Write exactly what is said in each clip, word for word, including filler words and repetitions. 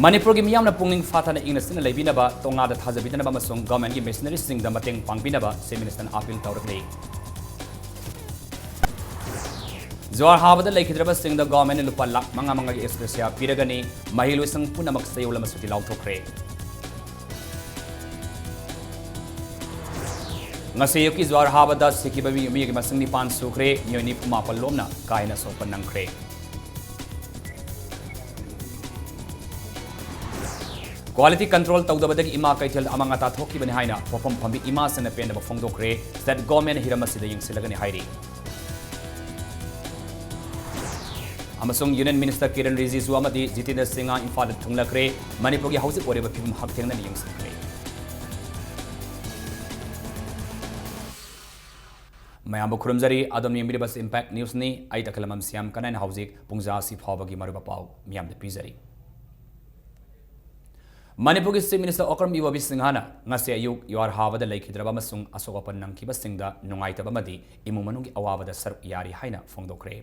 ꯃꯅꯤꯄꯨꯔꯒꯤ ꯃꯤꯌꯥꯝꯅ ꯄꯨꯛꯅꯤꯡ ꯐꯥꯊꯅ ꯏꯪꯅ ꯆꯤꯛꯅ ꯂꯩꯕꯤꯅꯕ, ꯇꯣꯉꯥꯟꯗ ꯊꯥꯖꯕꯤꯗꯅꯕ ꯑꯃꯁꯨꯡ ꯒꯚꯔꯟꯃꯦꯟꯠꯀꯤ ꯃꯤꯁꯅꯔꯤꯁꯤꯡꯗ ꯃꯇꯦꯡ ꯄꯥꯡꯕꯤꯅꯕ ꯆꯤꯐ ꯃꯤꯅꯤꯁꯇꯔꯅ ꯑꯥꯄꯤꯜ ꯇꯧꯔꯛꯂꯤ꯫ ꯖ꯭ꯋꯥꯔ ꯍꯥꯕꯗ ꯂꯩꯈꯤꯗ꯭ꯔꯕꯁꯤꯡꯗ ꯒꯚꯔꯟꯃꯦꯟꯠꯅ ꯂꯨꯄꯥ ꯂꯥꯈ ꯃꯉꯥ ꯃꯉꯥꯒꯤ ꯑꯦꯛꯁꯒ꯭ꯔꯦꯁꯤꯌꯥ ꯄꯤꯔꯒꯅꯤ꯫ ꯃꯍꯩꯂꯣꯏꯁꯪ ꯄꯨꯝꯅꯃꯛ ꯆꯌꯣꯜ ꯑꯃ ꯁꯨꯇꯤ ꯂꯥꯎꯊꯣꯛꯈ꯭ꯔꯦ꯫ ꯉꯁꯤ ꯑꯌꯨꯛꯀꯤ ꯖ꯭ꯋꯥꯔ ꯍꯥꯕꯗ ꯁꯤꯈꯤꯕ ꯃꯤ-, ꯃꯤꯑꯣꯏꯒꯤ ꯃꯁꯤꯡ ꯅꯤꯄꯥꯟ ꯁꯨꯈ꯭ꯔꯦ, ꯃꯤꯑꯣꯏ ꯅꯤꯐꯨ ꯃꯥꯄꯟ ꯂꯣꯝꯅ ꯀꯥ ꯍꯦꯟꯅ ꯁꯣꯛꯄ ꯅꯪꯈ꯭ꯔꯦ꯫ ꯀ꯭ꯋꯥꯂꯤꯇꯤ ꯀꯟꯇ꯭ꯔꯣꯜ ꯇꯧꯗꯕꯗꯒꯤ ꯏꯃꯥ ꯀꯩꯊꯦꯜꯗ ꯑꯃꯥꯡ ꯑꯇꯥ ꯊꯣꯛꯈꯤꯕꯅꯤ ꯍꯥꯏꯅ ꯄꯣꯠꯐꯝ ꯐꯝꯕꯤ ꯏꯃꯥꯁꯤꯡꯅ ꯄꯦꯟꯗꯕ ꯐꯣꯡꯗꯣꯛꯈ꯭ꯔꯦ꯫ ꯁ꯭ꯇꯦꯠ ꯒꯣꯔꯃꯦꯟꯅ ꯍꯤꯔꯝ ꯑꯁꯤꯗ ꯌꯦꯡꯁꯤꯜꯂꯒꯅꯤ ꯍꯥꯏꯔꯤ꯫ ꯑꯃꯁꯨꯡ ꯌꯨꯅꯤꯌꯟ ꯃꯤꯅꯤꯁꯇꯔ ꯀꯤꯔꯟ ꯔꯤꯖꯤꯖꯨ ꯑꯃꯗꯤ ꯖꯤꯇꯦꯟꯗ꯭ꯔ ꯁꯤꯡꯍ ꯏꯝꯐꯥꯜꯗ ꯊꯨꯡꯂꯈ꯭ꯔꯦ꯫ ꯃꯅꯤꯄꯨꯔꯒꯤ ꯍꯧꯖꯤꯛ ꯑꯣꯏꯔꯤꯕ ꯐꯤꯕꯝ ꯍꯛꯊꯦꯡꯅꯅ ꯌꯦꯡꯁꯤꯟꯈ꯭ꯔꯦ꯫ ꯃꯌꯥꯝꯕꯨ ꯈꯨꯔꯨꯝꯖꯔꯤ꯫ ꯑꯗꯣꯝꯅ ꯌꯦꯡꯕꯤꯔꯤꯕꯁꯤ ꯏꯝꯄꯦꯛ ꯅ꯭ꯌꯨꯁꯅꯤ꯫ ꯑꯩ ꯇꯈꯦꯂꯝꯕꯝ ꯁ꯭ꯌꯥꯝ ꯀꯅꯥꯏꯅ ꯍꯧꯖꯤꯛ ꯄꯨꯡꯖꯥ ꯑꯁꯤ ꯐꯥꯎꯕꯒꯤ ꯃꯔꯨꯑꯣꯏꯕ ꯄꯥꯎ ꯃꯤꯌꯥꯝꯗ ꯄꯤꯖꯔꯤ꯫ ꯃꯅꯤꯄꯨꯔꯒꯤ ꯆꯤꯐ ꯃꯤꯅꯤꯁꯇꯔ ꯑꯣꯀ꯭ꯔꯝ ꯏꯕꯣꯕꯤ ꯁꯤꯡꯍꯅ ꯉꯁꯤ ꯑꯌꯨꯛ ꯖ꯭ꯋꯥꯔ ꯍꯥꯕꯗ ꯂꯩꯈꯤꯗ꯭ꯔꯕ ꯑꯃꯁꯨꯡ ꯑꯁꯣꯛ ꯑꯄꯟ ꯅꯪꯈꯤꯕꯁꯤꯡꯗ ꯅꯨꯡꯉꯥꯏꯇꯕ ꯑꯃꯗꯤ ꯏꯃꯨꯡ ꯃꯅꯨꯡꯒꯤ ꯑꯋꯥꯕꯗ ꯁꯔꯨꯛ ꯌꯥꯔꯤ ꯍꯥꯏꯅ ꯐꯣꯡꯗꯣꯛꯈ꯭ꯔꯦ꯫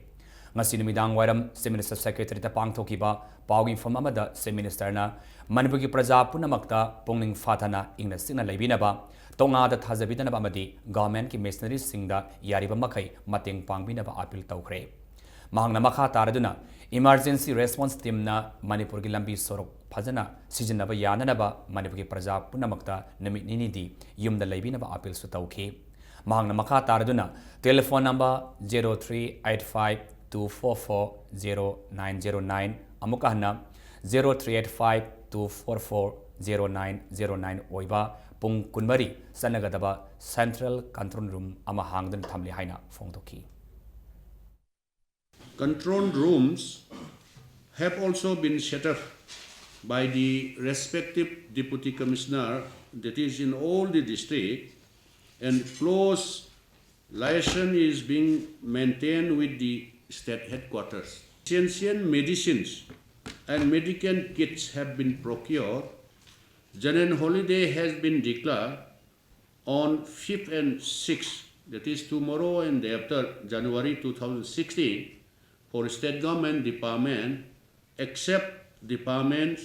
ꯉꯁꯤ ꯅꯨꯃꯤꯗꯥꯡ ꯋꯥꯏꯔꯝ ꯆꯤꯐ ꯃꯤꯅꯤꯁꯇꯔ ꯁꯦꯀ꯭ꯔꯦꯇꯔꯤꯗ ꯄꯥꯡꯊꯣꯛꯈꯤꯕ ꯄꯥꯎꯒꯤ ꯃꯤꯐꯝ ꯑꯃꯗ ꯆꯤꯐ ꯃꯤꯅꯤꯁꯇꯔꯅ ꯃꯅꯤꯄꯨꯔꯒꯤ ꯄ꯭ꯔꯖꯥ ꯄꯨꯝꯅꯃꯛꯇ ꯄꯨꯛꯅꯤꯡ ꯐꯥꯊꯅ ꯏꯪꯅ ꯆꯤꯛꯅ ꯂꯩꯕꯤꯅꯕ, ꯇꯣꯉꯥꯟꯗ ꯊꯥꯖꯕꯤꯗꯅꯕ ꯑꯃꯗꯤ ꯒꯚꯔꯟꯃꯦꯟꯠꯀꯤ ꯃꯤꯁꯅꯔꯤꯁꯤꯡꯗ ꯌꯥꯔꯤꯕ ꯃꯈꯩ ꯃꯇꯦꯡ ꯄꯥꯡꯕꯤꯅꯕ ꯑꯥꯄꯤꯜ ꯇꯧꯈ꯭ꯔꯦ꯫ ꯃꯍꯥꯛꯅ ꯃꯈꯥ ꯇꯥꯔꯗꯨꯅ ꯏꯃꯔꯖꯦꯟꯁꯤ ꯔꯦꯁꯄꯣꯟꯁ ꯇꯤꯝꯅ ꯃꯅꯤꯄꯨꯔꯒꯤ ꯂꯝꯕꯤ ꯁꯣꯔꯣꯛ ꯐꯖꯅ ꯁꯤꯖꯤꯟꯅꯕ ꯌꯥꯅꯅꯕ ꯃꯅꯤꯄꯨꯔꯒꯤ ꯄ꯭ꯔꯖꯥ ꯄꯨꯝꯅꯃꯛꯇ ꯅꯨꯃꯤꯠ ꯅꯤꯅꯤꯗꯤ ꯌꯨꯝꯗ ꯂꯩꯕꯤꯅꯕ ꯑꯥꯄꯤꯜꯁꯨ ꯇꯧꯈꯤ꯫ ꯃꯍꯥꯛꯅ ꯃꯈꯥ ꯇꯥꯔꯗꯨꯅ telephone number zero three eight five two four four zero nine zero nine, ꯑꯃꯨꯛꯀ ꯍꯟꯅ zero three eight five two four four zero nine zero nine ꯑꯣꯏꯕ ꯄꯨꯡ ꯀꯨꯟꯃꯔꯤ ꯆꯠꯅꯒꯗꯕ ꯁꯦꯟꯇ꯭ꯔꯦꯜ ꯀꯟꯇ꯭ꯔꯣꯜ ꯔꯨꯝ ꯑꯃ ꯍꯥꯡꯗꯨꯅ ꯊꯝꯂꯤ ꯍꯥꯏꯅ ꯐꯣꯡꯗꯣꯛꯈꯤ꯫ Control rooms have also been set up by the respective deputy commissioner, that is in all the district, and close liaison is being maintained with the state headquarters. Essential medicines and medical kits have been procured. General holiday has been declared on fifth and sixth, that is tomorrow and day after, January two thousand sixteen, for state government department, except departments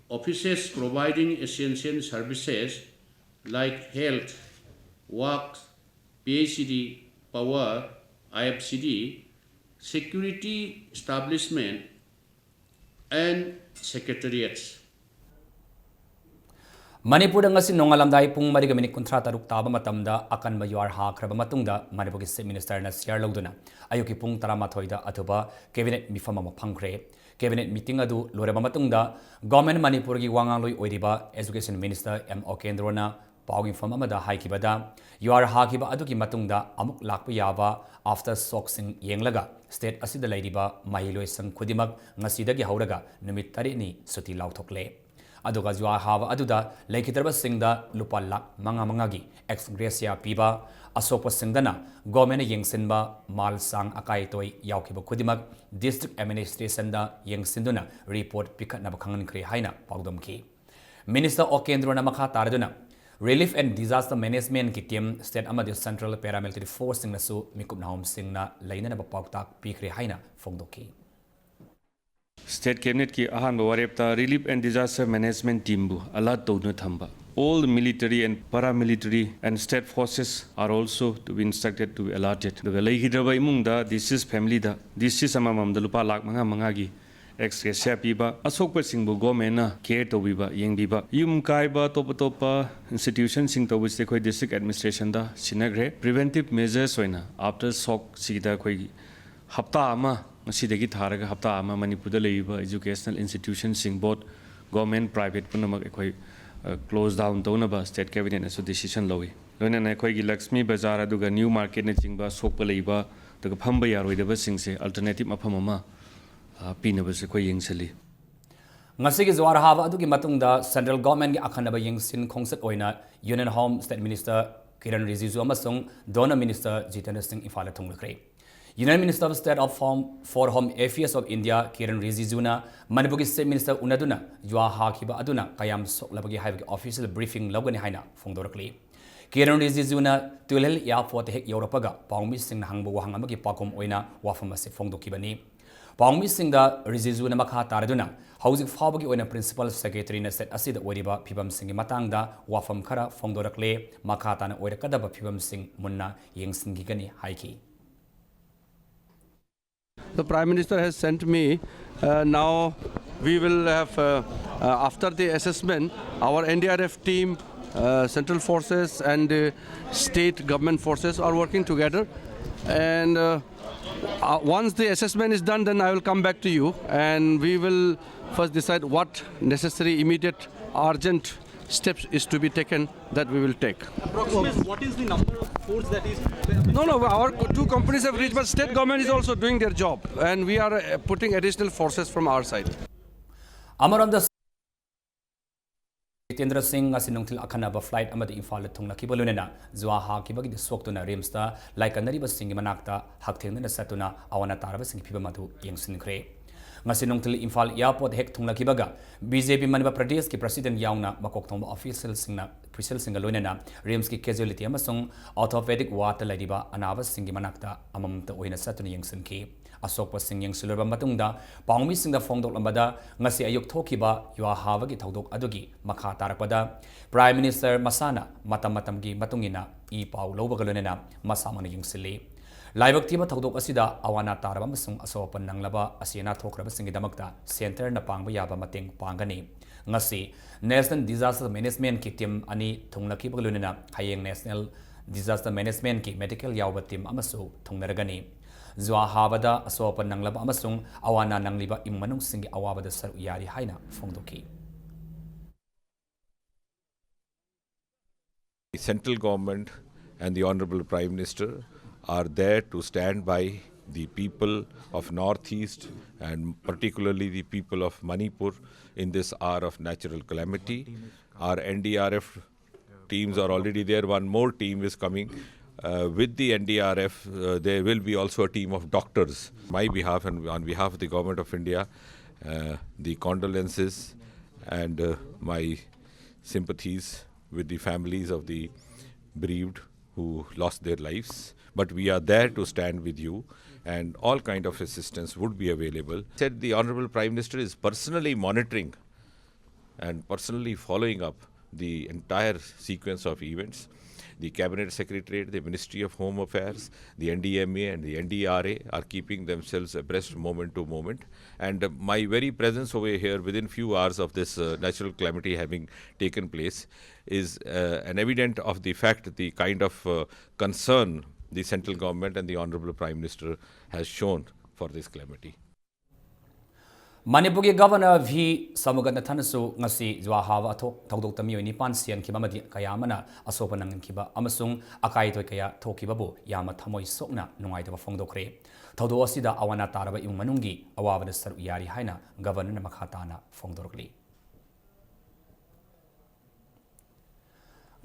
Offices providing essential services like health, works, P H C D, power, I F C D, security establishment, and secretariats. ꯃꯅꯤꯄꯨꯔꯗ ꯉꯁꯤ ꯅꯣꯡꯉꯥꯜꯂꯝꯗꯥꯏ ꯄꯨꯡ ꯃꯔꯤꯒ minute ꯀꯨꯟꯊ꯭ꯔꯥ ꯇꯔꯨꯛ ꯇꯥꯕ ꯃꯇꯝꯗ ꯑꯀꯟꯕ ꯌꯨꯍꯥꯔ ꯍꯥꯈ꯭ꯔꯕ ꯃꯇꯨꯡꯗ ꯃꯅꯤꯄꯨꯔꯒꯤ Chief Ministerꯅ chair ꯂꯧꯗꯨꯅ ꯑꯌꯨꯛꯀꯤ ꯄꯨꯡ ꯇꯔꯥꯃꯥꯊꯣꯏꯗ ꯑꯊꯨꯕ cabinet ꯃꯤꯐꯝ ꯑꯃ ꯐꯝꯈ꯭ꯔꯦ꯫ Cabinet meeting ꯑꯗꯨ ꯂꯣꯏꯔꯕ ꯃꯇꯨꯡꯗ Government ꯃꯅꯤꯄꯨꯔꯒꯤ ꯋꯥ ꯉꯥꯡꯂꯣꯏ ꯑꯣꯏꯔꯤꯕ Education Minister M ꯑꯣꯀꯦꯟꯗ꯭ꯔꯣꯅ ꯄꯥꯎꯒꯤ ꯃꯤꯐꯝ ꯑꯃꯗ ꯍꯥꯏꯈꯤꯕꯗ, ꯌꯨꯍꯥꯔ ꯍꯥꯈꯤꯕ ꯑꯗꯨꯒꯤ ꯃꯇꯨꯡꯗ ꯑꯃꯨꯛ ꯂꯥꯛꯄ ꯌꯥꯕ after shockꯁꯤꯡ ꯌꯦꯡꯂꯒ state ꯑꯁꯤꯗ ꯂꯩꯔꯤꯕ ꯃꯍꯩꯂꯣꯏꯁꯪ ꯈꯨꯗꯤꯡꯃꯛ ꯉꯁꯤꯗꯒꯤ ꯍꯧꯔꯒ ꯅꯨꯃꯤꯠ ꯇꯔꯦꯠꯅꯤ ꯁꯨꯇꯤ ꯂꯥꯎꯊꯣꯛꯂꯦ꯫ ꯑꯗꯨꯒ ꯌꯨꯍꯥꯔ ꯍꯥꯕ ꯑꯗꯨꯗ ꯂꯩꯈꯤꯗ꯭ꯔꯕꯁꯤꯡꯗ ꯂꯨꯄꯥ ꯂꯥꯈ ꯃꯉꯥ ꯃꯉꯥꯒꯤ ex gratia ꯄꯤꯕ, ꯑꯁꯣꯛꯄꯁꯤꯡꯗꯅ governmentꯅ ꯌꯦꯡꯁꯤꯟꯕ ꯃꯥꯜ ꯆꯥꯡ ꯑꯀꯥꯏ ꯑꯇꯣꯏ ꯌꯥꯎꯈꯤꯕ ꯈꯨꯗꯤꯡꯃꯛ district administrationꯗ ꯌꯦꯡꯁꯤꯟꯗꯨꯅ report ꯄꯤꯈꯠꯅꯕ ꯈꯪꯍꯟꯈ꯭ꯔꯦ ꯍꯥꯏꯅ ꯄꯥꯎꯗꯝꯈꯤ꯫ Minister ꯑꯣꯀꯦꯟꯗ꯭ꯔꯣꯅ ꯃꯈꯥ ꯇꯥꯔꯗꯨꯅ Relief and Disaster Managementꯀꯤ team, state ꯑꯃꯗꯤ central paramilitary forceꯁꯤꯡꯅꯁꯨ ꯃꯤꯀꯨꯞ ꯅꯥꯍꯣꯝꯁꯤꯡꯅ ꯂꯩꯅꯅꯕ ꯄꯥꯎꯇꯥꯛ ꯄꯤꯈ꯭ꯔꯦ ꯍꯥꯏꯅ ꯐꯣꯡꯗꯣꯛꯈꯤ꯫ State Cabinetꯀꯤ ꯑꯍꯥꯟꯕ ꯋꯥꯔꯦꯞꯇ Relief and Disaster Management teamꯕꯨ alert ꯇꯧꯗꯨꯅ ꯊꯝꯕ, all the military and paramilitary and state forces are also to be instructed to be alerted. ꯑꯗꯨꯒ ꯂꯩꯈꯤꯗ꯭ꯔꯕ ꯏꯃꯨꯡꯗ deceased familyꯗ deceased ꯑꯃꯃꯝꯗ ꯂꯨꯄꯥ ꯂꯥꯈ ꯃꯉꯥ ꯃꯉꯥꯒꯤ ex gratia ꯄꯤꯕ, ꯑꯁꯣꯛꯄꯁꯤꯡꯕꯨ governmentꯅ care ꯇꯧꯕꯤꯕ, ꯌꯦꯡꯕꯤꯕ, ꯌꯨꯝ ꯀꯥꯏꯕ, ꯑꯇꯣꯞ ꯑꯇꯣꯞꯄ institutionꯁꯤꯡ ꯇꯧꯕꯁꯤꯗꯤ ꯑꯩꯈꯣꯏ district administrationꯗ ꯁꯤꯟꯅꯈ꯭ꯔꯦ꯫ Preventive measures ꯑꯣꯏꯅ after shockꯁꯤꯗ ꯑꯩꯈꯣꯏꯒꯤ ꯍꯞꯇꯥ ꯑꯃ ꯉꯁꯤꯗꯒꯤ ꯊꯥꯔꯒ ꯍꯞꯇꯥ ꯑꯃ ꯃꯅꯤꯄꯨꯔꯗ ꯂꯩꯔꯤꯕ educational institutionꯁꯤꯡ, both government, private ꯄꯨꯝꯅꯃꯛ ꯑꯩꯈꯣꯏ close down ꯇꯧꯅꯕ state cabinetꯅꯁꯨ decision ꯂꯧꯏ꯫ ꯂꯣꯏꯅꯅ ꯑꯩꯈꯣꯏꯒꯤ ꯂꯛꯁꯃꯤ ꯕꯖꯥꯔ ꯑꯗꯨꯒ ꯅ꯭ꯌꯨ ꯃꯥꯔꯀꯦꯠꯅꯆꯤꯡꯕ ꯁꯣꯛꯄ ꯂꯩꯕ ꯑꯗꯨꯒ ꯐꯝꯕ ꯌꯥꯔꯣꯏꯗꯕꯁꯤꯡꯁꯦ alternative ꯃꯐꯝ ꯑꯃ ꯄꯤꯅꯕꯁꯨ ꯑꯩꯈꯣꯏ ꯌꯦꯡꯁꯤꯜꯂꯤ꯫ ꯉꯁꯤꯒꯤ ꯖꯨꯍꯥꯔ ꯍꯥꯕ ꯑꯗꯨꯒꯤ ꯃꯇꯨꯡꯗ central governmentꯀꯤ ꯑꯈꯟꯅꯕ ꯌꯦꯡꯁꯤꯟ ꯈꯣꯡꯆꯠ ꯑꯣꯏꯅ Union Home State Minister Kiran ꯔꯤꯖꯤꯖꯨ ꯑꯃꯁꯨꯡ DoNER Minister ꯖꯤꯇꯦꯟꯗ꯭ꯔ ꯁꯤꯡ ꯏꯝꯐꯥꯜꯗ ꯊꯨꯡꯂꯈ꯭ꯔꯦ꯫ Union Minister of State of Home for Home Affairs of India Kiran ꯔꯤꯖꯤꯖꯨꯅ ꯃꯅꯤꯄꯨꯔꯒꯤ Chief Minister ꯎꯅꯗꯨꯅ ꯌꯨꯍꯥꯔ ꯍꯥꯈꯤꯕ ꯑꯗꯨꯅ ꯀꯌꯥꯝ ꯁꯣꯛꯂꯕꯒꯦ ꯍꯥꯏꯕꯒꯤ official briefing ꯂꯧꯒꯅꯤ ꯍꯥꯏꯅ ꯐꯣꯡꯗꯣꯔꯛꯂꯤ꯫ ꯀꯤꯔꯟ ꯔꯤꯖꯤꯖꯨꯅ ꯇꯨꯂꯤꯍꯜ airportꯇ ꯍꯦꯛ ꯌꯧꯔꯛꯄꯒ ꯄꯥꯎꯃꯤꯁꯤꯡꯅ ꯍꯪꯕ ꯋꯥꯍꯪ ꯑꯃꯒꯤ ꯄꯥꯎꯈꯨꯝ ꯑꯣꯏꯅ ꯋꯥꯐꯝ ꯑꯁꯤ ꯐꯣꯡꯗꯣꯛꯈꯤꯕꯅꯤ꯫ ꯄꯥꯎꯃꯤꯁꯤꯡꯗ ꯔꯤꯖꯤꯖꯨꯅ ꯃꯈꯥ ꯇꯥꯔꯗꯨꯅ ꯍꯧꯖꯤꯛ ꯐꯥꯎꯕꯒꯤ ꯑꯣꯏꯅ Principal Secretary ꯅ state ꯑꯁꯤꯗ ꯑꯣꯏꯔꯤꯕ ꯐꯤꯕꯝꯁꯤꯡꯒꯤ ꯃꯇꯥꯡꯗ ꯋꯥꯐꯝ ꯈꯔ ꯐꯣꯡꯗꯣꯔꯛꯂꯦ꯫ ꯃꯈꯥ ꯇꯥꯅ ꯑꯣꯏꯔꯛꯀꯗꯕ ꯐꯤꯕꯝꯁꯤꯡ ꯃꯨꯟꯅ ꯌꯦꯡꯁꯤꯟꯈꯤꯒꯅꯤ ꯍꯥꯏꯈꯤ꯫ The Prime Minister has sent me. Uh, now we will have, uh, uh, after the assessment, our N D R F team, uh, central forces and uh, state government forces are working together. And uh, uh, once the assessment is done, then I will come back to you and we will first decide what necessary, immediate, urgent steps is to be taken that we will take. Approximately what is the number of force that is? No, no, our two companies have reached, but state government is also doing their job, and we are uh, putting additional forces from our side. ꯑꯃꯔꯣꯝꯗ ꯖꯤꯇꯦꯟꯗ꯭ꯔ ꯁꯤꯡ ꯉꯁꯤ ꯅꯨꯡꯊꯤꯜ ꯑꯈꯟꯅꯕ flight ꯑꯃꯗ ꯏꯝꯐꯥꯜꯗ ꯊꯨꯡꯂꯈꯤꯕ ꯂꯣꯏꯅꯅ ꯖꯨꯋꯥ ꯍꯥꯈꯤꯕꯒꯤꯗ ꯁꯣꯛꯇꯨꯅ RIMS ꯇ ꯂꯥꯏꯀꯠꯅꯔꯤꯕꯁꯤꯡꯒꯤ ꯃꯅꯥꯛꯇ ꯍꯛꯊꯦꯡꯅꯅ ꯆꯠꯇꯨꯅ ꯑꯋꯥ ꯑꯅꯥ ꯇꯥꯔꯕꯁꯤꯡꯒꯤ ꯐꯤꯕꯝ ꯑꯗꯨ ꯌꯦꯡꯁꯤꯟꯈ꯭ꯔꯦ꯫ ꯉꯁꯤ ꯅꯨꯡꯊꯤꯜ ꯏꯝꯐꯥꯜ airport ꯍꯦꯛ ꯊꯨꯡꯂꯈꯤꯕꯒ BJP ꯃꯅꯤꯄꯨꯔ ꯄ꯭ꯔꯗꯦꯁꯀꯤ president ꯌꯥꯎꯅ ꯃꯀꯣꯛ ꯊꯣꯡꯕ official ꯁꯤꯡꯅ, official ꯁꯤꯡꯒ ꯂꯣꯏꯅꯅ RIMS ꯀꯤ casualty ꯑꯃꯁꯨꯡ orthopedic ward ꯇ ꯂꯩꯔꯤꯕ ꯑꯅꯥꯕꯁꯤꯡꯒꯤ ꯃꯅꯥꯛꯇ ꯑꯃꯃꯝꯇ ꯑꯣꯏꯅ ꯆꯠꯇꯨꯅ ꯌꯦꯡꯁꯤꯟꯈꯤ꯫ ꯑꯁꯣꯛꯄꯁꯤꯡ ꯌꯦꯡꯁꯤꯜꯂꯨꯔꯕ ꯃꯇꯨꯡꯗ ꯄꯥꯎꯃꯤꯁꯤꯡꯗ ꯐꯣꯡꯗꯣꯛꯂꯝꯕꯗ ꯉꯁꯤ ꯑꯌꯨꯛ ꯊꯣꯛꯈꯤꯕ ꯌꯨꯍꯥ ꯍꯥꯕꯒꯤ ꯊꯧꯗꯣꯛ ꯑꯗꯨꯒꯤ ꯃꯈꯥ ꯇꯥꯔꯛꯄꯗ Prime Minister ꯃꯁꯥꯅ ꯃꯇꯝ ꯃꯇꯝꯒꯤ ꯃꯇꯨꯡ ꯏꯟꯅ ꯏ ꯄꯥꯎ ꯂꯧꯕꯒ ꯂꯣꯏꯅꯅ ꯃꯁꯥꯃꯛꯅ ꯌꯦꯡꯁꯤꯜꯂꯤ꯫ ꯂꯥꯏꯕꯛ ꯊꯤꯕ ꯊꯧꯗꯣꯛ ꯑꯁꯤꯗ ꯑꯋꯥ ꯑꯅꯥ ꯇꯥꯔꯕ ꯑꯃꯁꯨꯡ ꯑꯁꯣꯛ ꯑꯄꯟ ꯅꯪꯂꯕ ꯑꯁꯤ ꯑꯅꯥ ꯊꯣꯛꯈ꯭ꯔꯕꯁꯤꯡꯒꯤꯗꯃꯛꯇ centre ꯅ ꯄꯥꯡꯕ ꯌꯥꯕ ꯃꯇꯦꯡ ꯄꯥꯡꯒꯅꯤ꯫ ꯉꯁꯤ National Disaster Management ꯀꯤ team ꯑꯅꯤ ꯊꯨꯡꯂꯈꯤꯕꯒ ꯂꯣꯏꯅꯅ ꯍꯌꯦꯡ National Disaster Management ꯀꯤ medical ꯌꯥꯎꯕ team ꯑꯃꯁꯨ ꯊꯨꯡꯅꯔꯒꯅꯤ꯫ ꯖꯨꯋꯥ ꯍꯥꯕꯗ ꯑꯁꯣꯛ ꯑꯄꯟ ꯅꯪꯂꯕ ꯑꯃꯁꯨꯡ ꯑꯋꯥ ꯑꯅꯥ ꯅꯪꯂꯤꯕ ꯏꯃꯨꯡ ꯃꯅꯨꯡꯁꯤꯡꯒꯤ ꯑꯋꯥꯕꯗ ꯁꯔꯨꯛ ꯌꯥꯔꯤ ꯍꯥꯏꯅ ꯐꯣꯡꯗꯣꯛꯈꯤ꯫ The central government and the Honorable Prime Minister are there to stand by the people of Northeast and particularly the people of Manipur in this hour of natural calamity. Our N D R F teams are already there. One more team is coming. Uh, with the N D R F, uh, there will be also a team of doctors. My behalf and on behalf of the Government of India, uh, the condolences and uh, my sympathies with the families of the bereaved who lost their lives. But we are there to stand with you and all kind of assistance would be available. Said the Honorable Prime Minister is personally monitoring and personally following up the entire sequence of events. The Cabinet Secretariat, the Ministry of Home Affairs, the N D M A and the N D R A are keeping themselves abreast moment to moment. And uh, my very presence over here within few hours of this uh, natural calamity having taken place is uh, an evident of the fact, the kind of uh, concern the central government and the Honorable Prime Minister has shown for this calamity. ꯃꯅꯤꯄꯨꯔꯒꯤ governor V ꯁꯃꯨꯒꯟꯗꯊꯟꯅꯁꯨ ꯉꯁꯤ ꯖꯨꯋꯥ ꯍꯥꯕ ꯑꯊꯣꯛ ꯊꯧꯗꯣꯛꯇ ꯃꯤꯑꯣꯏ ꯅꯤꯄꯥꯟ ꯁꯤꯍꯟꯈꯤꯕ ꯑꯃꯗꯤ ꯀꯌꯥ ꯑꯃꯅ ꯑꯁꯣꯛꯄ ꯅꯪꯍꯟꯈꯤꯕ ꯑꯃꯁꯨꯡ ꯑꯀꯥꯏ ꯑꯇꯣꯏ ꯀꯌꯥ ꯊꯣꯛꯈꯤꯕꯕꯨ ꯌꯥꯝꯅ ꯊꯃꯣꯏ ꯁꯣꯛꯅ ꯅꯨꯡꯉꯥꯏꯇꯕ ꯐꯣꯡꯗꯣꯛꯈ꯭ꯔꯦ꯫ ꯊꯧꯗꯣꯛ ꯑꯁꯤꯗ ꯑꯋꯥ ꯑꯅꯥ ꯇꯥꯔꯕ ꯏꯃꯨꯡ ꯃꯅꯨꯡꯒꯤ ꯑꯋꯥꯕꯗ ꯁꯔꯨꯛ ꯌꯥꯔꯤ ꯍꯥꯏꯅ ꯒꯚꯔꯅꯔꯅ ꯃꯈꯥ ꯇꯥꯅ ꯐꯣꯡꯗꯣꯔꯛꯂꯤ꯫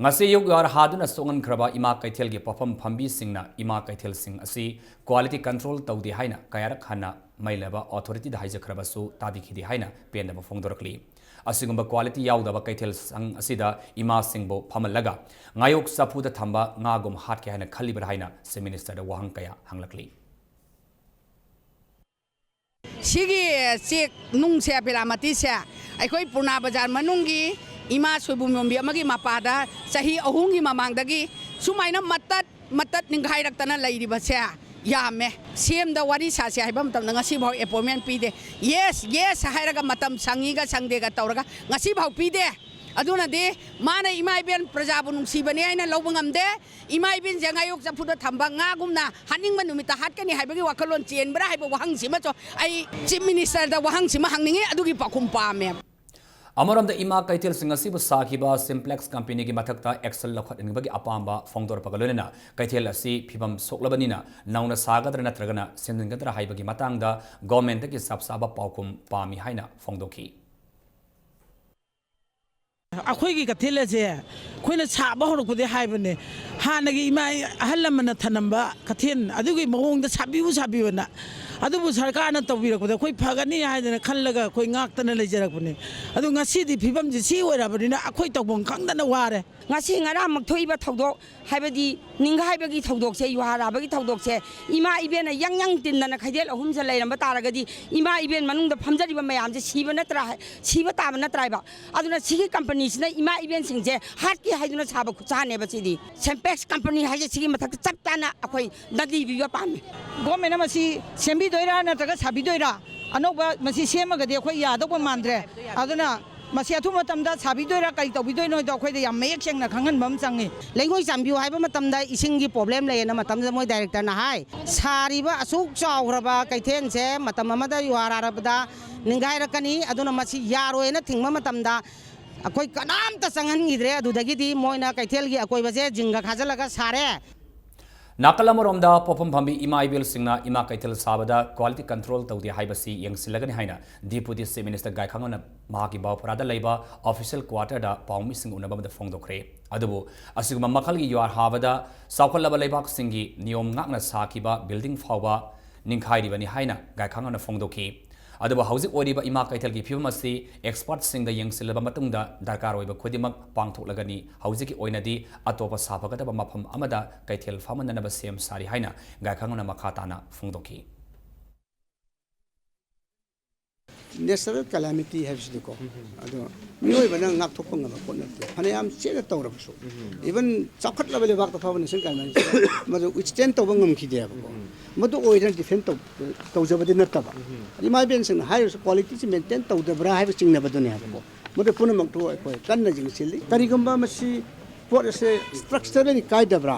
ꯉꯁꯤ ꯑꯌꯨꯛ ꯌꯨꯍꯥꯔ ꯍꯥꯗꯨꯅ ꯁꯣꯛꯍꯟꯈ꯭ꯔꯕ ꯏꯃꯥ ꯀꯩꯊꯦꯜꯒꯤ ꯄꯣꯠꯐꯝ ꯐꯝꯕꯤꯁꯤꯡꯅ ꯏꯃꯥ ꯀꯩꯊꯦꯜꯁꯤꯡ ꯑꯁꯤ quality control ꯇꯧꯗꯦ ꯍꯥꯏꯅ ꯀꯌꯥꯔꯛ ꯍꯟꯅ ꯃꯩ ꯂꯩꯕ ꯑꯣꯊꯣꯔꯤꯇꯤꯗ ꯍꯥꯏꯖꯈ꯭ꯔꯕꯁꯨ ꯇꯥꯕꯤꯈꯤꯗꯦ ꯍꯥꯏꯅ ꯄꯦꯟꯗꯕ ꯐꯣꯡꯗꯣꯔꯛꯂꯤ꯫ ꯑꯁꯤꯒꯨꯝꯕ quality ꯌꯥꯎꯗꯕ ꯀꯩꯊꯦꯜ ꯁꯪ ꯑꯁꯤꯗ ꯏꯃꯥꯁꯤꯡꯕꯨ ꯐꯝꯍꯜꯂꯒ ꯉꯥꯌꯣꯛ ꯆꯐꯨꯗ ꯊꯝꯕ ꯉꯥꯒꯨꯝ ꯍꯥꯠꯀꯦ ꯍꯥꯏꯅ ꯈꯜꯂꯤꯕ꯭ꯔꯥ ꯍꯥꯏꯅ Chief Ministerꯗ ꯋꯥꯍꯪ ꯀꯌꯥ ꯍꯪꯂꯛꯂꯤ꯫ ꯁꯤꯒꯤ ꯆꯦꯛ ꯅꯨꯡꯁꯦ, ꯄꯤꯂꯥꯃꯇꯤꯁꯦ ꯑꯩꯈꯣꯏ ꯄꯨꯔꯅꯥ ꯕꯖꯥꯔ ꯃꯅꯨꯡꯒꯤ ꯏꯃꯥ ꯁꯣꯏꯕꯨꯝ ꯌꯣꯟꯕꯤ ꯑꯃꯒꯤ ꯃꯄꯥꯗ ꯆꯍꯤ ꯑꯍꯨꯝꯒꯤ ꯃꯃꯥꯡꯗꯒꯤ ꯁꯨꯃꯥꯏꯅ ꯃꯇꯠ ꯃꯇꯠ ꯅꯤꯡꯈꯥꯏꯔꯛꯇꯅ ꯂꯩꯔꯤꯕꯁꯦ ꯌꯥꯝꯃꯦ꯫ ꯁꯤ ꯑꯦꯝꯗ ꯋꯥꯔꯤ ꯁꯥꯁꯦ ꯍꯥꯏꯕ ꯃꯇꯝꯗ ꯉꯁꯤꯐꯥꯎ appointment ꯄꯤꯗꯦ꯫ Yes, yes ꯍꯥꯏꯔꯒ ꯃꯇꯝ ꯁꯪꯉꯤꯒ ꯁꯪꯗꯦꯒ ꯇꯧꯔꯒ ꯉꯁꯤꯐꯥꯎ ꯄꯤꯗꯦ꯫ ꯑꯗꯨꯅꯗꯤ ꯃꯥꯅ ꯏꯃꯥ ꯏꯕꯦꯟ ꯄ꯭ꯔꯖꯥꯕꯨ ꯅꯨꯡꯁꯤꯕꯅꯦ ꯍꯥꯏꯅ ꯂꯧꯕ ꯉꯝꯗꯦ꯫ ꯏꯃꯥ ꯏꯕꯦꯟꯁꯦ ꯉꯥꯌꯣꯛ ꯆꯐꯨꯗ ꯊꯝꯕ ꯉꯥꯒꯨꯝꯅ ꯍꯥꯠꯅꯤꯡꯕ ꯅꯨꯃꯤꯠꯇ ꯍꯥꯠꯀꯅꯤ ꯍꯥꯏꯕꯒꯤ ꯋꯥꯈꯜꯂꯣꯟ ꯆꯦꯟꯕ꯭ꯔꯥ ꯍꯥꯏꯕ ꯋꯥꯍꯪꯁꯤꯃꯁꯨ ꯑꯩ Chief Ministerꯗ ꯋꯥꯍꯪꯁꯤꯃ ꯍꯪꯅꯤꯡꯉꯤ, ꯑꯗꯨꯒꯤ ꯄꯥꯎꯈꯨꯝ ꯄꯥꯝꯃꯦ꯫ ꯑꯃꯔꯣꯝꯗ ꯏꯃꯥ ꯀꯩꯊꯦꯜꯁꯤꯡ ꯑꯁꯤꯕꯨ ꯁꯥꯈꯤꯕ Simplex companyꯒꯤ ꯃꯊꯛꯇ action ꯂꯧꯈꯠꯍꯟꯅꯤꯡꯕꯒꯤ ꯑꯄꯥꯝꯕ ꯐꯣꯡꯗꯣꯔꯛꯄꯒ ꯂꯣꯏꯅꯅ ꯀꯩꯊꯦꯜ ꯑꯁꯤ ꯐꯤꯕꯝ ꯁꯣꯛꯂꯕꯅꯤꯅ ꯅꯧꯅ ꯁꯥꯒꯗ꯭ꯔꯥ ꯅꯠꯇ꯭ꯔꯒꯅ ꯁꯦꯝꯖꯤꯟꯒꯗ꯭ꯔꯥ ꯍꯥꯏꯕꯒꯤ ꯃꯇꯥꯡꯗ governmentꯇꯒꯤ ꯆꯞ ꯆꯥꯕ ꯄꯥꯎꯈꯨꯝ ꯄꯥꯝꯃꯤ ꯍꯥꯏꯅ ꯐꯣꯡꯗꯣꯛꯈꯤ꯫ ꯑꯩꯈꯣꯏꯒꯤ ꯀꯩꯊꯦꯜ ꯑꯁꯦ ꯑꯩꯈꯣꯏꯅ ꯁꯥꯕ ꯍꯧꯔꯛꯄꯗꯒꯤ ꯍꯥꯏꯕꯅꯦ, ꯍꯥꯟꯅꯒꯤ ꯏꯃꯥ ꯑꯍꯜ ꯂꯃꯟꯅ ꯊꯅꯝꯕ ꯀꯩꯊꯦꯜ ꯑꯗꯨꯒꯤ ꯃꯑꯣꯡꯗ ꯁꯥꯕꯤꯌꯨ ꯁꯥꯕꯤꯌꯨꯅ꯫ ꯑꯗꯨꯕꯨ ꯁꯔꯀꯥꯔꯅ ꯇꯧꯕꯤꯔꯛꯄꯗ ꯑꯩꯈꯣꯏ ꯐꯒꯅꯤ ꯍꯥꯏꯗꯅ ꯈꯜꯂꯒ ꯑꯩꯈꯣꯏ ꯉꯥꯛꯇꯅ ꯂꯩꯖꯔꯛꯄꯅꯤ꯫ ꯑꯗꯨ ꯉꯁꯤꯗꯤ ꯐꯤꯕꯝꯁꯤ ꯁꯤ ꯑꯣꯏꯔꯕꯅꯤꯅ ꯑꯩꯈꯣꯏ ꯇꯧꯐꯝ ꯈꯪꯗꯅ ꯋꯥꯔꯦ꯫ ꯉꯁꯤ ꯉꯔꯥꯡꯃꯛ ꯊꯣꯛꯏꯕ ꯊꯧꯗꯣꯛ, ꯍꯥꯏꯕꯗꯤ ꯅꯤꯡꯒꯥꯏꯕꯒꯤ ꯊꯧꯗꯣꯛꯁꯦ, ꯌꯨꯍꯥꯔ ꯍꯥꯕꯒꯤ ꯊꯧꯗꯣꯛꯁꯦ, ꯏꯃꯥ ꯏꯕꯦꯟꯅ ꯌꯥꯡ ꯌꯥꯡ ꯇꯤꯟꯗꯅ ꯈꯩꯗꯦꯜ ꯑꯍꯨꯝꯁꯦ ꯂꯩꯔꯝꯕ ꯇꯥꯔꯒꯗꯤ, ꯏꯃꯥ ꯏꯕꯦꯟ ꯃꯅꯨꯡꯗ ꯐꯝꯖꯔꯤꯕ ꯃꯌꯥꯝꯁꯦ ꯁꯤꯕ ꯅꯠꯇ꯭ꯔꯥ, ꯁꯤꯕ ꯇꯥꯕ ꯅꯠꯇ꯭ꯔꯥ ꯍꯥꯏꯕ꯫ ꯑꯗꯨꯅ ꯁꯤꯒꯤ ꯀꯝꯄꯅꯤꯁꯤꯅ ꯏꯃꯥ ꯏꯕꯦꯟꯁꯤꯡꯁꯦ ꯍꯥꯠꯀꯦ ꯍꯥꯏꯗꯨꯅ ꯁꯥꯕ ꯈꯨꯠꯁꯥꯅꯦꯕ ꯁꯤꯗꯤ꯫ ꯁꯦꯝꯄꯦꯛꯁ ꯀꯝꯄꯅꯤ ꯍꯥꯏꯁꯦ ꯁꯤꯒꯤ ꯃꯊꯛꯇ ꯆꯞ ꯆꯥꯅ ꯑꯩꯈꯣꯏ ꯗꯟꯗꯤ ꯄꯤꯕ ꯄꯥꯝꯃꯤ꯫ ꯒꯣꯔꯃꯦꯟꯅ ꯃꯁꯤ ꯁꯦꯝꯕꯤꯗꯣꯏꯔꯥ ꯅꯠꯇ꯭ꯔꯒ ꯁꯥꯕꯤꯗꯣꯏꯔꯥ? ꯑꯅꯧꯕ ꯃꯁꯤ ꯁꯦꯝꯃꯒꯗꯤ ꯑꯩꯈꯣꯏ ꯌꯥꯗꯧꯕ ꯃꯥꯟꯗ꯭ꯔꯦ꯫ ꯑꯗꯨꯅ ꯃꯁꯤ ꯑꯊꯨꯕ ꯃꯇꯝꯗ ꯁꯥꯕꯤꯗꯣꯏꯔꯥ ꯀꯔꯤ ꯇꯧꯕꯤꯗꯣꯏꯅꯣ ꯍꯥꯏꯗꯣ ꯑꯩꯈꯣꯏꯗ ꯌꯥꯝ ꯃꯌꯦꯛ ꯁꯦꯡꯅ ꯈꯪꯍꯟꯕ ꯑꯃ ꯆꯪꯉꯤ꯫ ꯂꯩꯉꯣꯏ ꯆꯥꯟꯕꯤꯌꯨ ꯍꯥꯏꯕ ꯃꯇꯝꯗ ꯏꯁꯤꯡꯒꯤ ꯄ꯭ꯔꯣꯕ꯭ꯂꯦꯝ ꯂꯩꯌꯦꯅ ꯃꯇꯝꯗ ꯃꯣꯏ ꯗꯥꯏꯔꯦꯛꯇꯔꯅ ꯍꯥꯏ꯫ ꯁꯥꯔꯤꯕ ꯑꯁꯨꯛ ꯆꯥꯎꯈ꯭ꯔꯕ ꯀꯩꯊꯦꯜꯁꯦ ꯃꯇꯝ ꯑꯃꯗ ꯌꯨꯍꯥꯔ ꯍꯥꯔꯕꯗ ꯅꯤꯡꯒꯥꯏꯔꯛꯀꯅꯤ꯫ ꯑꯗꯨꯅ ꯃꯁꯤ ꯌꯥꯔꯣꯏꯅ ꯊꯤꯡꯕ ꯃꯇꯝꯗ ꯑꯩꯈꯣꯏ ꯀꯅꯥꯝꯇ ꯆꯪꯍꯟꯈꯤꯗ꯭ꯔꯦ꯫ ꯑꯗꯨꯗꯒꯤꯗꯤ ꯃꯣꯏꯅ ꯀꯩꯊꯦꯜꯒꯤ ꯑꯀꯣꯏꯕꯁꯦ ꯖꯤꯡꯒ ꯈꯥꯖꯤꯜꯂꯒ ꯁꯥꯔꯦ꯫ ꯅꯥꯀꯜ ꯑꯃꯔꯣꯝꯗ ꯄꯣꯠꯐꯝ ꯐꯝꯕꯤ ꯏꯃꯥ ꯏꯕꯦꯜꯁꯤꯡꯅ ꯏꯃꯥ ꯀꯩꯊꯦꯜ ꯁꯥꯕꯗ quality control ꯇꯧꯗꯦ ꯍꯥꯏꯕꯁꯤ ꯌꯦꯡꯁꯤꯜꯂꯒꯅꯤ ꯍꯥꯏꯅ Deputy Chief Minister ꯒꯥꯏꯈꯥꯉꯝꯅ ꯃꯍꯥꯛꯀꯤ ꯕꯥꯎꯐꯔꯥꯗ ꯂꯩꯕ official quarter ꯗ ꯄꯥꯎꯃꯤꯁꯤꯡꯒ ꯎꯅꯕ ꯑꯃꯗ ꯐꯣꯡꯗꯣꯛꯈ꯭ꯔꯦ꯫ ꯑꯗꯨꯕꯨ ꯑꯁꯤꯒꯨꯝꯕ ꯃꯈꯜꯒꯤ ꯌꯨꯍꯥꯔ ꯍꯥꯕꯗ ꯆꯥꯎꯈꯠꯂꯕ ꯂꯩꯕꯥꯛꯁꯤꯡꯒꯤ ꯅꯤꯌꯣꯝ ꯉꯥꯛꯅ ꯁꯥꯈꯤꯕ building ꯐꯥꯎꯕ ꯅꯤꯡꯈꯥꯏꯔꯤꯕꯅꯤ ꯍꯥꯏꯅ ꯒꯥꯏꯈꯥꯉꯝꯅ ꯐꯣꯡꯗꯣꯛꯈꯤ꯫ ꯑꯗꯨꯕꯨ ꯍꯧꯖꯤꯛ ꯑꯣꯏꯔꯤꯕ ꯏꯃꯥ ꯀꯩꯊꯦꯜꯒꯤ ꯐꯤꯕꯝ ꯑꯁꯤ expertꯁꯤꯡꯗ ꯌꯦꯡꯁꯤꯜꯂꯕ ꯃꯇꯨꯡꯗ ꯗꯔꯀꯥꯔ ꯑꯣꯏꯕ ꯈꯨꯗꯤꯡꯃꯛ ꯄꯥꯡꯊꯣꯛꯂꯒꯅꯤ꯫ ꯍꯧꯖꯤꯛꯀꯤ ꯑꯣꯏꯅꯗꯤ ꯑꯇꯣꯞꯄ ꯁꯥꯐꯒꯗꯕ ꯃꯐꯝ ꯑꯃꯗ ꯀꯩꯊꯦꯜ ꯐꯝꯍꯟꯅꯅꯕ ꯁꯦꯝ ꯁꯥꯔꯤ ꯍꯥꯏꯅ ꯒꯥꯏꯈꯥꯉꯝꯅ ꯃꯈꯥ ꯇꯥꯅ ꯐꯣꯡꯗꯣꯛꯈꯤ꯫ Natural calamity ꯍꯥꯏꯕꯁꯤꯗꯤꯀꯣ, ꯑꯗꯣ ꯃꯤꯑꯣꯏꯕꯅ ꯉꯥꯛꯊꯣꯛꯄ ꯉꯝꯕ ꯄꯣꯠ ꯅꯠꯇꯦ꯫ ꯐꯅꯌꯥꯝ ꯆꯦꯠꯅ ꯇꯧꯔꯕꯁꯨ, even ꯆꯥꯎꯈꯠꯂꯕ ꯂꯩꯕꯥꯛꯇ ꯐꯥꯎꯕ natural calamity ꯃꯗꯨ withstand ꯇꯧꯕ ꯉꯝꯈꯤꯗꯦꯕꯀꯣ꯫ ꯃꯗꯨ ꯑꯣꯏꯗꯅ defend ꯇꯧ-, ꯇꯧꯖꯕꯗꯤ ꯅꯠꯇꯕ꯫ ꯏꯃꯥ ꯏꯕꯦꯟꯁꯤꯡꯅ ꯍꯥꯏꯔꯤꯕꯁꯤ qualityꯁꯤ maintain ꯇꯧꯗꯕ꯭ꯔꯥ ꯍꯥꯏꯕ ꯆꯤꯡꯅꯕꯗꯨꯅꯦ ꯍꯥꯏꯕꯀꯣ꯫ ꯃꯗꯨ ꯄꯨꯝꯅꯃꯛꯇꯨ ꯑꯩꯈꯣꯏ ꯀꯟꯅ ꯌꯦꯡꯁꯤꯜꯂꯤ꯫ ꯀꯔꯤꯒꯨꯝꯕ ꯃꯁꯤ ꯄꯣꯠ ꯑꯁꯦ structurally ꯀꯥꯏꯗꯕ꯭ꯔꯥ,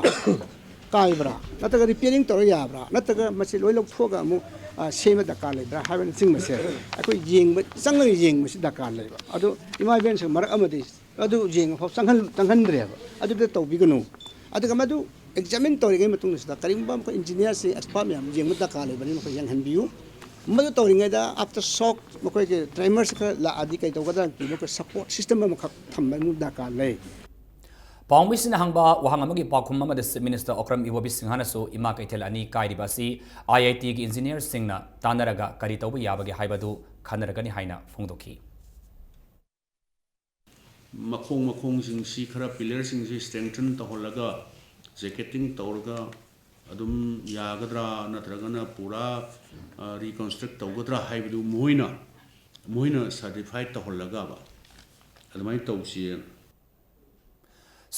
ꯀꯥꯏꯕ꯭ꯔꯥ, ꯅꯠꯇ꯭ꯔꯒ repairing ꯇꯧꯔ ꯌꯥꯕ꯭ꯔꯥ, ꯅꯠꯇ꯭ꯔꯒ ꯃꯁꯤ ꯂꯣꯏ ꯂꯧꯊꯣꯛꯑꯒ ꯑꯃꯨꯛ, ꯑ, ꯁꯦꯝꯕ ꯗꯔꯀꯥꯔ ꯂꯩꯕ꯭ꯔꯥ ꯍꯥꯏꯕꯅꯆꯤꯡꯕꯁꯦ ꯑꯩꯈꯣꯏ ꯌꯦꯡꯕ, ꯆꯪꯂꯒ ꯌꯦꯡꯕꯁꯤ ꯗꯔꯀꯥꯔ ꯂꯩꯕ꯫ ꯑꯗꯨ ꯏꯃꯥ ꯏꯕꯦꯟꯁꯤꯡ ꯃꯔꯛ ꯑꯃꯗꯤ ꯑꯗꯨ ꯌꯦꯡꯕ ꯐꯥꯎ ꯆꯪꯍꯟ-, ꯆꯪꯍꯟꯗ꯭ꯔꯦꯕ꯫ ꯑꯗꯨꯗ ꯇꯧꯕꯤꯒꯅꯨ꯫ ꯑꯗꯨꯒ ꯃꯗꯨ examine ꯇꯧꯔꯤꯉꯩ ꯃꯇꯨꯡꯗꯁꯤꯗ ꯀꯔꯤꯒꯨꯝꯕ ꯃꯈꯣꯏ engineerꯁꯤꯡ, expert ꯃꯌꯥꯝ ꯌꯦꯡꯕ ꯗꯔꯀꯥꯔ ꯂꯩꯕꯅꯤꯅ ꯃꯈꯣꯏ ꯌꯦꯡꯍꯟꯕꯤꯌꯨ꯫ ꯃꯗꯨ ꯇꯧꯔꯤꯉꯩꯗ after shock ꯃꯈꯣꯏꯒꯤ tremors ꯈꯔ ꯂꯥꯛꯑꯗꯤ ꯀꯩ ꯇꯧꯒꯗ꯭ꯔꯥ ꯍꯥꯏꯅ ꯃꯈꯣꯏ support system ꯑꯃꯈꯛ ꯊꯝꯕ ꯑꯗꯨ ꯗꯔꯀꯥꯔ ꯂꯩ꯫ ꯄꯥꯎꯃꯤꯁꯤꯡꯅ ꯍꯪꯕ ꯋꯥꯍꯪ ꯑꯃꯒꯤ ꯄꯥꯎꯈꯨꯝ ꯑꯃꯗ Chief Minister Okram Ibobi Singhaꯅꯁꯨ ꯏꯃꯥ ꯀꯩꯊꯦꯜ ꯑꯅꯤ ꯀꯥꯏꯔꯤꯕ ꯑꯁꯤ IITꯒꯤ engineerꯁꯤꯡꯅ ꯇꯥꯟꯅꯔꯒ ꯀꯔꯤ ꯇꯧꯕ ꯌꯥꯕꯒꯦ ꯍꯥꯏꯕꯗꯨ ꯈꯟꯅꯔꯒꯅꯤ ꯍꯥꯏꯅ ꯐꯣꯡꯗꯣꯛꯈꯤ꯫ ꯃꯈꯣꯡ ꯃꯈꯣꯡꯁꯤꯡꯁꯤ ꯈꯔ pillarꯁꯤꯡꯁꯤ strengthen ꯇꯧꯍꯜꯂꯒ jacketing ꯇꯧꯔꯒ ꯑꯗꯨꯝ ꯌꯥꯒꯗ꯭ꯔꯥ ꯅꯠꯇ꯭ꯔꯒꯅ ꯄꯨꯔꯥ reconstruct ꯇꯧꯒꯗ꯭ꯔꯥ ꯍꯥꯏꯕꯗꯨ ꯃꯈꯣꯏꯅ ꯃꯈꯣꯏꯅ certify ꯇꯧꯍꯜꯂꯒꯕ ꯑꯗꯨꯃꯥꯏꯅ ꯇꯧꯁꯤ꯫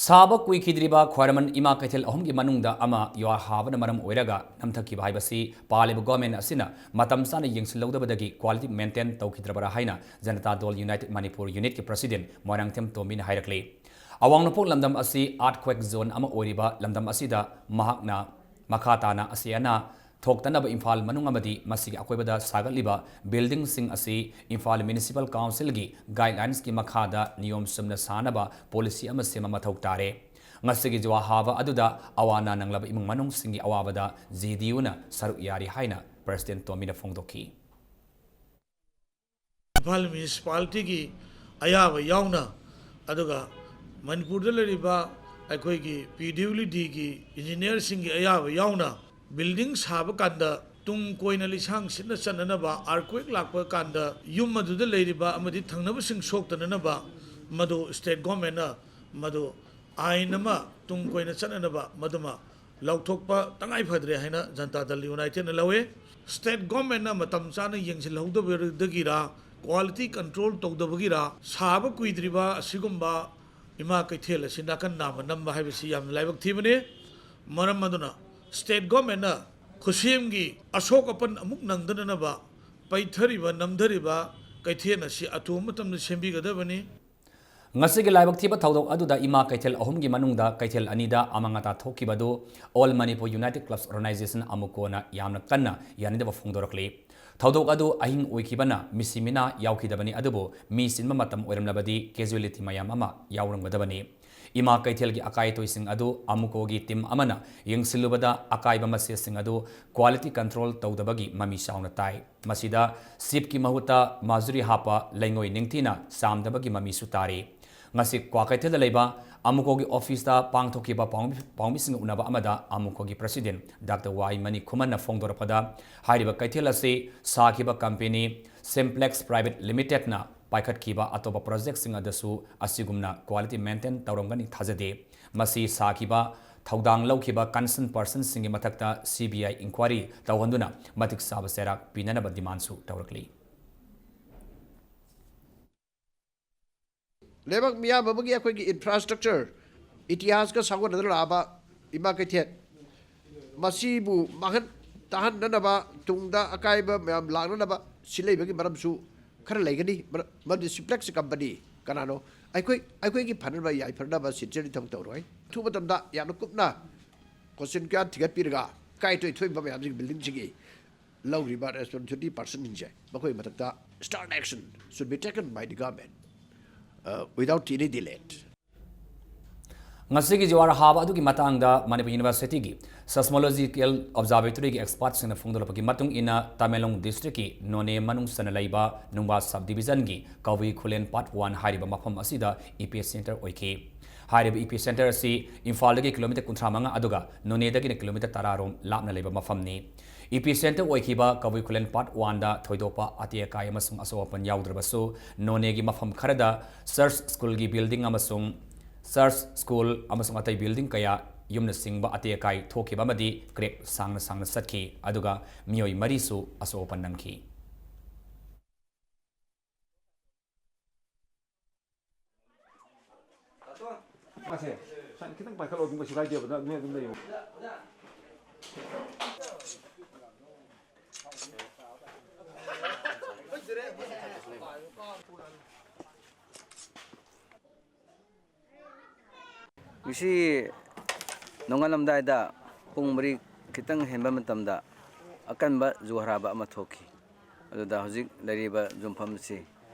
ꯁꯥꯕ ꯀꯨꯏꯈꯤꯗ꯭ꯔꯤꯕ ꯈ꯭ꯋꯥꯏꯔꯝꯕꯟ ꯏꯃꯥ ꯀꯩꯊꯦꯜ ꯑꯍꯨꯝꯒꯤ ꯃꯅꯨꯡꯗ ꯑꯃ ꯌꯨꯍꯥꯔ ꯍꯥꯕꯅ ꯃꯔꯝ ꯑꯣꯏꯔꯒ ꯅꯝꯊꯈꯤꯕ ꯍꯥꯏꯕꯁꯤ ꯄꯥꯜꯂꯤꯕ government ꯑꯁꯤꯅ ꯃꯇꯝ ꯆꯥꯅ ꯌꯦꯡꯁꯤꯜꯍꯧꯗꯕꯗꯒꯤ quality maintain ꯇꯧꯈꯤꯗ꯭ꯔꯕꯔꯥ ꯍꯥꯏꯅ ꯖꯅꯇꯥ ꯗꯜ United Manipur unitꯀꯤ president ꯃꯣꯏꯔꯥꯡꯊꯦꯝ ꯇꯣꯝꯕꯤꯅ ꯍꯥꯏꯔꯛꯂꯤ꯫ ꯑꯋꯥꯡ ꯅꯣꯡꯄꯣꯛ ꯂꯝꯗꯝ ꯑꯁꯤ earthquake zone ꯑꯃ ꯑꯣꯏꯔꯤꯕ ꯂꯝꯗꯝ ꯑꯁꯤꯗ ꯃꯍꯥꯛꯅ ꯃꯈꯥ ꯇꯥꯅ ꯑꯁꯤ ꯑꯅꯥ ꯊꯣꯛꯇꯅꯕ ꯏꯝꯐꯥꯜ ꯃꯅꯨꯡ ꯑꯃꯗꯤ ꯃꯁꯤꯒꯤ ꯑꯀꯣꯏꯕꯗ ꯁꯥꯒꯠꯂꯤꯕ buildingꯁꯤꯡ ꯑꯁꯤ ꯏꯝꯐꯥꯜ Municipal Councilꯒꯤ guidelinesꯀꯤ ꯃꯈꯥꯗ ꯅꯤꯌꯣꯝ ꯆꯨꯝꯅ ꯁꯥꯅꯕ policy ꯑꯃ ꯁꯦꯝꯕ ꯃꯊꯧ ꯇꯥꯔꯦ꯫ ꯉꯁꯤꯒꯤ ꯖꯨꯍꯥꯔ ꯍꯥꯕ ꯑꯗꯨꯗ ꯑꯋꯥ ꯑꯅꯥ ꯅꯪꯂꯕ ꯏꯃꯨꯡ ꯃꯅꯨꯡꯁꯤꯡꯒꯤ ꯑꯋꯥꯕꯗ GDUꯅ ꯁꯔꯨꯛ ꯌꯥꯔꯤ ꯍꯥꯏꯅ president ꯇꯣꯝꯕꯤꯅ ꯐꯣꯡꯗꯣꯛꯈꯤ꯫ ꯏꯝꯐꯥꯜ municipalityꯒꯤ ꯑꯌꯥꯕ ꯌꯥꯎꯅ, ꯑꯗꯨꯒ ꯃꯅꯤꯄꯨꯔꯗ ꯂꯩꯔꯤꯕ ꯑꯩꯈꯣꯏꯒꯤ PWDꯒꯤ engineerꯁꯤꯡꯒꯤ ꯑꯌꯥꯕ ꯌꯥꯎꯅ, building ꯁꯥꯕ ꯀꯥꯟꯗ ꯇꯨꯡ ꯀꯣꯏꯅ ꯂꯤꯁꯥꯡ ꯁꯤꯠꯅ ꯆꯠꯅꯅꯕ, earthquake ꯂꯥꯛꯄ ꯀꯥꯟꯗ ꯌꯨꯝ ꯑꯗꯨꯗ ꯂꯩꯔꯤꯕ ꯑꯃꯗꯤ ꯊꯪꯅꯕꯁꯤꯡ ꯁꯣꯛꯇꯅꯅꯕ, ꯃꯗꯨ state governmentꯅ ꯃꯗꯨ ꯑꯥꯏꯟ ꯑꯃ ꯇꯨꯡ ꯀꯣꯏꯅ ꯆꯠꯅꯅꯕ ꯃꯗꯨꯃ ꯂꯧꯊꯣꯛꯄ ꯇꯉꯥꯏ ꯐꯗ꯭ꯔꯦ ꯍꯥꯏꯅ ꯖꯅꯇꯥ ꯗꯜ Unitedꯅ ꯂꯧꯋꯦ꯫ State governmentꯅ ꯃꯇꯝ ꯆꯥꯅ ꯌꯦꯡꯁꯤꯜꯍꯧꯗꯕꯗꯒꯤꯔꯥ, quality control ꯇꯧꯗꯕꯒꯤꯔꯥ, ꯁꯥꯕ ꯀꯨꯏꯗ꯭ꯔꯤꯕ ꯑꯁꯤꯒꯨꯝꯕ ꯏꯃꯥ ꯀꯩꯊꯦꯜ ꯑꯁꯤ ꯅꯥꯀꯟ ꯅꯥꯝꯃ ꯅꯝꯕ ꯍꯥꯏꯕꯁꯤ ꯌꯥꯝꯅ ꯂꯥꯏꯕꯛ ꯊꯤꯕꯅꯤ꯫ ꯃꯔꯝ ꯑꯗꯨꯅ state governmentꯅ ꯈꯨꯠꯁꯦꯝꯒꯤ ꯑꯁꯣꯛ ꯑꯄꯟ ꯑꯃꯨꯛ ꯅꯪꯗꯅꯅꯕ ꯄꯩꯊꯔꯤꯕ ꯅꯝꯊꯔꯤꯕ ꯀꯩꯊꯦꯜ ꯑꯁꯤ ꯑꯊꯨꯕ ꯃꯇꯝꯗ ꯁꯦꯝꯕꯤꯒꯗꯕꯅꯤ꯫ ꯉꯁꯤꯒꯤ ꯂꯥꯏꯕꯛ ꯊꯤꯕ ꯊꯧꯗꯣꯛ ꯑꯗꯨꯗ ꯏꯃꯥ ꯀꯩꯊꯦꯜ ꯑꯍꯨꯝꯒꯤ ꯃꯅꯨꯡꯗ ꯀꯩꯊꯦꯜ ꯑꯅꯤꯗ ꯑꯃꯥꯡ ꯑꯇꯥ ꯊꯣꯛꯈꯤꯕꯗꯨ All Manipur United Clubs Organisation, ꯑꯃꯨꯀꯣꯅ ꯌꯥꯝꯅ ꯀꯟꯅ ꯌꯥꯅꯤꯡꯗꯕ ꯐꯣꯡꯗꯣꯔꯛꯂꯤ꯫ ꯊꯧꯗꯣꯛ ꯑꯗꯨ ꯑꯍꯤꯡ ꯑꯣꯏꯈꯤꯕꯅ ꯃꯤꯁꯤ ꯃꯤꯅꯥ ꯌꯥꯎꯈꯤꯗꯕꯅꯤ, ꯑꯗꯨꯕꯨ ꯃꯤ ꯆꯤꯟꯕ ꯃꯇꯝ ꯑꯣꯏꯔꯝꯂꯕꯗꯤ casualty ꯃꯌꯥꯝ ꯑꯃ ꯌꯥꯎꯔꯝꯒꯗꯕꯅꯤ꯫ ꯏꯃꯥ ꯀꯩꯊꯦꯜꯒꯤ ꯑꯀꯥꯏ ꯑꯇꯣꯏꯁꯤꯡ ꯑꯗꯨ ꯑꯃꯨꯀꯣꯒꯤ team ꯑꯃꯅ ꯌꯦꯡꯁꯤꯜꯂꯨꯕꯗ ꯑꯀꯥꯏꯕ ꯃꯆꯦꯠꯁꯤꯡ ꯑꯗꯨ quality control ꯇꯧꯗꯕꯒꯤ ꯃꯃꯤ ꯆꯥꯎꯅ ꯇꯥꯏ꯫ ꯃꯁꯤꯗ ꯁꯤꯞꯀꯤ ꯃꯍꯨꯠꯇ ꯃꯖꯨꯔꯤ ꯍꯥꯞꯄ ꯂꯩꯉꯣꯏ ꯅꯤꯡꯊꯤꯅ ꯆꯥꯝꯗꯕꯒꯤ ꯃꯃꯤꯁꯨ ꯇꯥꯔꯤ꯫ ꯉꯁꯤ ꯀ꯭ꯋꯥꯀꯩꯊꯦꯜꯗ ꯂꯩꯕ ꯑꯃꯨꯀꯣꯒꯤ ꯑꯣꯐꯤꯁꯇ ꯄꯥꯡꯊꯣꯛꯈꯤꯕ ꯄꯥꯎꯃꯤ-, ꯄꯥꯎꯃꯤꯁꯤꯡꯒ ꯎꯅꯕ ꯑꯃꯗ ꯑꯃꯨꯀꯣꯒꯤ ꯄ꯭ꯔꯁꯤꯗꯦꯟ ꯗꯥꯛꯇꯔ ꯋꯥꯏ ꯃꯅꯤ ꯈꯨꯃꯟꯅ ꯐꯣꯡꯗꯣꯔꯛꯄꯗ, ꯍꯥꯏꯔꯤꯕ ꯀꯩꯊꯦꯜ ꯑꯁꯤ ꯁꯥꯈꯤꯕ ꯀꯝꯄꯦꯅꯤ ꯁꯤꯝꯄ꯭ꯂꯦꯛꯁ ꯄ꯭ꯔꯥꯏꯚꯦꯠ ꯂꯤꯃꯤꯇꯦꯗꯅ ꯄꯥꯏꯈꯠꯈꯤꯕ ꯑꯇꯣꯞꯄ ꯄ꯭ꯔꯣꯖꯦꯛꯁꯤꯡ ꯑꯗꯨꯁꯨ ꯑꯁꯤꯒꯨꯝꯅ ꯀ꯭ꯋꯥꯂꯤꯇꯤ ꯃꯦꯟꯇꯦꯟ ꯇꯧꯔꯝꯒꯅꯤ ꯊꯥꯖꯗꯦ꯫ ꯃꯁꯤ ꯁꯥꯈꯤꯕ, ꯊꯧꯗꯥꯡ ꯂꯧꯈꯤꯕ ꯀꯟꯁꯔꯟ ꯄꯔꯁꯟꯁꯤꯡꯒꯤ ꯃꯊꯛꯇ ꯁꯤ ꯕꯤ ꯑꯥꯏ ꯏꯟꯀ꯭ꯋꯥꯏꯔꯤ ꯇꯧꯍꯟꯗꯨꯅ ꯃꯇꯤꯛ ꯆꯥꯕ ꯆꯩꯔꯥꯛ ꯄꯤꯅꯅꯕ ꯗꯤꯃꯥꯟꯁꯨ ꯇꯧꯔꯛꯂꯤ꯫ ꯂꯩꯕꯥꯛ ꯃꯤꯌꯥꯝ ꯑꯃꯒꯤ ꯑꯩꯈꯣꯏꯒꯤ ꯏꯟꯐ꯭ꯔꯥꯁ꯭ꯇ꯭ꯔꯛꯆꯔ, ꯏꯇꯤꯍꯥꯁꯀ ꯁꯥꯒꯣꯟꯅꯗꯨꯅ ꯂꯥꯛꯑꯕ ꯏꯃꯥ ꯀꯩꯊꯦꯜ, ꯃꯁꯤꯕꯨ ꯃꯥꯡꯍꯟ ꯇꯥꯍꯟꯅꯅꯕ, ꯇꯨꯡꯗ ꯑꯀꯥꯏꯕ ꯃꯌꯥꯝ ꯂꯥꯛꯅꯅꯕ ꯁꯤꯜꯂꯛꯏꯕꯒꯤ ꯃꯔꯝꯁꯨ ꯈꯔ ꯂꯩꯒꯅꯤ꯫ ꯃꯔ-, ꯃꯔꯝꯗꯤ ꯁꯤꯝꯄ꯭ꯂꯦꯛꯁ ꯀꯝꯄꯅꯤ ꯀꯅꯥꯅꯣ? ꯑꯩꯈꯣꯏ, ꯑꯩꯈꯣꯏꯒꯤ ꯐꯅꯅꯕ, ꯌꯥꯏꯐꯅꯕ ꯁꯤꯟꯁꯤꯌꯔꯗꯤ ꯊꯕꯛ ꯇꯧꯔꯣꯏ꯫ ꯑꯊꯨꯕ ꯃꯇꯝꯗ ꯌꯥꯝꯅ ꯀꯨꯞꯅ ꯀꯣꯏꯁꯟ ꯀꯌꯥ ꯊꯤꯒꯠꯄꯤꯔꯒ, ꯀꯥꯏ ꯇꯣꯏ ꯊꯣꯛꯏꯕ ꯃꯌꯥꯝꯁꯤꯒꯤ ꯕꯤꯜꯗꯤꯡꯁꯤꯡꯒꯤ ꯂꯧꯔꯤꯕ ꯔꯦꯁꯄꯣꯟꯁꯤꯕꯤꯂꯤꯇꯤ ꯄꯔꯁꯟꯁꯤꯡꯁꯦ, ꯃꯈꯣꯏꯒꯤ ꯃꯊꯛꯇ stern action should be taken by the government, uh, without any delay. ꯉꯁꯤꯒꯤ ꯖꯨꯋꯥꯔ ꯍꯥꯕ ꯑꯗꯨꯒꯤ ꯃꯇꯥꯡꯗ ꯃꯅꯤꯄꯨꯔ ꯌꯨꯅꯤꯚꯔꯁꯤꯇꯤꯒꯤ ꯁꯦꯁꯃꯣꯂꯣꯖꯤꯀꯦꯜ ꯑꯣꯕꯖꯥꯔꯕꯦꯇꯣꯔꯤꯒꯤ ꯑꯦꯛꯁꯄꯥꯔꯠꯁꯤꯡꯅ ꯐꯣꯡꯗꯣꯔꯛꯄꯒꯤ ꯃꯇꯨꯡ ꯏꯟꯅ, ꯇꯃꯦꯡꯂꯣꯡ ꯗꯤꯁꯇ꯭ꯔꯤꯛꯀꯤ ꯅꯣꯅꯦ ꯃꯅꯨꯡ ꯆꯟꯅ ꯂꯩꯕ ꯅꯨꯡꯕꯥ ꯁꯕ ꯗꯤꯕꯤꯖꯟꯒꯤ ꯀꯕꯨꯏ ꯈꯨꯂꯦꯟ ꯄꯥꯔꯠ ꯋꯥꯟ ꯍꯥꯏꯔꯤꯕ ꯃꯐꯝ ꯑꯁꯤꯗ ꯏꯄꯤ ꯁꯦꯟꯇꯔ ꯑꯣꯏꯈꯤ꯫ ꯍꯥꯏꯔꯤꯕ ꯏꯄꯤ ꯁꯦꯟꯇꯔ ꯑꯁꯤ ꯏꯝꯐꯥꯜꯗꯒꯤ ꯀꯤꯂꯣꯃꯤꯇꯔ ꯀꯨꯟꯊ꯭ꯔꯥ ꯃꯉꯥ ꯑꯗꯨꯒ ꯅꯣꯅꯦꯗꯒꯤꯅ ꯀꯤꯂꯣꯃꯤꯇꯔ ꯇꯔꯥ ꯔꯣꯝ ꯂꯥꯞꯅ ꯂꯩꯕ ꯃꯐꯝꯅꯤ꯫ ꯏꯄꯤ ꯁꯦꯟꯇꯔ ꯑꯣꯏꯈꯤꯕ ꯀꯕꯨꯏ ꯈꯨꯂꯦꯟ ꯄꯥꯔꯠ ꯋꯥꯟꯗ ꯊꯣꯏꯗꯣꯛꯄ ꯑꯇꯦꯛ ꯑꯀꯥꯏ ꯑꯃꯁꯨꯡ ꯑꯁꯣꯛ ꯑꯄꯟ ꯌꯥꯎꯗ꯭ꯔꯕꯁꯨ, ꯅꯣꯅꯦꯒꯤ ꯃꯐꯝ ꯈꯔꯗ ꯆꯔꯆ ꯁ꯭ꯀꯨꯜꯒꯤ ꯕꯤꯜꯗꯤꯡ ꯑꯃꯁꯨꯡ ꯆꯔꯆ ꯁ꯭ꯀꯨꯜ ꯑꯃꯁꯨꯡ ꯑꯇꯩ ꯕꯤꯜꯗꯤꯡ ꯀꯌꯥ, ꯌꯨꯝꯅꯆꯤꯡꯕ ꯑꯇꯦꯛ ꯑꯀꯥꯏ ꯊꯣꯛꯈꯤꯕ ꯑꯃꯗꯤ ꯀ꯭ꯔꯦꯛ ꯁꯥꯡꯅ ꯁꯥꯡꯅ ꯆꯠꯈꯤ, ꯑꯗꯨꯒ ꯃꯤꯑꯣꯏ ꯃꯔꯤꯁꯨ ꯑꯁꯣꯛ ꯑꯄꯟ ꯅꯪꯈꯤ꯫ ꯃꯥꯁꯦ, ꯁꯥꯏꯟ ꯈꯤꯇꯪ ꯄꯥꯏꯈꯠꯂꯣ, ꯑꯗꯨꯝ ꯀꯩꯁꯨ ꯀꯥꯏꯗꯦꯕ, ꯅꯣꯏ ꯑꯗꯨꯝ ꯂꯩꯌꯣ꯫ ꯉꯁꯤ ꯅꯣꯡꯉꯥꯜꯂꯝꯗꯥꯏꯗ ꯄꯨꯡ ꯃꯔꯤ ꯈꯤꯇꯪ ꯍꯦꯟꯕ ꯃꯇꯝꯗ ꯑꯀꯟꯕ ꯖꯨꯍꯥꯔꯥꯕ ꯑꯃ ꯊꯣꯛꯈꯤ꯫ ꯑꯗꯨꯗ ꯍꯧꯖꯤꯛ ꯂꯩꯔꯤꯕ ꯌꯨꯝꯐꯝꯁꯤ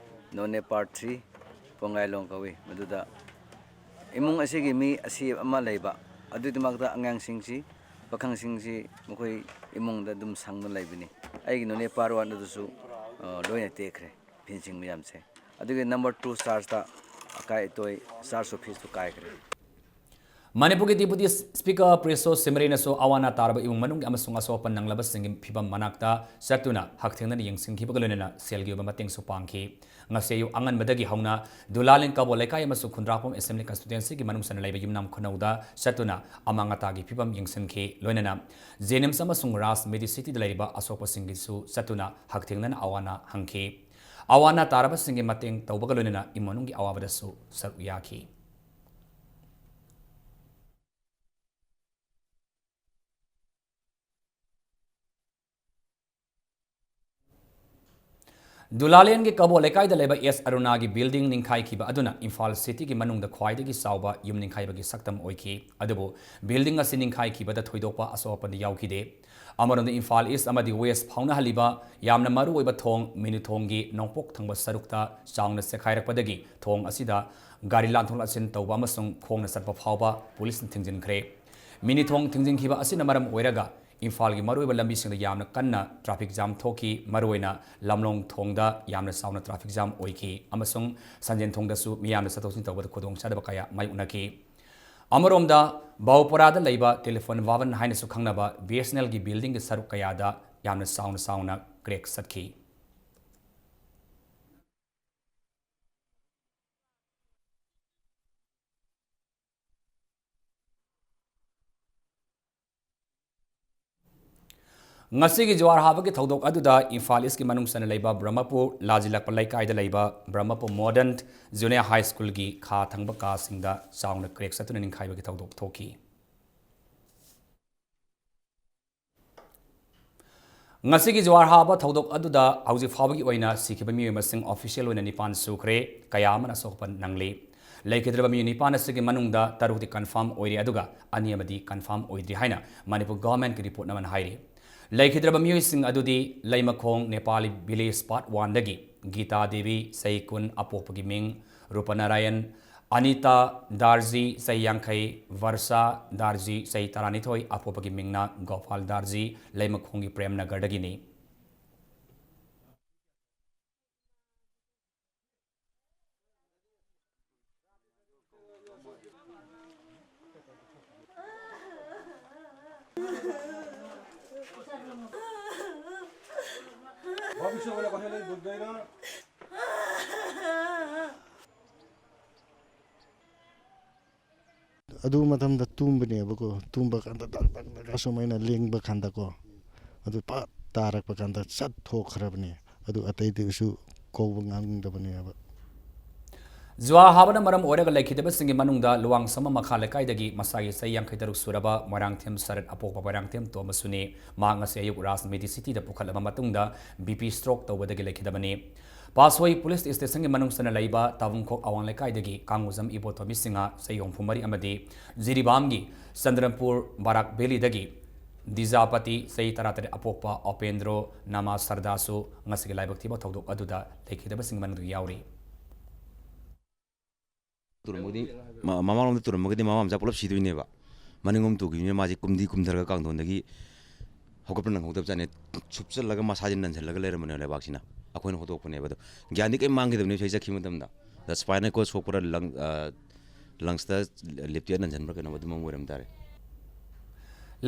ꯅꯣꯅꯦ ꯄꯥꯔꯠ ꯊ꯭ꯔꯤ, ꯄꯣꯡꯒꯥꯏꯂꯣꯡ ꯀꯧꯏ꯫ ꯃꯗꯨꯗ ꯏꯃꯨꯡ ꯑꯁꯤꯒꯤ ꯃꯤ ꯑꯁꯤ ꯑꯃ ꯂꯩꯕ, ꯑꯗꯨꯒꯤꯗꯃꯛꯇ ꯑꯉꯥꯡꯁꯤꯡꯁꯤ, ꯄꯥꯈꯪꯁꯤꯡꯁꯤ ꯃꯈꯣꯏ ꯏꯃꯨꯡꯗ ꯑꯗꯨꯝ ꯁꯪꯅ ꯂꯩꯕꯅꯤ꯫ ꯑꯩꯒꯤ ꯅꯣꯅꯦ ꯄꯥꯔꯠ ꯋꯥꯟ ꯑꯗꯨꯁꯨ, ꯑ, ꯂꯣꯏꯅ ꯇꯦꯛꯈ꯭ꯔꯦ, ꯐꯦꯟꯁꯤꯡ ꯃꯌꯥꯝꯁꯦ꯫ ꯑꯗꯨꯒꯤ ꯅꯝꯕꯔ ꯇꯨ ꯆꯥꯔꯖꯇ ꯑꯀꯥꯏ ꯑꯇꯣꯏ ꯆꯥꯔꯖ ꯑꯣꯐꯤꯁꯇꯨ ꯀꯥꯏꯈ꯭ꯔꯦ꯫ ꯃꯅꯤꯄꯨꯔꯒꯤ Deputy Speaker ꯄ꯭ꯔꯤꯁꯣ ꯁꯤꯃꯔꯤꯅꯁꯨ ꯑꯋꯥ ꯑꯅꯥ ꯇꯥꯔꯕ ꯏꯃꯨꯡ ꯃꯅꯨꯡꯒꯤ ꯑꯃꯁꯨꯡ ꯑꯁꯣꯛ ꯑꯄꯟ ꯅꯪꯂꯕꯁꯤꯡꯒꯤ ꯐꯤꯕꯝ ꯃꯅꯥꯛꯇ ꯆꯠꯇꯨꯅ ꯍꯛꯊꯦꯡꯅꯅ ꯌꯦꯡꯁꯤꯟꯈꯤꯕꯒ ꯂꯣꯏꯅꯅ ꯁꯦꯜꯒꯤ ꯑꯣꯏꯕ ꯃꯇꯦꯡꯁꯨ ꯄꯥꯡꯈꯤ꯫ ꯉꯁꯤ ꯑꯌꯨꯛ ꯑꯉꯟꯕꯗꯒꯤ ꯍꯧꯅ ꯗꯨꯂꯥꯂꯦꯟ ꯀꯕꯣ ꯂꯩꯀꯥꯏ ꯑꯃꯁꯨꯡ ꯈꯨꯟꯗ꯭ꯔꯥꯛꯄꯝ Assembly Constituencyꯒꯤ ꯃꯅꯨꯡ ꯆꯟꯅ ꯂꯩꯕ ꯌꯨꯝꯅꯥꯝ ꯈꯨꯅꯧꯗ ꯆꯠꯇꯨꯅ ꯑꯃꯥꯡ ꯑꯇꯥꯒꯤ ꯐꯤꯕꯝ ꯌꯦꯡꯁꯤꯟꯈꯤ꯫ ꯂꯣꯏꯅꯅ JNIMS ꯑꯃꯁꯨꯡ ꯔꯥꯖ Medicityꯗ ꯂꯩꯔꯤꯕ ꯑꯁꯣꯛꯄꯁꯤꯡꯒꯤꯁꯨ ꯆꯠꯇꯨꯅ ꯍꯛꯊꯦꯡꯅꯅ ꯑꯋꯥ ꯑꯅꯥ ꯍꯪꯈꯤ꯫ ꯑꯋꯥ ꯑꯅꯥ ꯇꯥꯔꯕꯁꯤꯡꯒꯤ ꯃꯇꯦꯡ ꯇꯧꯕꯒ ꯂꯣꯏꯅꯅ ꯏꯃꯨꯡ ꯃꯅꯨꯡꯒꯤ ꯑꯋꯥꯕꯗꯁꯨ ꯁꯔꯨꯛ ꯌꯥꯈꯤ꯫ ꯗꯨꯂꯥꯂꯦꯟꯒꯤ ꯀꯕꯣ ꯂꯩꯀꯥꯏꯗ ꯂꯩꯕ ꯑꯦꯁ ꯑꯔꯨꯅꯥꯒꯤ building ꯅꯤꯡꯈꯥꯏꯈꯤꯕ ꯑꯗꯨꯅ ꯏꯝꯐꯥꯜ cityꯒꯤ ꯃꯅꯨꯡꯗ ꯈ꯭ꯋꯥꯏꯗꯒꯤ ꯆꯥꯎꯕ ꯌꯨꯝ ꯅꯤꯡꯈꯥꯏꯕꯒꯤ ꯁꯛꯇꯝ ꯑꯣꯏꯈꯤ꯫ ꯑꯗꯨꯕꯨ building ꯑꯁꯤ ꯅꯤꯡꯈꯥꯏꯈꯤꯕꯗ ꯊꯣꯏꯗꯣꯛꯄ ꯑꯁꯣꯛ ꯑꯄꯟꯗꯤ ꯌꯥꯎꯈꯤꯗꯦ꯫ ꯑꯃꯔꯣꯝꯗ ꯏꯝꯐꯥꯜ East ꯑꯃꯗꯤ West ꯐꯥꯎꯅꯍꯜꯂꯤꯕ ꯌꯥꯝꯅ ꯃꯔꯨꯑꯣꯏꯕ ꯊꯣꯡ ꯃꯤꯅꯨꯊꯣꯡꯒꯤ ꯅꯣꯡꯄꯣꯛ ꯊꯪꯕ ꯁꯔꯨꯛꯇ ꯆꯥꯎꯅ ꯆꯦꯈꯥꯏꯔꯛꯄꯗꯒꯤ ꯊꯣꯡ ꯑꯁꯤꯗ ꯒꯥꯔꯤ ꯂꯥꯟꯊꯣꯛ ꯂꯥꯟꯁꯤꯟ ꯇꯧꯕ ꯑꯃꯁꯨꯡ ꯈꯣꯡꯅ ꯆꯠꯄ ꯐꯥꯎꯕ ꯄꯨꯂꯤꯁꯅ ꯊꯤꯡꯖꯤꯟꯈ꯭ꯔꯦ꯫ ꯃꯤꯅꯨꯊꯣꯡ ꯊꯤꯡꯖꯤꯟꯈꯤꯕ ꯑꯁꯤꯅ ꯃꯔꯝ ꯑꯣꯏꯔꯒ ꯏꯝꯐꯥꯜꯒꯤ ꯃꯔꯨꯑꯣꯏꯕ ꯂꯝꯕꯤꯁꯤꯡꯗ ꯌꯥꯝꯅ ꯀꯟꯅ traffic jam ꯊꯣꯛꯈꯤ꯫ ꯃꯔꯨꯑꯣꯏꯅ ꯂꯝꯂꯣꯡ ꯊꯣꯡꯗ ꯌꯥꯝꯅ ꯆꯥꯎꯅ traffic jam ꯑꯣꯏꯈꯤ ꯑꯃꯁꯨꯡ ꯁꯟꯖꯦꯟ ꯊꯣꯡꯗꯁꯨ ꯃꯤꯌꯥꯝꯅ ꯆꯠꯊꯣꯛ ꯆꯠꯁꯤꯟ ꯇꯧꯕꯗ ꯈꯨꯗꯣꯡꯆꯥꯗꯕ ꯀꯌꯥ ꯃꯥꯌꯣꯛꯅꯈꯤ꯫ ꯑꯃꯔꯣꯝꯗ ꯕꯥꯎꯄꯔꯥꯗ ꯂꯩꯕ Telephone Bhavan ꯍꯥꯏꯅꯁꯨ ꯈꯪꯅꯕ BSNLꯒꯤ buildingꯒꯤ ꯁꯔꯨꯛ ꯀꯌꯥꯗ ꯌꯥꯝꯅ ꯆꯥꯎꯅ ꯆꯥꯎꯅ crack ꯆꯠꯈꯤ꯫ ꯉꯁꯤꯒꯤ ꯖꯨꯋꯥꯔ ꯍꯥꯕꯒꯤ ꯊꯧꯗꯣꯛ ꯑꯗꯨꯗ ꯏꯝꯐꯥꯜ Eastꯀꯤ ꯃꯅꯨꯡ ꯆꯟꯅ ꯂꯩꯕ ꯕ꯭ꯔꯍꯃꯄꯨꯔ ꯂꯥꯖꯤꯂꯛꯄ ꯂꯩꯀꯥꯏꯗ ꯂꯩꯕ ꯕ꯭ꯔꯍꯃꯄꯨꯔ Modern Junior High Schoolꯒꯤ ꯈꯥ ꯊꯪꯕ ꯀꯥꯁꯤꯡꯗ ꯆꯥꯎꯅ crack ꯆꯠꯇꯨꯅ ꯅꯤꯡꯈꯥꯏꯕꯒꯤ ꯊꯧꯗꯣꯛ ꯊꯣꯛꯈꯤ꯫ ꯉꯁꯤꯒꯤ ꯖꯨꯋꯥꯔ ꯍꯥꯕ ꯊꯧꯗꯣꯛ ꯑꯗꯨꯗ ꯍꯧꯖꯤꯛ ꯐꯥꯎꯕꯒꯤ ꯑꯣꯏꯅ ꯁꯤꯈꯤꯕ ꯃꯤꯑꯣꯏ ꯃꯁꯤꯡ official ꯑꯣꯏꯅ ꯅꯤꯄꯥꯟ ꯁꯨꯈ꯭ꯔꯦ꯫ ꯀꯌꯥ ꯑꯃꯅ ꯑꯁꯣꯛ ꯑꯄꯟ ꯅꯪꯂꯤ꯫ ꯂꯩꯈꯤꯗ꯭ꯔꯕ ꯃꯤꯑꯣꯏ ꯅꯤꯄꯥꯟ ꯑꯁꯤꯒꯤ ꯃꯅꯨꯡꯗ ꯇꯔꯨꯛꯇꯤ confirm ꯑꯣꯏꯔꯦ, ꯑꯗꯨꯒ ꯑꯅꯤ ꯑꯃꯗꯤ confirm ꯑꯣꯏꯗ꯭ꯔꯤ ꯍꯥꯏꯅ ꯃꯅꯤꯄꯨꯔ governmentꯀꯤ report ꯑꯃꯅ ꯍꯥꯏꯔꯤ꯫ ꯂꯩꯈꯤꯗ꯭ꯔꯕ ꯃꯤꯑꯣꯏꯁꯤꯡ ꯑꯗꯨꯗꯤ ꯂꯩꯃꯈꯣꯡ Nepali Village Part Oneꯗꯒꯤ ꯒꯤꯇꯥ ꯗꯦꯕꯤ, ꯆꯍꯤ ꯀꯨꯟ, ꯑꯄꯣꯛꯄꯒꯤ ꯃꯤꯡ ꯔꯨꯄꯅꯥꯔꯥꯌꯟ, ꯑꯅꯤꯇꯥ ꯗꯥꯔꯖꯤ, ꯆꯍꯤ ꯌꯥꯡꯈꯩ, ꯚꯔꯁꯥ ꯗꯥꯔꯖꯤ, ꯆꯍꯤ ꯇꯔꯥꯅꯤꯊꯣꯏ, ꯑꯄꯣꯛꯄꯒꯤ ꯃꯤꯡꯅ ꯒꯣꯄꯥꯜ ꯗꯥꯔꯖꯤ, ꯂꯩꯃꯈꯣꯡꯒꯤ ꯄ꯭ꯔꯦꯝ ꯅꯒꯔꯗꯒꯤꯅꯤ꯫ ꯑꯗꯨ ꯃꯇꯝꯗ ꯇꯨꯝꯕꯅꯦꯕꯀꯣ꯫ ꯇꯨꯝꯕ ꯀꯥꯟꯗ ꯗꯛ ꯗꯛ ꯗꯛ ꯑꯁꯨꯃꯥꯏꯅ ꯂꯦꯡꯕ ꯀꯥꯟꯗꯀꯣ, ꯑꯗꯨ ꯄꯠ ꯇꯥꯔꯛꯄ ꯀꯥꯟꯗ ꯁꯠ ꯊꯣꯛꯈ꯭ꯔꯕꯅꯦ꯫ ꯑꯗꯨ ꯑꯇꯩꯗꯨꯁꯨ ꯀꯧꯕ ꯉꯝꯗꯕꯅꯦꯕ꯫ ꯖꯨꯋꯥꯔ ꯍꯥꯕꯅ ꯃꯔꯝ ꯑꯣꯏꯔꯒ ꯂꯩꯈꯤꯗꯕꯁꯤꯡꯒꯤ ꯃꯅꯨꯡꯗ ꯂꯨꯋꯥꯡꯁꯝꯕꯝ ꯃꯈꯥ ꯂꯩꯀꯥꯏꯗꯒꯤ ꯃꯁꯥꯒꯤ ꯆꯍꯤ ꯌꯥꯡꯈꯩ ꯇꯔꯨꯛ ꯁꯨꯔꯕ ꯃꯣꯏꯔꯥꯡꯊꯦꯝ ꯁꯔꯠ ꯑꯄꯣꯛꯄ ꯃꯣꯏꯔꯥꯡꯊꯦꯝ ꯇꯣꯝꯕꯁꯨꯅꯤ꯫ ꯃꯍꯥꯛ ꯉꯁꯤ ꯑꯌꯨꯛ ꯔꯥꯖꯃꯦꯗꯤ ꯁꯤꯇꯤꯗ ꯄꯨꯈꯠꯂꯕ ꯃꯇꯨꯡꯗ ꯕꯤ ꯄꯤ ꯁ꯭ꯇ꯭ꯔꯣꯛ ꯇꯧꯕꯗꯒꯤ ꯂꯩꯈꯤꯗꯕꯅꯤ꯫ ꯄꯥꯠꯁꯣꯏ ꯄꯨꯂꯤꯁ ꯏꯁꯇꯦꯁꯟꯒꯤ ꯃꯅꯨꯡ ꯆꯟꯅ ꯂꯩꯕ ꯇꯥꯕꯨꯡꯈꯣꯛ ꯑꯋꯥꯡ ꯂꯩꯀꯥꯏꯗꯒꯤ ꯀꯥꯡꯉꯨꯖꯝ ꯏꯕꯣꯇꯣꯝꯕꯤ ꯁꯤꯡꯍ, ꯆꯍꯤ ꯍꯨꯝꯐꯨ ꯃꯔꯤ, ꯑꯃꯗꯤ ꯖꯤꯔꯤꯕꯥꯝꯒꯤ ꯆꯟꯗ꯭ꯔꯄꯨꯔ ꯕꯥꯔꯥꯛ ꯚꯦꯂꯤꯗꯒꯤ ꯗꯤꯖꯥꯄꯇꯤ, ꯆꯍꯤ ꯇꯔꯥꯇꯔꯦꯠ ꯑꯄꯣꯛꯄ ꯑꯣꯄꯦꯟꯗ꯭ꯔꯣ ꯅꯥꯃꯥ ꯁꯔꯗꯥꯁꯨ ꯉꯁꯤꯒꯤ ꯂꯥꯏꯕꯛ ꯊꯤꯕ ꯊꯧꯗꯣꯛ ꯑꯗꯨꯗ ꯂꯩꯈꯤꯗꯕꯁꯤꯡꯒꯤ ꯃꯅꯨꯡꯗ ꯌꯥꯎꯔꯤ꯫ ꯇꯨꯔꯝꯃꯒꯗꯤ, ꯃ-, ꯃꯃꯥꯡꯂꯣꯝꯗ ꯇꯨꯔꯝꯃꯒꯗꯤ ꯃꯃꯥ ꯃꯆꯥ ꯄꯨꯂꯞ ꯁꯤꯗꯣꯏꯅꯦꯕ꯫ ꯃꯅꯤꯡꯂꯣꯝ ꯇꯨꯈꯤꯕꯅꯤꯅ ꯃꯥꯁꯦ ꯀꯨꯝꯗꯤ ꯀꯨꯝꯊꯔꯒ ꯀꯥꯡꯊꯣꯟꯗꯒꯤ ꯍꯧꯒꯠꯄ ꯅꯪꯍꯧꯗꯕ ꯖꯥꯠꯅꯦ꯫ ꯁꯨꯞꯆꯜꯂꯒ ꯃꯁꯥꯁꯦ ꯅꯟꯁꯤꯜꯂꯒ ꯂꯩꯔꯝꯕꯅꯦꯕ ꯂꯩꯕꯥꯛꯁꯤꯅ꯫ ꯑꯩꯈꯣꯏꯅ ꯍꯣꯠꯇꯣꯛꯄꯅꯦꯕ꯫ ꯑꯗꯣ ꯒ꯭ꯌꯥꯟꯗꯤ ꯀꯔꯤꯝ ꯃꯥꯡꯈꯤꯗꯕꯅꯦ ꯉꯁꯥꯏ ꯆꯠꯈꯤꯕ ꯃꯇꯝꯗ꯫ ꯗ ꯁ꯭ꯄꯥꯏꯅꯦꯜ ꯀꯣꯔꯗ ꯁꯣꯛꯄ꯭ꯔꯥ, ꯂꯪ-, ꯑ, ꯂꯪꯁꯇ ꯂꯦꯞꯇꯦ ꯅꯟꯁꯤꯟꯕ꯭ꯔꯥ ꯀꯩꯅꯣꯝ ꯑꯗꯨꯝ ꯑꯣꯏꯔꯝ ꯇꯥꯔꯦ꯫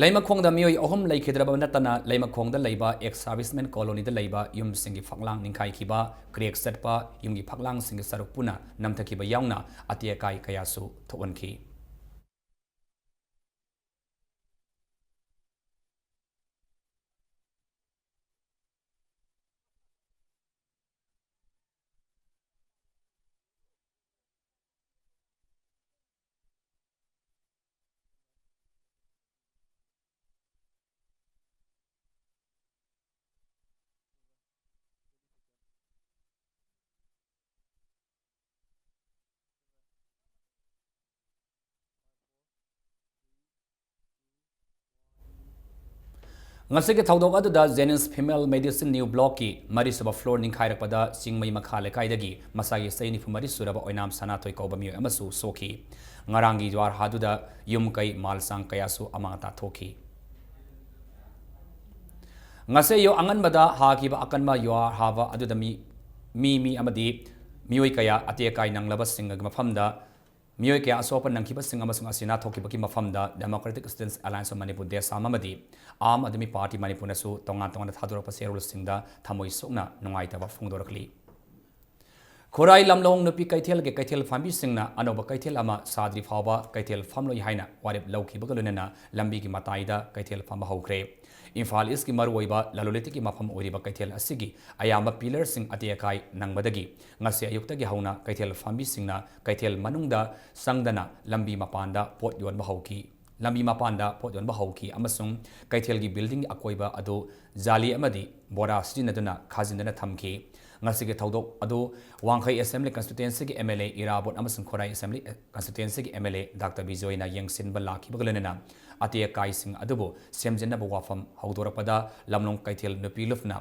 ꯂꯩꯃꯈꯣꯡꯗ ꯃꯤꯑꯣꯏ ꯑꯍꯨꯝ ꯂꯩꯈꯤꯗ꯭ꯔꯕ ꯅꯠꯇꯅ ꯂꯩꯃꯈꯣꯡꯗ ꯂꯩꯕ ꯑꯦꯛꯁ ꯁꯥꯔꯚꯤꯁꯃꯦꯟ ꯀꯣꯂꯣꯅꯤꯗ ꯂꯩꯕ ꯌꯨꯝꯁꯤꯡꯒꯤ ꯐꯛꯂꯥꯡ ꯅꯤꯡꯈꯥꯏꯈꯤꯕ, ꯀ꯭ꯔꯦꯛ ꯆꯠꯄ, ꯌꯨꯝꯒꯤ ꯐꯛꯂꯥꯡꯁꯤꯡꯒꯤ ꯁꯔꯨꯛ ꯄꯨꯟꯅ ꯅꯝꯊꯈꯤꯕ ꯌꯥꯎꯅ ꯑꯇꯦꯛ ꯑꯀꯥꯏ ꯀꯌꯥꯁꯨ ꯊꯣꯛꯍꯟꯈꯤ꯫ ꯉꯁꯤꯒꯤ ꯊꯧꯗꯣꯛ ꯑꯗꯨꯗ ꯖꯦꯅꯤꯝꯁ ꯐꯤꯃꯦꯜ ꯃꯦꯗꯤꯁꯤꯟ ꯅ꯭ꯌꯨ ꯕ꯭ꯂꯣꯛꯀꯤ ꯃꯔꯤꯁꯨꯕ ꯐ꯭ꯂꯣꯔ ꯅꯤꯡꯈꯥꯏꯔꯛꯄꯗ ꯆꯤꯡꯃꯩ ꯃꯈꯥ ꯂꯩꯀꯥꯏꯗꯒꯤ ꯃꯁꯥꯒꯤ ꯆꯍꯤ ꯅꯤꯐꯨ ꯃꯔꯤ ꯁꯨꯔꯕ ꯑꯣꯏꯅꯥꯝ ꯁꯅꯥꯊꯣꯏ ꯀꯧꯕ ꯃꯤꯑꯣꯏ ꯑꯃꯁꯨ ꯁꯣꯛꯈꯤ꯫ ꯉꯔꯥꯡꯒꯤ ꯖ꯭ꯋꯥꯔ ꯍꯥꯗꯨꯗ ꯌꯨꯝ ꯀꯩ ꯃꯥꯜ ꯆꯥꯡ ꯀꯌꯥꯁꯨ ꯑꯃꯥꯡ ꯑꯇꯥ ꯊꯣꯛꯈꯤ꯫ ꯉꯁꯤ ꯑꯌꯨꯛ ꯑꯉꯟꯕꯗ ꯍꯥꯈꯤꯕ ꯑꯀꯟꯕ ꯖ꯭ꯋꯥꯔ ꯍꯥꯕ ꯑꯗꯨꯗ ꯃꯤ, ꯃꯤ, ꯃꯤ ꯑꯃꯗꯤ ꯃꯤꯑꯣꯏ ꯀꯌꯥ ꯑꯇꯦꯛ ꯑꯀꯥꯏ ꯅꯪꯂꯕꯁꯤꯡꯒꯤ ꯃꯐꯝꯗ ꯃꯤꯑꯣꯏ ꯀꯌꯥ ꯑꯁꯣꯛ ꯑꯄꯟ ꯅꯪꯈꯤꯕꯁꯤꯡ ꯑꯃꯁꯨꯡ ꯑꯁꯤ ꯑꯅꯥ ꯊꯣꯛꯈꯤꯕꯒꯤ ꯃꯐꯝꯗ Democratic Students Alliance of Manipur, ꯗꯦꯁꯥꯝ, ꯑꯃꯗꯤ ꯑꯥꯝ ꯑꯥꯗꯃꯤ ꯄꯥꯔꯇꯤ ꯃꯅꯤꯄꯨꯔꯅꯁꯨ ꯇꯣꯉꯥꯟ ꯇꯣꯉꯥꯟꯅ ꯊꯥꯗꯣꯔꯛꯄ ꯆꯦꯔꯣꯜꯁꯤꯡꯗ ꯊꯃꯣꯏ ꯁꯣꯛꯅ ꯅꯨꯡꯉꯥꯏꯇꯕ ꯐꯣꯡꯗꯣꯔꯛꯂꯤ꯫ ꯈꯨꯔꯥꯏ ꯂꯝꯂꯣꯡ ꯅꯨꯄꯤ ꯀꯩꯊꯦꯜꯒꯤ ꯀꯩꯊꯦꯜ ꯐꯝꯕꯤꯁꯤꯡꯅ ꯑꯅꯧꯕ ꯀꯩꯊꯦꯜ ꯑꯃ ꯁꯥꯗ꯭ꯔꯤ ꯐꯥꯎꯕ ꯀꯩꯊꯦꯜ ꯐꯝꯂꯣꯏ ꯍꯥꯏꯅ ꯋꯥꯔꯦꯞ ꯂꯧꯈꯤꯕꯒ ꯂꯣꯏꯅꯅ ꯂꯝꯕꯤꯒꯤ ꯃꯇꯥꯏꯗ ꯀꯩꯊꯦꯜ ꯐꯝꯕ ꯍꯧꯈ꯭ꯔꯦ꯫ ꯏꯝꯐꯥꯜ ꯏꯁꯀꯤ ꯃꯔꯨꯑꯣꯏꯕ ꯂꯂꯣꯟ ꯏꯇꯤꯛꯀꯤ ꯃꯐꯝ ꯑꯣꯏꯔꯤꯕ ꯀꯩꯊꯦꯜ ꯑꯁꯤꯒꯤ ꯑꯌꯥꯝꯕ ꯄꯤꯂꯔꯁꯤꯡ ꯑꯇꯦꯛ ꯑꯀꯥꯏ ꯅꯪꯕꯗꯒꯤ ꯉꯁꯤ ꯑꯌꯨꯛꯇꯒꯤ ꯍꯧꯅ ꯀꯩꯊꯦꯜ ꯐꯝꯕꯤꯁꯤꯡꯅ ꯀꯩꯊꯦꯜ ꯃꯅꯨꯡꯗ ꯆꯪꯗꯅ ꯂꯝꯕꯤ ꯃꯄꯥꯟꯗ ꯄꯣꯠ ꯌꯣꯟꯕ ꯍꯧꯈꯤ꯫ ꯂꯝꯕꯤ ꯃꯄꯥꯟꯗ ꯄꯣꯠ ꯌꯣꯟꯕ ꯍꯧꯈꯤ ꯑꯃꯁꯨꯡ ꯀꯩꯊꯦꯜꯒꯤ building ꯑꯀꯣꯏꯕ ꯑꯗꯨ ꯖꯥꯂꯤ ꯑꯃꯗꯤ ꯕꯣꯔꯥ ꯁꯤꯖꯤꯟꯅꯗꯨꯅ ꯈꯥꯖꯤꯟꯗꯨꯅ ꯊꯝꯈꯤ꯫ ꯉꯁꯤꯒꯤ ꯊꯧꯗꯣꯛ ꯑꯗꯨ ꯋꯥꯡꯈꯩ Assembly Constituencyꯒꯤ MLA ꯏꯔꯥꯕꯣꯠ ꯑꯃꯁꯨꯡ ꯈꯨꯔꯥꯏ Assembly Constituencyꯒꯤ MLA Doctor ꯕꯤꯖꯣꯏꯅ ꯌꯦꯡꯁꯤꯟꯕ ꯂꯥꯛꯈꯤꯕꯒ ꯂꯣꯏꯅꯅ ꯑꯇꯦꯛ ꯑꯀꯥꯏꯁꯤꯡ ꯑꯗꯨꯕꯨ ꯁꯦꯝꯖꯤꯟꯅꯕ ꯋꯥꯐꯝ ꯍꯧꯗꯣꯔꯛꯄꯗ ꯂꯝꯂꯣꯡ ꯀꯩꯊꯦꯜ ꯅꯨꯄꯤ ꯂꯨꯞꯅ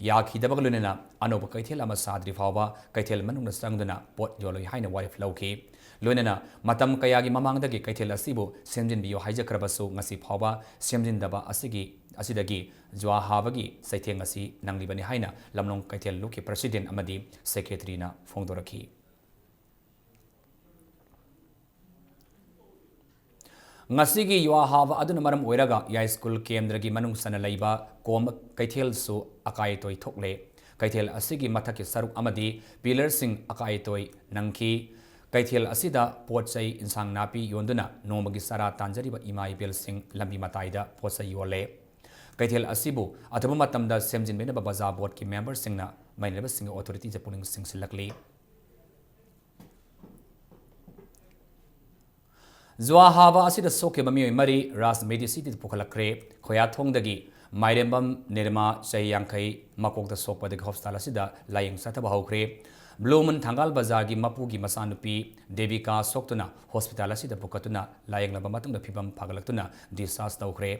ꯌꯥꯈꯤꯗꯕꯒ ꯂꯣꯏꯅꯅ ꯑꯅꯧꯕ ꯀꯩꯊꯦꯜ ꯑꯃ ꯁꯥꯗ꯭ꯔꯤ ꯐꯥꯎꯕ ꯀꯩꯊꯦꯜ ꯃꯅꯨꯡꯗ ꯆꯪꯗꯨꯅ ꯄꯣꯠ ꯌꯣꯜꯂꯣꯏ ꯍꯥꯏꯅ ꯋꯥꯔꯦꯞ ꯂꯧꯈꯤ꯫ ꯂꯣꯏꯅꯅ ꯃꯇꯝ ꯀꯌꯥꯒꯤ ꯃꯃꯥꯡꯗꯒꯤ ꯀꯩꯊꯦꯜ ꯑꯁꯤꯕꯨ ꯁꯦꯝꯖꯤꯟꯕꯤꯌꯨ ꯍꯥꯏꯖꯈ꯭ꯔꯕꯁꯨ ꯉꯁꯤ ꯐꯥꯎꯕ ꯁꯦꯝꯖꯤꯟꯗꯕ ꯑꯁꯤꯒꯤ, ꯑꯁꯤꯗꯒꯤ ꯖꯨꯋꯥ ꯍꯥꯕꯒꯤ ꯆꯩꯊꯦꯡ ꯑꯁꯤ ꯅꯪꯂꯤꯕꯅꯤ ꯍꯥꯏꯅ ꯂꯝꯂꯣꯡ ꯀꯩꯊꯦꯜ ꯂꯨꯞꯀꯤ President ꯑꯃꯗꯤ Secretaryꯅ ꯐꯣꯡꯗꯣꯔꯛꯈꯤ꯫ ꯉꯁꯤꯒꯤ ꯌꯨꯋꯥ ꯍꯥꯕ ꯑꯗꯨꯅ ꯃꯔꯝ ꯑꯣꯏꯔꯒ ꯌꯥꯏꯁ꯭ꯀꯨꯜ ꯀꯦꯟꯗ꯭ꯔꯒꯤ ꯃꯅꯨꯡ ꯆꯟꯅ ꯂꯩꯕ ꯀꯣꯝ ꯀꯩꯊꯦꯜꯁꯨ ꯑꯀꯥꯏ ꯑꯇꯣꯏ ꯊꯣꯛꯂꯦ꯫ ꯀꯩꯊꯦꯜ ꯑꯁꯤꯒꯤ ꯃꯊꯛꯀꯤ ꯁꯔꯨꯛ ꯑꯃꯗꯤ ꯄꯤꯂꯔꯁꯤꯡ ꯑꯀꯥꯏ ꯑꯇꯣꯏ ꯅꯪꯈꯤ꯫ ꯀꯩꯊꯦꯜ ꯑꯁꯤꯗ ꯄꯣꯠ ꯆꯩ, ꯏꯟꯁꯥꯡ ꯅꯥꯄꯤ ꯌꯣꯟꯗꯨꯅ ꯅꯣꯡꯃꯒꯤ ꯆꯔꯥ ꯇꯥꯟꯖꯔꯤꯕ ꯏꯃꯥ ꯏꯕꯦꯜꯁꯤꯡ ꯂꯝꯕꯤ ꯃꯇꯥꯏꯗ ꯄꯣꯠ ꯆꯩ ꯌꯣꯜꯂꯦ꯫ ꯀꯩꯊꯦꯜ ꯑꯁꯤꯕꯨ ꯑꯊꯨꯕ ꯃꯇꯝꯗ ꯁꯦꯝꯖꯤꯟꯕꯤꯅꯕ ꯕꯖꯥꯔ ꯕꯣꯔꯗꯀꯤ ꯃꯦꯝꯕꯔꯁꯤꯡꯅ ꯃꯩ ꯂꯩꯅꯕꯁꯤꯡꯒꯤ ꯑꯣꯊꯣꯔꯤꯇꯤꯗ ꯄꯨꯛꯅꯤꯡ ꯆꯤꯡꯁꯤꯜꯂꯛꯂꯤ꯫ ꯖꯨꯋꯥ ꯍꯥꯕ ꯑꯁꯤꯗ ꯁꯣꯛꯈꯤꯕ ꯃꯤꯑꯣꯏ ꯃꯔꯤ ꯔꯥꯖ ꯃꯦꯗꯤꯁꯤꯇꯤꯗ ꯄꯨꯈꯠꯂꯛꯈ꯭ꯔꯦ꯫ ꯈꯣꯌꯥꯊꯣꯡꯗꯒꯤ ꯃꯥꯏꯔꯦꯝꯕꯝ ꯅꯤꯔꯃꯥ, ꯆꯍꯤ ꯌꯥꯡꯈꯩ, ꯃꯀꯣꯛꯇ ꯁꯣꯛꯄꯗꯒꯤ ꯍꯣꯁꯄꯤꯇꯥꯜ ꯑꯁꯤꯗ ꯂꯥꯌꯦꯡ ꯆꯠꯊꯕ ꯍꯧꯈ꯭ꯔꯦ꯫ ꯕ꯭ꯂꯨ ꯃꯨꯟ ꯊꯪꯒꯥꯜ ꯕꯖꯥꯔꯒꯤ ꯃꯄꯨꯒꯤ ꯃꯆꯥꯅꯨꯄꯤ ꯗꯦꯕꯤꯀꯥ ꯁꯣꯛꯇꯨꯅ ꯍꯣꯁꯄꯤꯇꯥꯜ ꯑꯁꯤꯗ ꯄꯨꯈꯠꯇꯨꯅ ꯂꯥꯌꯦꯡꯂꯕ ꯃꯇꯨꯡꯗ ꯐꯤꯕꯝ ꯐꯒꯠꯂꯛꯇꯨꯅ discharge ꯇꯧꯈ꯭ꯔꯦ꯫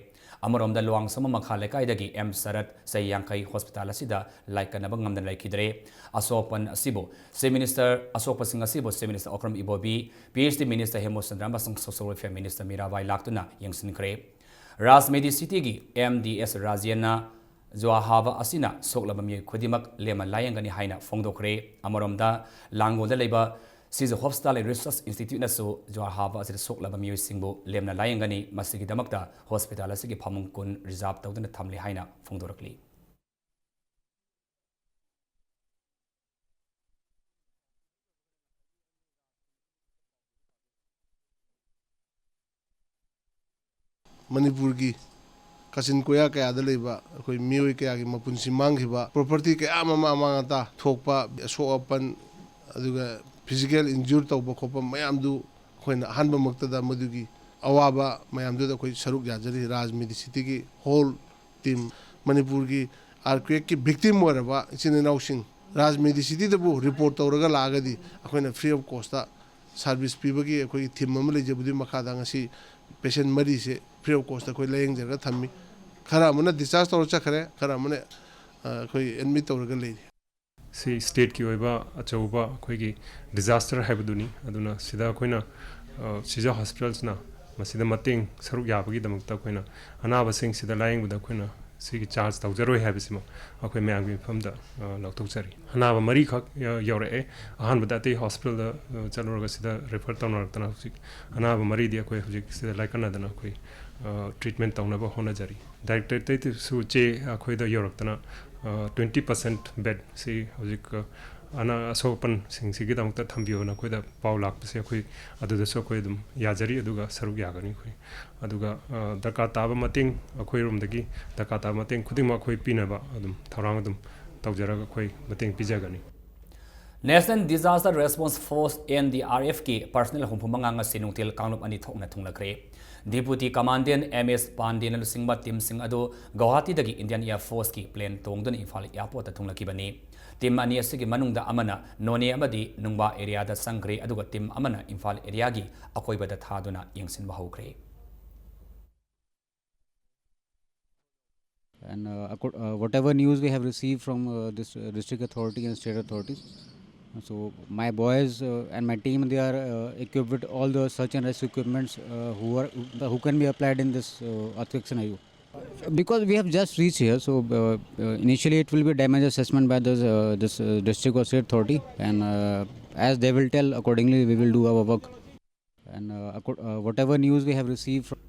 ꯑꯃꯔꯣꯝꯗ, ꯂꯨꯋꯥꯡꯁꯝ ꯃꯈꯥ ꯂꯩꯀꯥꯏꯗꯒꯤ ꯑꯦꯝ ꯁꯔꯠ, ꯆꯍꯤ ꯌꯥꯡꯈꯩ, ꯍꯣꯁꯄꯤꯇꯥꯜ ꯑꯁꯤꯗ ꯂꯥꯏꯀꯠꯅꯕ ꯉꯝꯗꯅ ꯂꯩꯈꯤꯗ꯭ꯔꯦ꯫ ꯑꯁꯣꯛꯄꯟ ꯑꯁꯤꯕꯨ Chief Minister, ꯑꯁꯣꯛꯄꯁꯤꯡ ꯑꯁꯤꯕꯨ Chief Minister ꯑꯣꯀ꯭ꯔꯝ ꯏꯕꯣꯕꯤ, PhD Minister ꯍꯦꯃꯣꯆꯟꯗ꯭ꯔ ꯑꯃꯁꯨꯡ Social Welfare Minister ꯃꯤꯔꯥꯕꯥꯏ ꯂꯥꯛꯇꯨꯅ ꯌꯦꯡꯁꯤꯟꯈ꯭ꯔꯦ꯫ ꯔꯥꯖ ꯃꯦꯗꯤꯁꯤꯇꯤꯒꯤ MDS ꯔꯥꯖꯦꯟꯅ ꯖꯨꯋꯥ ꯍꯥꯕ ꯑꯁꯤꯅ ꯁꯣꯛꯂꯕ ꯃꯤꯑꯣꯏ ꯈꯨꯗꯤꯡꯃꯛ ꯂꯦꯝꯅ ꯂꯥꯌꯦꯡꯒꯅꯤ ꯍꯥꯏꯅ ꯐꯣꯡꯗꯣꯛꯈ꯭ꯔꯦ꯫ ꯑꯃꯔꯣꯝꯗ, ꯂꯥꯡꯒꯣꯜꯗ ꯂꯩꯕ ꯁꯤꯖ ꯍꯣꯞꯁꯤꯇꯥꯜ ꯑꯦꯟ ꯔꯤꯁꯔꯆ ꯏꯟꯁꯇꯤꯇ꯭ꯌꯨꯠꯅꯁꯨ ꯖ꯭ꯋꯥꯔ ꯍꯥꯕ ꯑꯁꯤꯗ ꯁꯣꯛꯂꯕ ꯃꯤꯑꯣꯏꯁꯤꯡꯕꯨ ꯂꯦꯝꯅ ꯂꯥꯌꯦꯡꯒꯅꯤ꯫ ꯃꯁꯤꯒꯤꯗꯃꯛꯇ ꯍꯣꯁꯄꯤꯇꯥꯜ ꯑꯁꯤꯒꯤ ꯐꯃꯨꯡ ꯀꯨꯟ ꯔꯤꯖꯥꯔꯚ ꯇꯧꯗꯨꯅ ꯊꯝꯂꯤ ꯍꯥꯏꯅ ꯐꯣꯡꯗꯣꯔꯛꯂꯤ꯫ ꯃꯅꯤꯄꯨꯔꯒꯤ ꯀꯥꯆꯤꯟ ꯀꯣꯌꯥ ꯀꯌꯥꯗ ꯂꯩꯕ ꯑꯩꯈꯣꯏ ꯃꯤꯑꯣꯏ ꯀꯌꯥꯒꯤ ꯃꯄꯨꯟꯁꯤ ꯃꯥꯡꯈꯤꯕ, ꯄ꯭ꯔꯣꯄꯔꯇꯤ ꯀꯌꯥ ꯑꯃ ꯑꯃꯥꯡ ꯑꯇꯥ ꯊꯣꯛꯄ, ꯑꯁꯣꯛ ꯑꯄꯟ, ꯑꯗꯨꯒ ꯐꯤꯖꯤꯀꯦꯜ ꯏꯟꯖꯨꯔ ꯇꯧꯕ ꯈꯣꯠꯄ ꯃꯌꯥꯝꯗꯨ ꯑꯩꯈꯣꯏꯅ ꯑꯍꯥꯟꯕꯃꯛꯇꯗ ꯃꯗꯨꯒꯤ ꯑꯋꯥꯕ ꯃꯌꯥꯝꯗꯨꯗ ꯑꯩꯈꯣꯏ ꯁꯔꯨꯛ ꯌꯥꯖꯔꯤ꯫ ꯔꯥꯖ ꯃꯦꯗꯤꯁꯤꯇꯤꯒꯤ ꯍꯣꯜ ꯇꯤꯝ, ꯃꯅꯤꯄꯨꯔꯒꯤ ꯑꯥꯔꯀ꯭ꯋꯦꯛꯀꯤ ꯚꯤꯛꯇꯤꯝ ꯑꯣꯏꯔꯕ ꯏꯆꯤꯟ ꯏꯅꯥꯎꯁꯤꯡ ꯔꯥꯖ ꯃꯦꯗꯤꯁꯤꯇꯤꯗꯕꯨ ꯔꯤꯄꯣꯔꯠ ꯇꯧꯔꯒ ꯂꯥꯛꯑꯒꯗꯤ ꯑꯩꯈꯣꯏꯅ ꯐ꯭ꯔꯤ ꯑꯣꯐ ꯀꯣꯁꯇ ꯁꯥꯔꯚꯤꯁ ꯄꯤꯕꯒꯤ ꯑꯩꯈꯣꯏꯒꯤ ꯊꯤꯝ ꯑꯃ ꯂꯩꯖꯕꯗꯨꯒꯤ ꯃꯈꯥꯗ ꯉꯁꯤ ꯄꯦꯁꯦꯟ ꯃꯔꯤꯁꯦ ꯐ꯭ꯔꯤ ꯑꯣꯐ ꯀꯣꯁꯇ ꯑꯩꯈꯣꯏ ꯂꯥꯌꯦꯡꯖꯔꯒ ꯊꯝꯃꯤ꯫ ꯈꯔ ꯑꯃꯅ ꯗꯤꯁꯆꯥꯔꯖ ꯇꯧꯔ ꯆꯠꯈ꯭ꯔꯦ, ꯈꯔ ꯑꯃꯅ, ꯑ, ꯑꯩꯈꯣꯏ ꯑꯦꯗꯃꯤꯠ ꯇꯧꯔꯒ ꯂꯩꯔꯤ꯫ ꯁꯤ ꯁ꯭ꯇꯦꯠꯀꯤ ꯑꯣꯏꯕ ꯑꯆꯧꯕ ꯑꯩꯈꯣꯏꯒꯤ ꯗꯤꯖꯥꯁꯇꯔ ꯍꯥꯏꯕꯗꯨꯅꯤ꯫ ꯑꯗꯨꯅ ꯁꯤꯗ ꯑꯩꯈꯣꯏꯅ, ꯑ, ꯁꯤꯖ ꯍꯣꯁꯄꯤꯇꯥꯜꯁꯤꯅ ꯃꯁꯤꯗ ꯃꯇꯦꯡ ꯁꯔꯨꯛ ꯌꯥꯕꯒꯤꯗꯃꯛꯇ ꯑꯩꯈꯣꯏꯅ ꯑꯅꯥꯕꯁꯤꯡꯁꯤꯗ ꯂꯥꯌꯦꯡꯕꯗ ꯑꯩꯈꯣꯏꯅ ꯁꯤꯒꯤ ꯆꯥꯔꯖ ꯇꯧꯖꯔꯣꯏ ꯍꯥꯏꯕꯁꯤꯃ ꯑꯩꯈꯣꯏ ꯃꯌꯥꯝꯒꯤ ꯃꯤꯐꯝꯗ, ꯑ, ꯂꯧꯊꯣꯛꯆꯔꯤ꯫ ꯑꯅꯥꯕ ꯃꯔꯤꯈꯛ, ꯑ, ꯌꯧꯔꯛꯑꯦ꯫ ꯑꯍꯥꯟꯕꯗ ꯑꯇꯩ ꯍꯣꯁꯄꯤꯇꯥꯜꯗ, ꯑ, ꯆꯠꯂꯨꯔꯒ ꯁꯤꯗ ꯔꯤꯐꯔ ꯇꯧꯅꯔꯛꯇꯅ ꯍꯧꯖꯤꯛ ꯑꯅꯥꯕ ꯃꯔꯤꯗꯤ ꯑꯩꯈꯣꯏ ꯍꯧꯖꯤꯛ ꯁꯤꯗ ꯂꯥꯏꯀꯠꯅꯗꯅ ꯑꯩꯈꯣꯏ, ꯑ, ꯇ꯭ꯔꯤꯠꯃꯦꯟ ꯇꯧꯅꯕ ꯍꯣꯠꯅꯖꯔꯤ꯫ ꯗꯥꯏꯔꯦꯛꯇꯔꯦꯠꯇꯩꯁꯨ ꯆꯦ ꯑꯩꯈꯣꯏꯗ ꯌꯧꯔꯛꯇꯅ, ꯑ, twenty percent bed ꯁꯤ ꯍꯧꯖꯤꯛ, ꯑ, ꯑꯅꯥ ꯑꯁꯣꯛ ꯑꯄꯟꯁꯤꯡꯁꯤꯒꯤꯗꯃꯛꯇ ꯊꯝꯕꯤꯌꯣꯅ ꯑꯩꯈꯣꯏꯗ ꯄꯥꯎ ꯂꯥꯛꯄꯁꯦ ꯑꯩꯈꯣꯏ ꯑꯗꯨꯗꯁꯨ ꯑꯩꯈꯣꯏ ꯑꯗꯨꯝ ꯌꯥꯖꯔꯤ, ꯑꯗꯨꯒ ꯁꯔꯨꯛ ꯌꯥꯒꯅꯤ ꯑꯩꯈꯣꯏ꯫ ꯑꯗꯨꯒ, ꯑ, ꯗꯔꯀꯥꯔ ꯇꯥꯕ ꯃꯇꯦꯡ ꯑꯩꯈꯣꯏꯔꯣꯝꯗꯒꯤ ꯗꯔꯀꯥꯔ ꯇꯥꯕ ꯃꯇꯦꯡ ꯈꯨꯗꯤꯡꯃꯛ ꯑꯩꯈꯣꯏ ꯄꯤꯅꯕ ꯑꯗꯨꯝ ꯊꯧꯔꯥꯡ ꯑꯗꯨꯝ ꯇꯧꯖꯔꯒ ꯑꯩꯈꯣꯏ ꯃꯇꯦꯡ ꯄꯤꯖꯒꯅꯤ꯫ National Disaster Response Force, N D R F ꯀꯤ ꯄꯔꯁꯅꯦꯜ ꯍꯨꯝꯐꯨ ꯃꯉꯥ ꯉꯁꯤ ꯅꯨꯡꯊꯤꯜ ꯀꯥꯡꯂꯨꯞ ꯑꯅꯤ ꯊꯣꯛꯅ ꯊꯨꯡꯂꯈ꯭ꯔꯦ꯫ Deputy Commandant M S ꯄꯥꯟꯗꯦꯅ ꯂꯨꯆꯤꯡꯕ ꯇꯤꯝꯁꯤꯡ ꯑꯗꯨ ꯒꯧꯍꯥꯇꯤꯗꯒꯤ Indian Air Force ꯀꯤ ꯄ꯭ꯂꯦꯟ ꯇꯣꯡꯗꯨꯅ ꯏꯝꯐꯥꯜ ꯑꯦꯌꯔꯄꯣꯔꯠꯇ ꯊꯨꯡꯂꯈꯤꯕꯅꯤ꯫ ꯇꯤꯝ ꯑꯅꯤ ꯑꯁꯤꯒꯤ ꯃꯅꯨꯡꯗ ꯑꯃꯅ ꯅꯣꯅꯦ ꯑꯃꯗꯤ ꯅꯨꯡꯕꯥ ꯑꯦꯔꯤꯌꯥꯗ ꯆꯪꯈ꯭ꯔꯦ, ꯑꯗꯨꯒ ꯇꯤꯝ ꯑꯃꯅ ꯏꯝꯐꯥꯜ ꯑꯦꯔꯤꯌꯥꯒꯤ ꯑꯀꯣꯏꯕꯗ ꯊꯥꯗꯨꯅ ꯌꯦꯡꯁꯤꯟꯕ ꯍꯧꯈ꯭ꯔꯦ꯫ And, uh, acco-, uh, whatever news we have received from, uh, this, uh, district authority and state authorities, so my boys, uh, and my team, they are, uh, equipped with all the search and rescue equipments, uh, who are, who can be applied in this, uh, earthquake scenario. Because we have just reached here, so uh, uh, initially it will be damage assessment by this, uh, this uh, district water authority, and uh, as they will tell, accordingly we will do our work. And uh, acco- uh, whatever news we have received from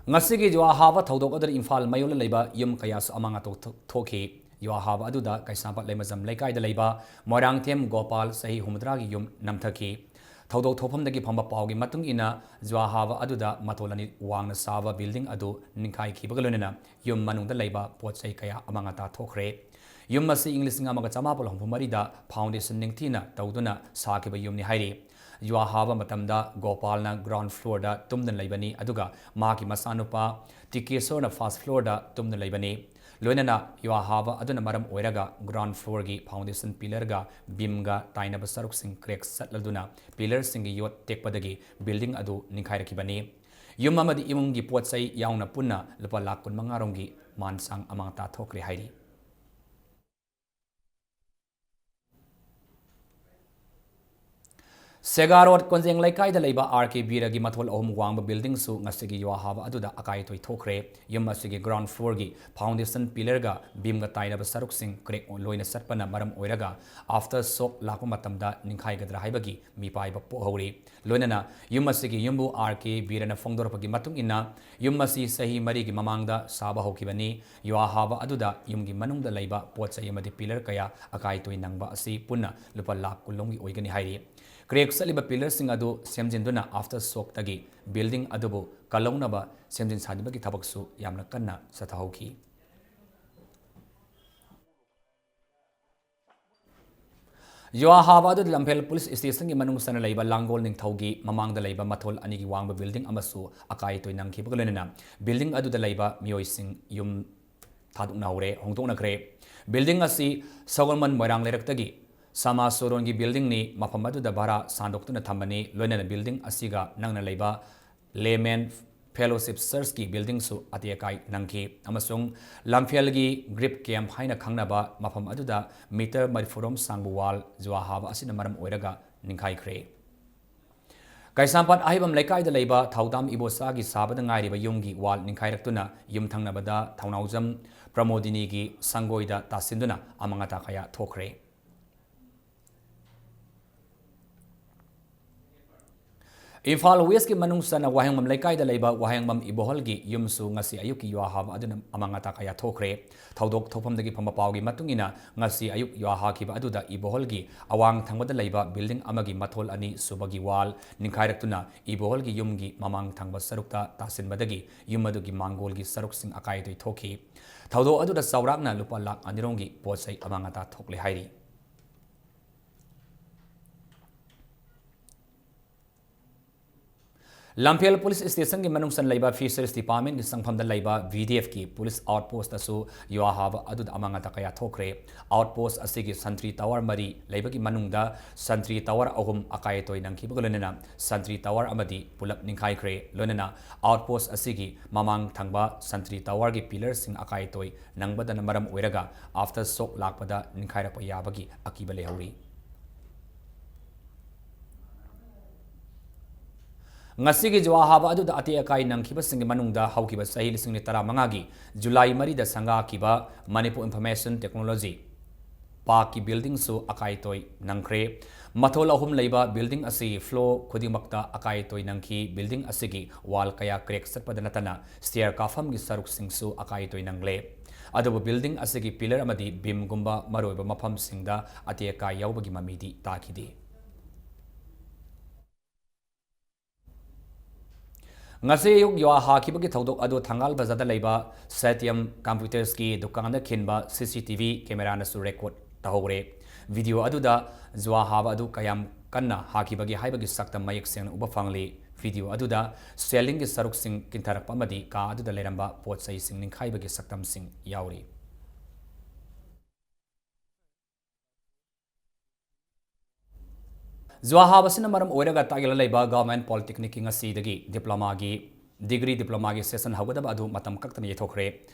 ꯉꯁꯤꯒꯤ ꯖꯨꯋꯥ ꯍꯥꯕ ꯊꯧꯗꯣꯛ ꯑꯗꯨꯗ ꯏꯝꯐꯥꯜ ꯃꯌꯣꯜꯗ ꯂꯩꯕ ꯌꯨꯝ ꯀꯌꯥꯁꯨ ꯑꯃꯥꯡ ꯑꯇꯥ ꯊꯣꯛꯈꯤ꯫ ꯖꯨꯋꯥ ꯍꯥꯕ ꯑꯗꯨꯗ ꯀꯩꯁꯥꯝꯄꯥꯠ ꯂꯩꯃꯖꯝ ꯂꯩꯀꯥꯏꯗ ꯂꯩꯕ ꯃꯣꯏꯔꯥꯡꯊꯦꯝ ꯒꯣꯄꯥꯜ, ꯆꯍꯤ ꯍꯨꯝꯐꯨꯇꯔꯥꯒꯤ ꯌꯨꯝ ꯅꯝꯊꯈꯤ꯫ ꯊꯧꯗꯣꯛ ꯊꯣꯛꯐꯝꯗꯒꯤ ꯐꯪꯕ ꯄꯥꯎꯒꯤ ꯃꯇꯨꯡ ꯏꯟꯅ, ꯖꯨꯋꯥ ꯍꯥꯕ ꯑꯗꯨꯗ ꯃꯇꯣꯜ ꯑꯅꯤ ꯋꯥꯡꯅ ꯁꯥꯕ ꯕꯤꯜꯗꯤꯡ ꯑꯗꯨ ꯅꯤꯡꯈꯥꯏꯈꯤꯕꯒ ꯂꯣꯏꯅꯅ ꯌꯨꯝ ꯃꯅꯨꯡꯗ ꯂꯩꯕ ꯄꯣꯠ ꯆꯩ ꯀꯌꯥ ꯑꯃꯥꯡ ꯑꯇꯥ ꯊꯣꯛꯈ꯭ꯔꯦ꯫ ꯌꯨꯝ ꯑꯁꯤ ꯏꯪ ꯂꯤꯁꯤꯡ ꯑꯃꯒ ꯆꯃꯥꯄꯜ ꯍꯨꯝꯐꯨ ꯃꯔꯤꯗ foundation ꯅꯤꯡꯊꯤꯅ ꯇꯧꯗꯨꯅ ꯁꯥꯈꯤꯕ ꯌꯨꯝꯅꯤ ꯍꯥꯏꯔꯤ꯫ ꯖꯨꯋꯥ ꯍꯥꯕ ꯃꯇꯝꯗ ꯒꯣꯄꯥꯜꯅ ground floorꯗ ꯇꯨꯝꯗꯨꯅ ꯂꯩꯕꯅꯤ, ꯑꯗꯨꯒ ꯃꯍꯥꯛꯀꯤ ꯃꯆꯥꯅꯨꯄꯥ ꯇꯤꯀꯦꯁꯣꯔꯅ first floorꯗ ꯇꯨꯝꯗꯨꯅ ꯂꯩꯕꯅꯤ꯫ ꯂꯣꯏꯅꯅ ꯖꯨꯋꯥ ꯍꯥꯕ ꯑꯗꯨꯅ ꯃꯔꯝ ꯑꯣꯏꯔꯒ ground floorꯒꯤ foundation pillarꯒ beamꯒ ꯇꯥꯏꯅꯕ ꯁꯔꯨꯛꯁꯤꯡ crack ꯆꯠꯂꯗꯨꯅ pillarꯁꯤꯡꯒꯤ ꯌꯣꯠ ꯇꯦꯛꯄꯗꯒꯤ building ꯑꯗꯨ ꯅꯤꯡꯈꯥꯏꯔꯛꯈꯤꯕꯅꯤ꯫ ꯌꯨꯝ ꯑꯃꯗꯤ ꯏꯃꯨꯡꯒꯤ ꯄꯣꯠ ꯆꯩ ꯌꯥꯎꯅ ꯄꯨꯟꯅ ꯂꯨꯄꯥ ꯂꯥꯈ ꯀꯨꯟꯃꯉꯥ ꯔꯣꯝꯒꯤ ꯃꯥꯟꯁꯥꯡ ꯑꯃꯥꯡ ꯑꯇꯥ ꯊꯣꯛꯈ꯭ꯔꯦ ꯍꯥꯏꯔꯤ꯫ ꯁꯦꯒꯥ ꯔꯣꯗ ꯀꯣꯟꯖꯦꯡ ꯂꯩꯀꯥꯏꯗ ꯂꯩꯕ ꯑꯥꯔ ꯀꯦ ꯕꯤꯔꯒꯤ ꯃꯊꯣꯜ ꯑꯍꯨꯝ ꯋꯥꯡꯕ buildingꯁꯨ ꯉꯁꯤꯒꯤ ꯖꯨꯋꯥ ꯍꯥꯕ ꯑꯗꯨꯗ ꯑꯀꯥꯏ ꯑꯇꯣꯏ ꯊꯣꯛꯈ꯭ꯔꯦ꯫ ꯌꯨꯝ ꯑꯁꯤꯒꯤ ground floorꯒꯤ foundation pillarꯒ beamꯒ ꯇꯥꯏꯅꯕ ꯁꯔꯨꯛꯁꯤꯡ crack ꯂꯣꯏꯅ ꯆꯠꯄꯅ ꯃꯔꯝ ꯑꯣꯏꯔꯒ after shock ꯂꯥꯛꯄ ꯃꯇꯝꯗ ꯅꯤꯡꯈꯥꯏꯒꯗ꯭ꯔꯥ ꯍꯥꯏꯕꯒꯤ ꯃꯤꯄꯥꯏꯕ ꯄꯣꯛꯍꯧꯔꯤ꯫ ꯂꯣꯏꯅꯅ ꯌꯨꯝ ꯑꯁꯤꯒꯤ ꯌꯨꯝꯕꯨ ꯑꯥꯔ ꯀꯦ ꯕꯤꯔꯅ ꯐꯣꯡꯗꯣꯔꯛꯄꯒꯤ ꯃꯇꯨꯡ ꯏꯟꯅ, ꯌꯨꯝ ꯑꯁꯤ ꯆꯍꯤ ꯃꯔꯤꯒꯤ ꯃꯃꯥꯡꯗ ꯁꯥꯕ ꯍꯧꯈꯤꯕꯅꯤ꯫ ꯖꯨꯋꯥ ꯍꯥꯕ ꯑꯗꯨꯗ ꯌꯨꯝꯒꯤ ꯃꯅꯨꯡꯗ ꯂꯩꯕ ꯄꯣꯠ ꯆꯩ ꯑꯃꯗꯤ pillar ꯀꯌꯥ ꯑꯀꯥꯏ ꯇꯣꯏ ꯅꯪꯕ ꯑꯁꯤ ꯄꯨꯟꯅ ꯂꯨꯄꯥ ꯂꯥꯈ ꯀꯨꯟ ꯂꯣꯝꯒꯤ ꯑꯣꯏꯒꯅꯤ ꯍꯥꯏꯔꯤ꯫ Crack ꯆꯠꯂꯤꯕ pillarꯁꯤꯡ ꯑꯗꯨ ꯁꯦꯝꯖꯤꯟꯗꯨꯅ after shockꯇꯒꯤ building ꯑꯗꯨꯕꯨ ꯀꯜꯍꯧꯅꯕ ꯁꯦꯝꯖꯤꯟ ꯁꯥꯖꯤꯟꯕꯒꯤ ꯊꯕꯛꯁꯨ ꯌꯥꯝꯅ ꯀꯟꯅ ꯆꯠꯊꯍꯧꯈꯤ꯫ ꯖꯨꯋꯥ ꯍꯥꯕ ꯑꯗꯨꯗ ꯂꯝꯐꯦꯜ police stationꯒꯤ ꯃꯅꯨꯡ ꯆꯟꯅ ꯂꯩꯕ ꯂꯥꯡꯒꯣꯜ ꯅꯤꯡꯊꯧꯒꯤ ꯃꯃꯥꯡꯗ ꯂꯩꯕ ꯃꯊꯣꯜ ꯑꯅꯤꯒꯤ ꯋꯥꯡꯕ building ꯑꯃꯁꯨ ꯑꯀꯥꯏ ꯑꯇꯣꯏ ꯅꯪꯈꯤꯕꯒ ꯂꯣꯏꯅꯅ building ꯑꯗꯨꯗ ꯂꯩꯕ ꯃꯤꯑꯣꯏꯁꯤꯡ ꯌꯨꯝ ꯊꯥꯗꯣꯛꯅꯍꯧꯔꯦ, ꯍꯣꯡꯗꯣꯛꯅꯈ꯭ꯔꯦ꯫ Building ꯑꯁꯤ ꯁꯒꯣꯜꯕꯟ ꯃꯣꯏꯔꯥꯡ ꯂꯩꯔꯛꯇꯒꯤ ꯁꯃꯥꯖ ꯁꯣꯔꯣꯟꯒꯤ buildingꯅꯤ꯫ ꯃꯐꯝ ꯑꯗꯨꯗ ꯚꯔꯥ ꯁꯥꯟꯗꯣꯛꯇꯨꯅ ꯊꯝꯕꯅꯤ꯫ ꯂꯣꯏꯅꯅ building ꯑꯁꯤꯒ ꯅꯛꯅ ꯂꯩꯕ Layman Fellowship Churchꯀꯤ buildingꯁꯨ ꯑꯇꯦꯛ ꯑꯀꯥꯏ ꯅꯪꯈꯤ, ꯑꯃꯁꯨꯡ ꯂꯝꯐꯦꯜꯒꯤ Grip Camp ꯍꯥꯏꯅ ꯈꯪꯅꯕ ꯃꯐꯝ ꯑꯗꯨꯗ meter ꯃꯔꯤꯐꯨ ꯔꯣꯝ ꯁꯥꯡꯕ wall ꯖꯨꯋꯥ ꯍꯥꯕ ꯑꯁꯤꯅ ꯃꯔꯝ ꯑꯣꯏꯔꯒ ꯅꯤꯡꯈꯥꯏꯈ꯭ꯔꯦ꯫ ꯀꯩꯁꯥꯝꯄꯥꯠ ꯑꯍꯩꯕꯝ ꯂꯩꯀꯥꯏꯗ ꯂꯩꯕ ꯊꯧꯗꯥꯝ ꯏꯕꯣꯆꯥꯒꯤ ꯁꯥꯕꯗ ꯉꯥꯏꯔꯤꯕ ꯌꯨꯝꯒꯤ ꯋꯥꯜ ꯅꯤꯡꯈꯥꯏꯔꯛꯇꯨꯅ ꯌꯨꯝꯊꯪꯅꯕꯗ ꯊꯧꯅꯥꯎꯖꯝ ꯄ꯭ꯔꯃꯣꯗꯤꯅꯤꯒꯤ ꯁꯪꯒꯣꯏꯗ ꯇꯥꯁꯤꯟꯗꯨꯅ ꯑꯃꯥꯡ ꯑꯇꯥ ꯀꯌꯥ ꯊꯣꯛꯈ꯭ꯔꯦ꯫ ꯏꯝꯐꯥꯜ ꯋꯦꯁꯀꯤ ꯃꯅꯨꯡ ꯆꯟꯅ ꯋꯥꯍꯦꯡꯕꯝ ꯂꯩꯀꯥꯏꯗ ꯂꯩꯕ ꯋꯥꯍꯦꯡꯕꯝ ꯏꯕꯣꯍꯜꯒꯤ ꯌꯨꯝꯁꯨ ꯉꯁꯤ ꯑꯌꯨꯛꯀꯤ ꯌꯨꯍꯥ ꯍꯥꯕ ꯑꯗꯨꯅ ꯑꯃꯥꯡ ꯑꯇꯥ ꯀꯌꯥ ꯊꯣꯛꯈ꯭ꯔꯦ꯫ ꯊꯧꯗꯣꯛ ꯊꯣꯛꯐꯝꯗꯒꯤ ꯐꯪꯕ ꯄꯥꯎꯒꯤ ꯃꯇꯨꯡ ꯏꯟꯅ, ꯉꯁꯤ ꯑꯌꯨꯛ ꯌꯨꯍꯥ ꯍꯥꯈꯤꯕ ꯑꯗꯨꯗ ꯏꯕꯣꯍꯜꯒꯤ ꯑꯋꯥꯡ ꯊꯪꯕꯗ ꯂꯩꯕ ꯕꯤꯜꯗꯤꯡ ꯑꯃꯒꯤ ꯃꯊꯣꯜ ꯑꯅꯤ ꯁꯨꯕꯒꯤ ꯋꯥꯜ ꯅꯤꯡꯈꯥꯏꯔꯛꯇꯨꯅ ꯏꯕꯣꯍꯜꯒꯤ ꯌꯨꯝꯒꯤ ꯃꯃꯥꯡ ꯊꯪꯕ ꯁꯔꯨꯛꯇ ꯇꯥꯁꯤꯟꯕꯗꯒꯤ ꯌꯨꯝ ꯑꯗꯨꯒꯤ ꯃꯥꯡꯒꯣꯜꯒꯤ ꯁꯔꯨꯛꯁꯤꯡ ꯑꯀꯥꯏ ꯑꯇꯣꯏ ꯊꯣꯛꯈꯤ꯫ ꯊꯧꯗꯣꯛ ꯑꯗꯨꯗ ꯆꯥꯎꯔꯥꯛꯅ ꯂꯨꯄꯥ ꯂꯥꯈ ꯑꯅꯤꯔꯣꯝꯒꯤ ꯄꯣꯠ ꯆꯩ ꯑꯃꯥꯡ ꯑꯇꯥ ꯊꯣꯛꯂꯦ ꯍꯥꯏꯔꯤ꯫ ꯂꯝꯐꯦꯜ ꯄꯨꯂꯤꯁ ꯁ꯭ꯇꯦꯁꯟꯒꯤ ꯃꯅꯨꯡ ꯆꯟ ꯂꯩꯕ ꯐꯤꯁꯔꯤꯁ ꯗꯤꯄꯥꯔꯠꯃꯦꯟꯒꯤ ꯆꯪꯐꯝꯗ ꯂꯩꯕ ꯚꯤ ꯗꯤ ꯑꯦꯐꯀꯤ ꯄꯨꯂꯤꯁ ꯑꯥꯎꯠ ꯄꯣꯁꯇꯁꯨ ꯌꯨꯍꯥ ꯍꯥꯕ ꯑꯗꯨꯗ ꯑꯃꯥꯡ ꯑꯇꯥ ꯀꯌꯥ ꯊꯣꯛꯈ꯭ꯔꯦ꯫ ꯑꯥꯎꯠ ꯄꯣꯁ ꯑꯁꯤꯒꯤ ꯁꯟꯇ꯭ꯔꯤ ꯇꯋꯥꯔ ꯃꯔꯤ ꯂꯩꯕꯒꯤ ꯃꯅꯨꯡꯗ ꯁꯟꯇ꯭ꯔꯤ ꯇꯋꯥꯔ ꯑꯍꯨꯝ ꯑꯀꯥꯏ ꯑꯇꯣꯏ ꯅꯪꯈꯤꯕꯒ ꯂꯣꯏꯅꯅ ꯁꯟꯇ꯭ꯔꯤ ꯇꯋꯥꯔ ꯑꯃꯗꯤ ꯄꯨꯂꯞ ꯅꯤꯡꯈꯥꯏꯈ꯭ꯔꯦ꯫ ꯂꯣꯏꯅꯅ ꯑꯥꯎꯠ ꯄꯣꯁ ꯑꯁꯤꯒꯤ ꯃꯃꯥꯡ ꯊꯪꯕ ꯁꯟꯇ꯭ꯔꯤ ꯇꯋꯥꯔꯒꯤ ꯄꯤꯂꯔꯁꯤꯡ ꯑꯀꯥꯏ ꯑꯇꯣꯏ ꯅꯪꯕꯗꯅ ꯃꯔꯝ ꯑꯣꯏꯔꯒ ꯑꯥꯐꯇꯔ ꯁꯣꯛ ꯂꯥꯛꯄꯗ ꯅꯤꯡꯈꯥꯏꯔꯛꯄ ꯌꯥꯕꯒꯤ ꯑꯀꯤꯕ ꯂꯩꯍꯧꯔꯤ꯫ ꯉꯁꯤꯒꯤ ꯖꯨꯋꯥ ꯍꯥꯕ ꯑꯗꯨꯗ ꯑꯇꯦꯛ ꯑꯀꯥꯏ ꯅꯪꯈꯤꯕꯁꯤꯡꯒꯤ ꯃꯅꯨꯡꯗ ꯍꯧꯈꯤꯕ ꯆꯍꯤ ꯂꯤꯁꯤꯡ ꯑꯅꯤ ꯇꯔꯥꯃꯉꯥꯒꯤ ꯖꯨꯂꯥꯏ ꯃꯔꯤꯗ ꯁꯪꯒꯥꯈꯤꯕ ꯃꯅꯤꯄꯨꯔ ꯏꯟꯐꯣꯔꯃꯦꯁꯟ ꯇꯦꯛꯅꯣꯂꯣꯖꯤ ꯄꯥꯔꯛꯀꯤ ꯕꯤꯜꯗꯤꯡꯁꯨ ꯑꯀꯥꯏ ꯑꯇꯣꯏ ꯅꯪꯈ꯭ꯔꯦ꯫ ꯃꯊꯣꯜ ꯑꯍꯨꯝ ꯂꯩꯕ ꯕꯤꯜꯗꯤꯡ ꯑꯁꯤꯒꯤ ꯐ꯭ꯂꯣꯔ ꯈꯨꯗꯤꯡꯃꯛꯇ ꯑꯀꯥꯏ ꯑꯇꯣꯏ ꯅꯪꯈꯤ꯫ ꯕꯤꯜꯗꯤꯡ ꯑꯁꯤꯒꯤ ꯋꯥꯜ ꯀꯌꯥ ꯀ꯭ꯔꯦꯛ ꯆꯠꯄꯗ ꯅꯠꯇꯅ ꯁ꯭ꯇꯦꯌꯔ ꯀꯥꯐꯝꯒꯤ ꯁꯔꯨꯛꯁꯤꯡꯁꯨ ꯑꯀꯥꯏ ꯑꯇꯣꯏ ꯅꯪꯂꯦ꯫ ꯑꯗꯨꯕꯨ ꯕꯤꯜꯗꯤꯡ ꯑꯁꯤꯒꯤ ꯄꯤꯂꯔ ꯑꯃꯗꯤ ꯕꯤꯝꯒꯨꯝꯕ ꯃꯔꯨꯑꯣꯏꯕ ꯃꯐꯝꯁꯤꯡꯗ ꯑꯇꯦꯛ ꯑꯀꯥꯏ ꯌꯥꯎꯕꯒꯤ ꯃꯃꯤꯗꯤ ꯇꯥꯈꯤꯗꯦ꯫ ꯉꯁꯤ ꯑꯌꯨꯛ ꯌꯨꯍꯥ ꯍꯥꯈꯤꯕꯒꯤ ꯊꯧꯗꯣꯛ ꯑꯗꯨ ꯊꯪꯒꯥꯜ ꯕꯖꯥꯔꯗ ꯂꯩꯕ ꯁꯇ꯭ꯌꯝ ꯀꯝꯄ꯭ꯌꯨꯇꯔꯁꯀꯤ ꯗꯨꯀꯥꯟꯗ ꯈꯤꯟꯕ ꯁꯤ ꯁꯤ ꯇꯤ ꯚꯤ ꯀꯦꯃꯦꯔꯥꯅꯁꯨ ꯔꯦꯀꯣꯔꯗ ꯇꯧꯍꯧꯔꯦ꯫ ꯚꯤꯗꯤꯑꯣ ꯑꯗꯨꯗ ꯖꯨꯋꯥ ꯍꯥꯕ ꯑꯗꯨ ꯀꯌꯥꯝ ꯀꯟꯅ ꯍꯥꯈꯤꯕꯒꯦ ꯍꯥꯏꯕꯒꯤ ꯁꯛꯇꯝ ꯃꯌꯦꯛ ꯁꯦꯡꯅ ꯎꯕ ꯐꯪꯂꯤ꯫ ꯚꯤꯗꯤꯑꯣ ꯑꯗꯨꯗ ꯁꯦꯂꯤꯡꯒꯤ ꯁꯔꯨꯛꯁꯤꯡ ꯀꯤꯟꯊꯔꯛꯄ ꯑꯃꯗꯤ ꯀꯥ ꯑꯗꯨꯗ ꯂꯩꯔꯝꯕ ꯄꯣꯠ ꯆꯩꯁꯤꯡ ꯅꯤꯡꯈꯥꯏꯕꯒꯤ ꯁꯛꯇꯝꯁꯤꯡ ꯌꯥꯎꯔꯤ꯫ ꯖꯨꯋꯥ ꯍꯥꯕꯁꯤꯅ ꯃꯔꯝ ꯑꯣꯏꯔꯒ ꯇꯥꯛꯌꯦꯜꯗ ꯂꯩꯕ ꯒꯚꯔꯟꯃꯦꯟꯠ ꯄꯣꯂꯤꯇꯦꯛꯅꯤꯛꯀꯤ ꯉꯁꯤꯗꯒꯤ ꯗꯤꯄ꯭ꯂꯣꯃꯥꯒꯤ Degree Diploma ꯒꯤ session ꯍꯧꯒꯗꯕ ꯑꯗꯨ ꯃꯇꯝ ꯀꯛꯇꯅ ꯌꯩꯊꯣꯛꯈ꯭ꯔꯦ꯫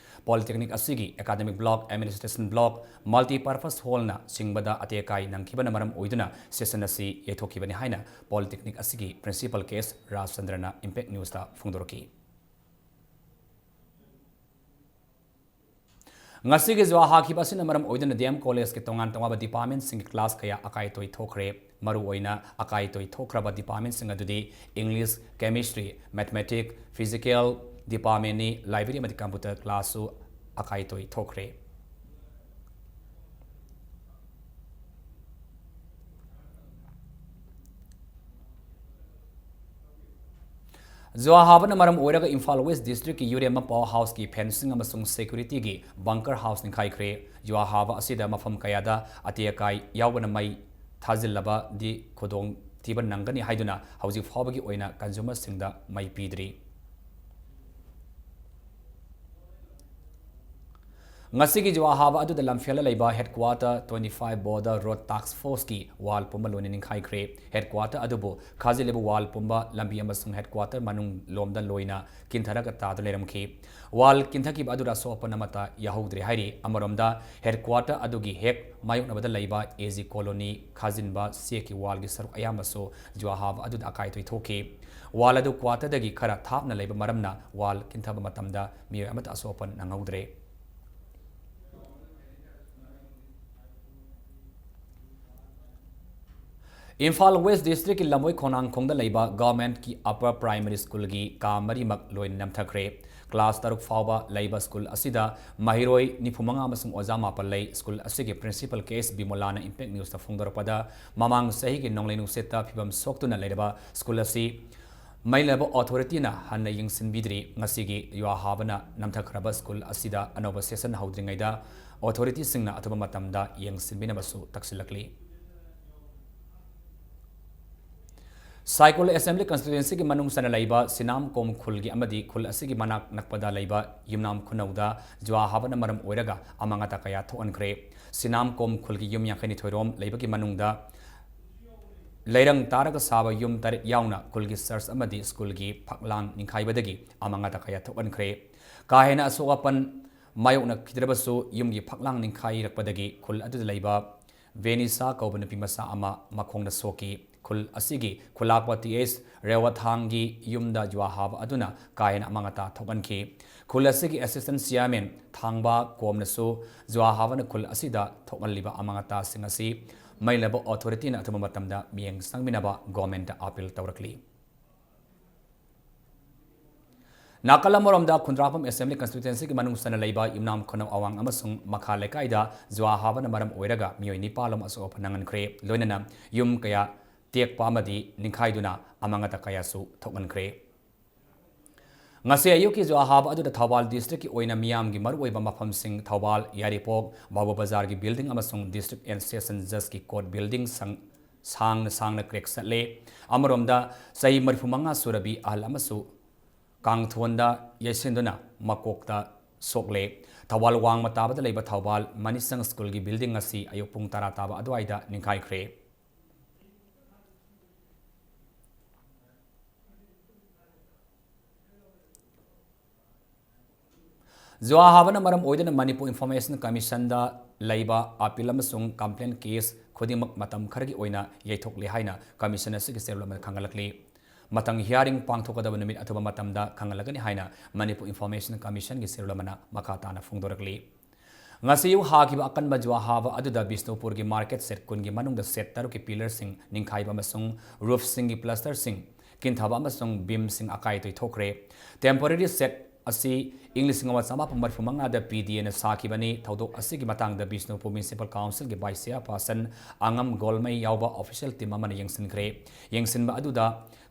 Polytechnic ꯑꯁꯤꯒꯤ Academic Block, Administration Block, Multipurpose Hall ꯅ ꯆꯤꯡꯕꯗ ꯑꯇꯦꯛ ꯑꯀꯥꯏ ꯅꯪꯈꯤꯕꯅ ꯃꯔꯝ ꯑꯣꯏꯗꯨꯅ session ꯑꯁꯤ ꯌꯩꯊꯣꯛꯈꯤꯕꯅꯤ ꯍꯥꯏꯅ Polytechnic ꯑꯁꯤꯒꯤ Principal ꯀꯦ ꯑꯦꯁ ꯔꯥꯖꯆꯟꯗ꯭ꯔꯅ Impact News ꯇ ꯐꯣꯡꯗꯣꯔꯛꯈꯤ꯫ ꯉꯁꯤꯒꯤ ꯖꯨꯋꯥ ꯍꯥꯈꯤꯕ ꯑꯁꯤꯅ ꯃꯔꯝ ꯑꯣꯏꯗꯨꯅ ꯗꯤ ꯑꯦꯝ ꯀꯣꯂꯦꯖꯀꯤ ꯇꯣꯉꯥꯟ ꯇꯣꯉꯥꯟꯕ department ꯁꯤꯡꯒꯤ class ꯀꯌꯥ ꯑꯀꯥꯏ ꯑꯇꯣꯏ ꯊꯣꯛꯈ꯭ꯔꯦ꯫ ꯃꯔꯨꯑꯣꯏꯅ ꯑꯀꯥꯏ ꯑꯇꯣꯏ ꯊꯣꯛꯈ꯭ꯔꯕ department ꯁꯤꯡ ꯑꯗꯨꯗꯤ English, Chemistry, Mathematics, Physical department ꯅꯤ, library ꯑꯃꯗꯤ computer class ꯁꯨ ꯑꯀꯥꯏ ꯑꯇꯣꯏ ꯊꯣꯛꯈ꯭ꯔꯦ꯫ ꯖꯨꯋꯥ ꯍꯥꯕꯅ ꯃꯔꯝ ꯑꯣꯏꯔꯒ ꯏꯝꯐꯥꯜ West District ꯀꯤ ꯌꯨꯔꯦꯝꯕꯝ power house ꯀꯤ fencing ꯑꯃꯁꯨꯡ security ꯒꯤ bunker house ꯅꯤꯡꯈꯥꯏꯈ꯭ꯔꯦ꯫ ꯖꯨꯋꯥ ꯍꯥꯕ ꯑꯁꯤꯗ ꯃꯐꯝ ꯀꯌꯥꯗ ꯑꯇꯦꯛ ꯑꯀꯥꯏ ꯌꯥꯎꯕꯅ ꯃꯩ ꯊꯥꯖꯤꯜꯂꯕꯗꯤ ꯈꯨꯗꯣꯡ ꯊꯤꯕ ꯅꯪꯒꯅꯤ ꯍꯥꯏꯗꯨꯅ ꯍꯧꯖꯤꯛ ꯐꯥꯎꯕꯒꯤ ꯑꯣꯏꯅ consumer ꯁꯤꯡꯗ ꯃꯩ ꯄꯤꯗ꯭ꯔꯤ꯫ ꯉꯁꯤꯒꯤ ꯖꯨꯋꯥ ꯍꯥꯕ ꯑꯗꯨꯗ ꯂꯝꯐꯦꯜꯗ ꯂꯩꯕ headquarter twenty five border road task force ꯀꯤ wall ꯄꯨꯝꯕ ꯂꯣꯏꯅ ꯅꯤꯡꯈꯥꯏꯈ꯭ꯔꯦ꯫ Headquarter ꯑꯗꯨꯕꯨ ꯈꯥꯖꯤꯜꯂꯤꯕ wall ꯄꯨꯝꯕ ꯂꯝꯕꯤ ꯑꯃꯁꯨꯡ headquarter ꯃꯅꯨꯡ ꯂꯣꯝꯗ ꯂꯣꯏꯅ ꯀꯤꯟꯊꯔꯒ ꯇꯥꯗꯨꯅ ꯂꯩꯔꯝꯈꯤ꯫ Wall ꯀꯤꯟꯊꯈꯤꯕ ꯑꯗꯨꯗ ꯑꯁꯣꯛ ꯑꯄꯟ ꯑꯃꯠꯇ ꯌꯥꯎꯍꯧꯗ꯭ꯔꯦ ꯍꯥꯏꯔꯤ꯫ ꯑꯃꯔꯣꯝꯗ headquarter ꯑꯗꯨꯒꯤ ꯍꯦꯛ ꯃꯥꯌꯣꯛꯅꯕꯗ ꯂꯩꯕ ꯑꯦ ꯖꯤ colony ꯈꯥꯖꯤꯟꯕ ꯆꯦꯛꯀꯤ wall ꯒꯤ ꯁꯔꯨꯛ ꯑꯌꯥꯝꯕꯁꯨ ꯖꯨꯋꯥ ꯍꯥꯕ ꯑꯗꯨꯗ ꯑꯀꯥꯏ ꯑꯇꯣꯏ ꯊꯣꯛꯈꯤ꯫ Wall ꯑꯗꯨ quarter ꯗꯒꯤ ꯈꯔ ꯊꯥꯞꯅ ꯂꯩꯕ ꯃꯔꯝꯅ wall ꯀꯤꯟꯊꯕ ꯃꯇꯝꯗ ꯃꯤꯑꯣꯏ ꯑꯃꯠꯇ ꯑꯁꯣꯛ ꯑꯄꯟ ꯅꯪꯍꯧꯗ꯭ꯔꯦ꯫ ꯏꯝꯐꯥꯜ West District ꯀꯤ ꯂꯝꯕꯣꯏ ꯈꯣꯡꯅꯥꯡꯈꯣꯡꯗ ꯂꯩꯕ Government ꯀꯤ Upper Primary School ꯒꯤ ꯀꯥ ꯃꯔꯤꯃꯛ ꯂꯣꯏꯅ ꯅꯝꯊꯈ꯭ꯔꯦ꯫ Class ꯇꯔꯨꯛ ꯐꯥꯎꯕ ꯂꯩꯕ school ꯑꯁꯤꯗ ꯃꯍꯩꯔꯣꯏ ꯅꯤꯐꯨ ꯃꯉꯥ ꯑꯃꯁꯨꯡ ꯑꯣꯖꯥ ꯃꯥꯄꯜ ꯂꯩ꯫ School ꯑꯁꯤꯒꯤ Principal ꯀꯦ ꯑꯦꯁ ꯕꯤꯃꯣꯂꯥꯅ Impact News ꯇ ꯐꯣꯡꯗꯣꯔꯛꯄꯗ, ꯃꯃꯥꯡ ꯆꯍꯤꯒꯤ ꯅꯣꯡꯂꯩ ꯅꯨꯡꯁꯤꯠꯇ ꯐꯤꯕꯝ ꯁꯣꯛꯇꯨꯅ ꯂꯩꯔꯕ school ꯑꯁꯤ ꯃꯩ ꯂꯩꯕ authority ꯅ ꯍꯟꯅ ꯌꯦꯡꯁꯤꯟꯕꯤꯗ꯭ꯔꯤ꯫ ꯉꯁꯤꯒꯤ ꯖꯨꯋꯥ ꯍꯥꯕꯅ ꯅꯝꯊꯈ꯭ꯔꯕ school ꯑꯁꯤꯗ ꯑꯅꯧꯕ session ꯍꯧꯗ꯭ꯔꯤꯉꯩꯗ authority ꯁꯤꯡꯅ ꯑꯊꯨꯕ ꯃꯇꯝꯗ ꯌꯦꯡꯁꯤꯟꯕꯤꯅꯕꯁꯨ ꯇꯛꯁꯤꯜꯂꯛꯂꯤ꯫ ꯁꯥꯏꯀꯣꯜ Assembly Constituency ꯒꯤ ꯃꯅꯨꯡ ꯆꯟꯅ ꯂꯩꯕ ꯁꯤꯅꯥꯝ ꯀꯣꯝ ꯈꯨꯜꯒꯤ ꯑꯃꯗꯤ ꯈꯨꯜ ꯑꯁꯤꯒꯤ ꯃꯅꯥꯛ ꯅꯛꯄꯗ ꯂꯩꯕ ꯌꯨꯝꯅꯥꯝ ꯈꯨꯅꯧꯗ ꯖꯨꯋꯥ ꯍꯥꯕꯅ ꯃꯔꯝ ꯑꯣꯏꯔꯒ ꯑꯃꯥꯡ ꯑꯇꯥ ꯀꯌꯥ ꯊꯣꯛꯍꯟꯈ꯭ꯔꯦ꯫ ꯁꯤꯅꯥꯝ ꯀꯣꯝ ꯈꯨꯜꯒꯤ ꯌꯨꯝ ꯌꯥꯡꯈꯩ ꯅꯤꯊꯣꯏ ꯔꯣꯝ ꯂꯩꯕꯒꯤ ꯃꯅꯨꯡꯗ ꯂꯩꯔꯪ ꯇꯥꯔꯒ ꯁꯥꯕ ꯌꯨꯝ ꯇꯔꯦꯠ ꯌꯥꯎꯅ ꯈꯨꯜꯒꯤ ꯆꯔꯆ ꯑꯃꯗꯤ ꯁ꯭ꯀꯨꯜꯒꯤ ꯐꯛꯂꯥꯡ ꯅꯤꯡꯈꯥꯏꯕꯗꯒꯤ ꯑꯃꯥꯡ ꯑꯇꯥ ꯀꯌꯥ ꯊꯣꯛꯍꯟꯈ꯭ꯔꯦ꯫ ꯀꯥ ꯍꯦꯟꯅ ꯑꯁꯣꯛ ꯑꯄꯟ ꯃꯥꯌꯣꯛꯅꯈꯤꯗ꯭ꯔꯕꯁꯨ, ꯌꯨꯝꯒꯤ ꯐꯛꯂꯥꯡ ꯅꯤꯡꯈꯥꯏꯔꯛꯄꯗꯒꯤ ꯈꯨꯜ ꯑꯗꯨꯗ ꯂꯩꯕ ꯚꯦꯅꯤꯁꯥ ꯀꯧꯕ ꯅꯨꯄꯤ ꯃꯆꯥ ꯑꯃ ꯃꯈꯣꯡꯗ ꯁꯣꯛꯈꯤ꯫ ꯈꯨꯜ ꯑꯁꯤꯒꯤ ꯈꯨꯂꯥꯛꯄ ꯇꯤ ꯑꯩꯆ ꯔꯦꯋꯥꯊꯥꯡꯒꯤ ꯌꯨꯝꯗ ꯖꯨꯋꯥ ꯍꯥꯕ ꯑꯗꯨꯅ ꯀꯥ ꯍꯦꯟꯅ ꯑꯃꯥꯡ ꯑꯇꯥ ꯊꯣꯛꯍꯟꯈꯤ꯫ ꯈꯨꯜ ꯑꯁꯤꯒꯤ assistant chairman ꯊꯥꯡꯕ ꯀꯣꯝꯅꯁꯨ ꯖꯨꯋꯥ ꯍꯥꯕꯅ ꯈꯨꯜ ꯑꯁꯤꯗ ꯊꯣꯛꯍꯜꯂꯤꯕ ꯑꯃꯥꯡ ꯑꯇꯥꯁꯤꯡ ꯑꯁꯤ ꯃꯩ ꯂꯩꯕ authority ꯅ ꯑꯊꯨꯕ ꯃꯇꯝꯗ ꯃꯤꯠꯌꯦꯡ ꯆꯪꯕꯤꯅꯕ government ꯇ appeal ꯇꯧꯔꯛꯂꯤ꯫ ꯅꯥꯀꯜ ꯑꯃꯔꯣꯝꯗ, ꯈꯨꯟꯗ꯭ꯔꯥꯛꯄꯝ Assembly Constituency ꯒꯤ ꯃꯅꯨꯡ ꯆꯟꯅ ꯂꯩꯕ ꯌꯨꯝꯅꯥꯝ ꯈꯨꯅꯧ ꯑꯋꯥꯡ ꯑꯃꯁꯨꯡ ꯃꯈꯥ ꯂꯩꯀꯥꯏꯗ ꯖꯨꯋꯥ ꯍꯥꯕꯅ ꯃꯔꯝ ꯑꯣꯏꯔꯒ ꯃꯤꯑꯣꯏ ꯅꯤꯄꯥꯜ ꯑꯃ ꯑꯁꯣꯛ ꯑꯄꯟ ꯅꯪꯍꯟꯈ꯭ꯔꯦ, ꯂꯣꯏꯅꯅ ꯌꯨꯝ ꯀꯌꯥ ꯇꯦꯛꯄ ꯑꯃꯗꯤ ꯅꯤꯡꯈꯥꯏꯗꯨꯅ ꯑꯃꯥꯡ ꯑꯇꯥ ꯀꯌꯥꯁꯨ ꯊꯣꯛꯍꯟꯈ꯭ꯔꯦ꯫ ꯉꯁꯤ ꯑꯌꯨꯛꯀꯤ ꯖꯨꯋꯥ ꯍꯥꯕ ꯑꯗꯨꯗ ꯊꯧꯕꯥꯜ district ꯀꯤ ꯑꯣꯏꯅ ꯃꯤꯌꯥꯝꯒꯤ ꯃꯔꯨꯑꯣꯏꯕ ꯃꯐꯝꯁꯤꯡ, ꯊꯧꯕꯥꯜ, ꯌꯥꯏꯔꯤꯄꯣꯛ, ꯚꯥꯕꯨ ꯕꯖꯥꯔꯒꯤ building ꯑꯃꯁꯨꯡ District and Session Judge ꯀꯤ court building ꯁꯪ-, ꯁꯥꯡꯅ ꯁꯥꯡꯅ crack ꯆꯠꯂꯦ꯫ ꯑꯃꯔꯣꯝꯗ, ꯆꯍꯤ ꯃꯔꯤꯐꯨ ꯃꯉꯥ ꯁꯨꯔꯕꯤ ꯑꯍꯜ ꯑꯃꯁꯨ ꯀꯥꯡꯊꯣꯟꯗ ꯌꯩꯁꯤꯟꯗꯨꯅ ꯃꯀꯣꯛꯇ ꯁꯣꯛꯂꯦ꯫ ꯊꯧꯕꯥꯜ ꯋꯥꯡꯃ ꯇꯥꯕꯗ ꯂꯩꯕ ꯊꯧꯕꯥꯜ ꯃꯅꯤꯁꯪ ꯁ꯭ꯀꯨꯜꯒꯤ building ꯑꯁꯤ ꯑꯌꯨꯛ ꯄꯨꯡ ꯇꯔꯥ ꯇꯥꯕ ꯑꯗꯨꯋꯥꯏꯗ ꯅꯤꯡꯈꯥꯏꯈ꯭ꯔꯦ꯫ ꯖꯨꯋꯥ ꯍꯥꯕꯅ ꯃꯔꯝ ꯑꯣꯏꯗꯨꯅ Manipur Information Commission ꯗ ꯂꯩꯕ appeal ꯑꯃꯁꯨꯡ complaint case ꯈꯨꯗꯤꯡꯃꯛ ꯃꯇꯝ ꯈꯔꯒꯤ ꯑꯣꯏꯅ ꯌꯩꯊꯣꯛꯂꯦ ꯍꯥꯏꯅ commission ꯑꯁꯤꯒꯤ ꯆꯦꯔꯣꯜ ꯑꯃꯅ ꯈꯪꯍꯜꯂꯛꯂꯤ꯫ ꯃꯊꯪ hearing ꯄꯥꯡꯊꯣꯛꯀꯗꯕ ꯅꯨꯃꯤꯠ ꯑꯊꯨꯕ ꯃꯇꯝꯗ ꯈꯪꯍꯜꯂꯛꯀꯅꯤ ꯍꯥꯏꯅ Manipur Information Commission ꯒꯤ ꯆꯦꯔꯣꯜ ꯑꯃꯅ ꯃꯈꯥ ꯇꯥꯅ ꯐꯣꯡꯗꯣꯔꯛꯂꯤ꯫ ꯉꯁꯤ ꯑꯌꯨꯛ ꯍꯥꯈꯤꯕ ꯑꯀꯟꯕ ꯖꯨꯋꯥ ꯍꯥꯕ ꯑꯗꯨꯗ ꯕꯤꯁꯅꯨꯄꯨꯔꯒꯤ market shed ꯀꯨꯟꯒꯤ ꯃꯅꯨꯡꯗ shed ꯇꯔꯨꯛꯀꯤ pillar ꯁꯤꯡ ꯅꯤꯡꯈꯥꯏꯕ ꯑꯃꯁꯨꯡ roof ꯁꯤꯡꯒꯤ plaster ꯁꯤꯡ ꯀꯤꯟꯊꯕ ꯑꯃꯁꯨꯡ beam ꯁꯤꯡ ꯑꯀꯥꯏ ꯑꯇꯣꯏ ꯊꯣꯛꯈ꯭ꯔꯦ꯫ Temporary shed ꯑꯁꯤ ꯏꯪ ꯂꯤꯁꯤꯡ ꯑꯃ ꯆꯃꯥꯄꯟ ꯃꯔꯤꯐꯨ ꯃꯉꯥꯗ P D A ꯅ ꯁꯥꯈꯤꯕꯅꯤ꯫ ꯊꯧꯗꯣꯛ ꯑꯁꯤꯒꯤ ꯃꯇꯥꯡꯗ ꯕꯤꯁꯅꯨꯄꯨꯔ Municipal Council ꯒꯤ Vice Chairperson ꯑꯉꯝ ꯒꯣꯜꯃꯩ ꯌꯥꯎꯕ official team ꯑꯃꯅ ꯌꯦꯡꯁꯤꯟꯈ꯭ꯔꯦ꯫ ꯌꯦꯡꯁꯤꯟꯕ ꯑꯗꯨꯗ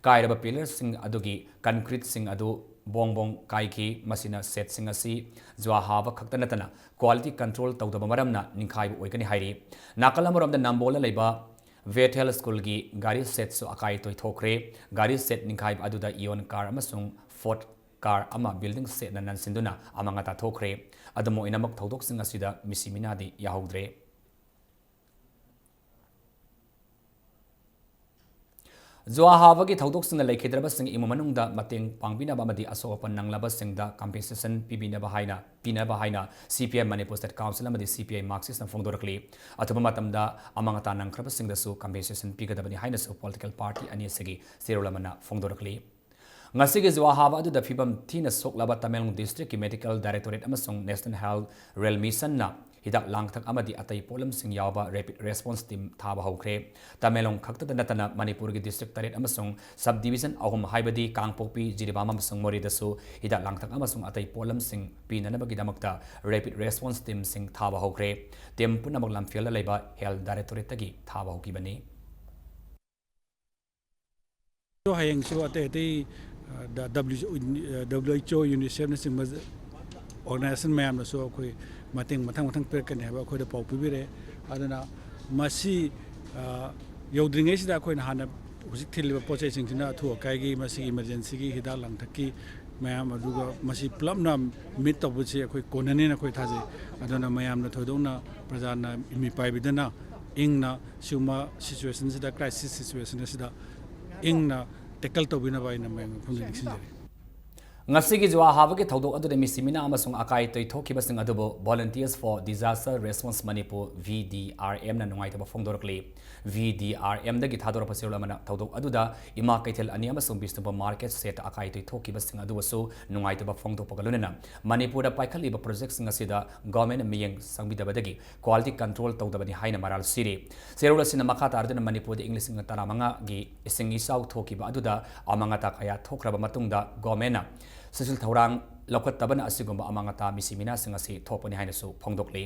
ꯀꯥꯏꯔꯕ pillar ꯁꯤꯡ ꯑꯗꯨꯒꯤ concrete ꯁꯤꯡ ꯑꯗꯨ ꯕꯣꯡ ꯕꯣꯡ ꯀꯥꯏꯈꯤ꯫ ꯃꯁꯤꯅ shed ꯁꯤꯡ ꯑꯁꯤ ꯖꯨꯋꯥ ꯍꯥꯕ ꯈꯛꯇ ꯅꯠꯇꯅ quality control ꯇꯧꯗꯕ ꯃꯔꯝꯅ ꯅꯤꯡꯈꯥꯏꯕ ꯑꯣꯏꯒꯅꯤ ꯍꯥꯏꯔꯤ꯫ ꯅꯥꯀꯜ ꯑꯃꯔꯣꯝꯗ, ꯅꯝꯕꯣꯜꯗ ꯂꯩꯕ Bethel ꯁ꯭ꯀꯨꯜꯒꯤ ꯒꯥꯔꯤ shed ꯁꯨ ꯑꯀꯥꯏ ꯑꯇꯣꯏ ꯊꯣꯛꯈ꯭ꯔꯦ꯫ ꯒꯥꯔꯤ shed ꯅꯤꯡꯈꯥꯏꯕ ꯑꯗꯨꯗ Eon car ꯑꯃꯁꯨꯡ Ford car ꯑꯃ building shed ꯅ ꯅꯟꯁꯤꯟꯗꯨꯅ ꯑꯃꯥꯡ ꯑꯇꯥ ꯊꯣꯛꯈ꯭ꯔꯦ꯫ ꯑꯗꯨꯝ ꯑꯣꯏꯅꯃꯛ, ꯊꯧꯗꯣꯛꯁꯤꯡ ꯑꯁꯤꯗ ꯃꯤꯁꯤ ꯃꯤꯅꯥꯗꯤ ꯌꯥꯍꯧꯗ꯭ꯔꯦ꯫ ꯖꯨꯋꯥ ꯍꯥꯕꯒꯤ ꯊꯧꯗꯣꯛꯁꯤꯡꯗ ꯂꯩꯈꯤꯗ꯭ꯔꯕꯁꯤꯡ ꯏꯃꯨꯡ ꯃꯅꯨꯡꯗ ꯃꯇꯦꯡ ꯄꯥꯡꯕꯤꯅꯕ ꯑꯃꯗꯤ ꯑꯁꯣꯛ ꯑꯄꯟ ꯅꯪꯂꯕꯁꯤꯡꯗ compensation ꯄꯤꯕꯤꯅꯕ ꯍꯥꯏꯅ, ꯄꯤꯅꯕ ꯍꯥꯏꯅ C P I M Manipur State Council ꯑꯃꯗꯤ C P I Marxist ꯅ ꯐꯣꯡꯗꯣꯔꯛꯂꯤ꯫ ꯑꯊꯨꯕ ꯃꯇꯝꯗ ꯑꯃꯥꯡ ꯑꯇꯥ ꯅꯪꯈ꯭ꯔꯕꯁꯤꯡꯗꯁꯨ compensation ꯄꯤꯒꯗꯕꯅꯤ ꯍꯥꯏꯅꯁꯨ political party ꯑꯅꯤ ꯑꯁꯤꯒꯤ ꯆꯦꯔꯣꯜ ꯑꯃꯅ ꯐꯣꯡꯗꯣꯔꯛꯂꯤ꯫ ꯉꯁꯤꯒꯤ ꯖꯨꯋꯥ ꯍꯥꯕ ꯑꯗꯨꯗ ꯐꯤꯕꯝ ꯊꯤꯅ ꯁꯣꯛꯂꯕ ꯇꯃꯦꯡꯂꯣꯡ district ꯀꯤ Medical Directorate ꯑꯃꯁꯨꯡ National Health Rail Mission ꯅ ꯍꯤꯗꯥꯛ ꯂꯥꯡꯊꯛ ꯑꯃꯗꯤ ꯑꯇꯩ ꯄꯣꯠꯂꯝꯁꯤꯡ ꯌꯥꯎꯕ rapid response team ꯊꯥꯕ ꯍꯧꯈ꯭ꯔꯦ꯫ ꯇꯃꯦꯡꯂꯣꯡ ꯈꯛꯇꯗ ꯅꯠꯇꯅ ꯃꯅꯤꯄꯨꯔꯒꯤ district ꯇꯔꯦꯠ ꯑꯃꯁꯨꯡ sub division ꯑꯍꯨꯝ ꯍꯥꯏꯕꯗꯤ ꯀꯥꯡꯄꯣꯛꯄꯤ, ꯖꯤꯔꯤꯕꯥꯝ ꯑꯃꯁꯨꯡ ꯃꯣꯔꯦꯗꯁꯨ ꯍꯤꯗꯥꯛ ꯂꯥꯡꯊꯛ ꯑꯃꯁꯨꯡ ꯑꯇꯩ ꯄꯣꯠꯂꯝꯁꯤꯡ ꯄꯤꯅꯅꯕꯒꯤꯗꯃꯛꯇ rapid response team ꯁꯤꯡ ꯊꯥꯕ ꯍꯧꯈ꯭ꯔꯦ꯫ Team ꯄꯨꯝꯅꯃꯛ ꯂꯝꯐꯦꯜꯗ ꯂꯩꯕ Health Directorate ꯇꯒꯤ ꯊꯥꯕ ꯍꯧꯈꯤꯕꯅꯤ꯫ ꯍꯌꯦꯡꯁꯨ ꯑꯇꯩ ꯑꯇꯩ, ꯑ, ꯗ-, W-, ꯑ, W H O, UNICEF ꯅꯆꯤꯡꯕ organization ꯃꯌꯥꯝꯅꯁꯨ ꯑꯩꯈꯣꯏ ꯃꯇꯦꯡ ꯃꯊꯪ ꯃꯊꯪ ꯄꯤꯔꯛꯀꯅꯤ ꯍꯥꯏꯕ ꯑꯩꯈꯣꯏꯗ ꯄꯥꯎ ꯄꯤꯕꯤꯔꯛꯑꯦ꯫ ꯑꯗꯨꯅ ꯃꯁꯤ, ꯑ, ꯌꯧꯗ꯭ꯔꯤꯉꯩꯁꯤꯗ ꯑꯩꯈꯣꯏꯅ ꯍꯥꯟꯅ ꯍꯧꯖꯤꯛ ꯊꯤꯜꯂꯤꯕ ꯄꯣꯠ ꯆꯩꯁꯤꯡꯁꯤꯅ ꯑꯊꯨ ꯑꯀꯥꯏꯒꯤ ꯃꯁꯤꯒꯤ emergency ꯒꯤ ꯍꯤꯗꯥꯛ ꯂꯥꯡꯊꯛꯀꯤ ꯃꯌꯥꯝ, ꯑꯗꯨꯒ ꯃꯁꯤ ꯄꯨꯂꯞꯅ meet ꯇꯧꯕꯁꯤ ꯑꯩꯈꯣꯏ ꯀꯣꯟꯅꯅꯦꯅ ꯑꯩꯈꯣꯏ ꯊꯥꯖꯩ꯫ ꯑꯗꯨꯅ ꯃꯌꯥꯝꯅ ꯊꯣꯏꯗꯣꯛꯅ ꯄ꯭ꯔꯖꯥꯅ ꯏꯃꯤꯠ ꯄꯥꯏꯕꯤꯗꯅ ꯏꯪꯅ ꯁꯤꯒꯨꯝꯕ situation ꯁꯤꯗ, crisis situation ꯑꯁꯤꯗ ꯏꯪꯅ tackle ꯇꯧꯕꯤꯅꯕ ꯑꯩꯅ ꯃꯌꯥꯝꯒꯤ ꯃꯐꯝꯗ ꯅꯤꯡꯁꯤꯡꯖꯔꯤ꯫ ꯉꯁꯤꯒꯤ ꯖꯨꯋꯥ ꯍꯥꯕꯒꯤ ꯊꯧꯗꯣꯛ ꯑꯗꯨꯗ ꯃꯤꯁꯤ ꯃꯤꯅꯥ ꯑꯃꯁꯨꯡ ꯑꯀꯥꯏ ꯑꯇꯣꯏ ꯊꯣꯛꯈꯤꯕꯁꯤꯡ ꯑꯗꯨꯕꯨ Volunteers for Disaster Response Manipur, V D R M ꯅ ꯅꯨꯡꯉꯥꯏꯇꯕ ꯐꯣꯡꯗꯣꯔꯛꯂꯤ꯫ V D R M ꯗꯒꯤ ꯊꯥꯗꯣꯔꯛꯄ ꯆꯦꯔꯣꯜ ꯑꯃꯅ ꯊꯧꯗꯣꯛ ꯑꯗꯨꯗ ꯏꯃꯥ ꯀꯩꯊꯦꯜ ꯑꯅꯤ ꯑꯃꯁꯨꯡ ꯕꯤꯁꯅꯨꯄꯨꯔ market shed ꯗ ꯑꯀꯥꯏ ꯑꯇꯣꯏ ꯊꯣꯛꯈꯤꯕꯁꯤꯡ ꯑꯗꯨꯕꯨꯁꯨ ꯅꯨꯡꯉꯥꯏꯇꯕ ꯐꯣꯡꯗꯣꯛꯄꯒ ꯂꯣꯏꯅꯅ ꯃꯅꯤꯄꯨꯔꯗ ꯄꯥꯏꯈꯠꯂꯤꯕ project ꯁꯤꯡ ꯑꯁꯤꯗ government ꯅ ꯃꯤꯠꯌꯦꯡ ꯆꯪꯕꯤꯗꯕꯗꯒꯤ quality control ꯇꯧꯗꯕꯅꯤ ꯍꯥꯏꯅ ꯃꯔꯥꯜ ꯁꯤꯔꯤ꯫ ꯆꯦꯔꯣꯜ ꯑꯁꯤꯅ ꯃꯈꯥ ꯇꯥꯔꯗꯨꯅ ꯃꯅꯤꯄꯨꯔꯗ ꯏꯪ ꯂꯤꯁꯤꯡ ꯑꯅꯤ ꯇꯔꯥꯃꯉꯥꯒꯤ ꯏꯁꯤꯡ ꯏꯆꯥꯎ ꯊꯣꯛꯈꯤꯕ ꯑꯗꯨꯗ ꯑꯃꯥꯡ ꯑꯇꯥ ꯀꯌꯥ ꯊꯣꯛꯈ꯭ꯔꯕ ꯃꯇꯨꯡꯗ government ꯅ ꯁꯤꯁꯤꯜ ꯊꯧꯔꯥꯡ ꯂꯧꯈꯠꯇꯕꯅ ꯑꯁꯤꯒꯨꯝꯕ ꯑꯃꯥꯡ ꯑꯇꯥ ꯃꯤꯁꯤ ꯃꯤꯅꯥꯁꯤꯡ ꯑꯁꯤ ꯊꯣꯛꯄꯅꯤ ꯍꯥꯏꯅꯁꯨ ꯐꯣꯡꯗꯣꯛꯂꯤ꯫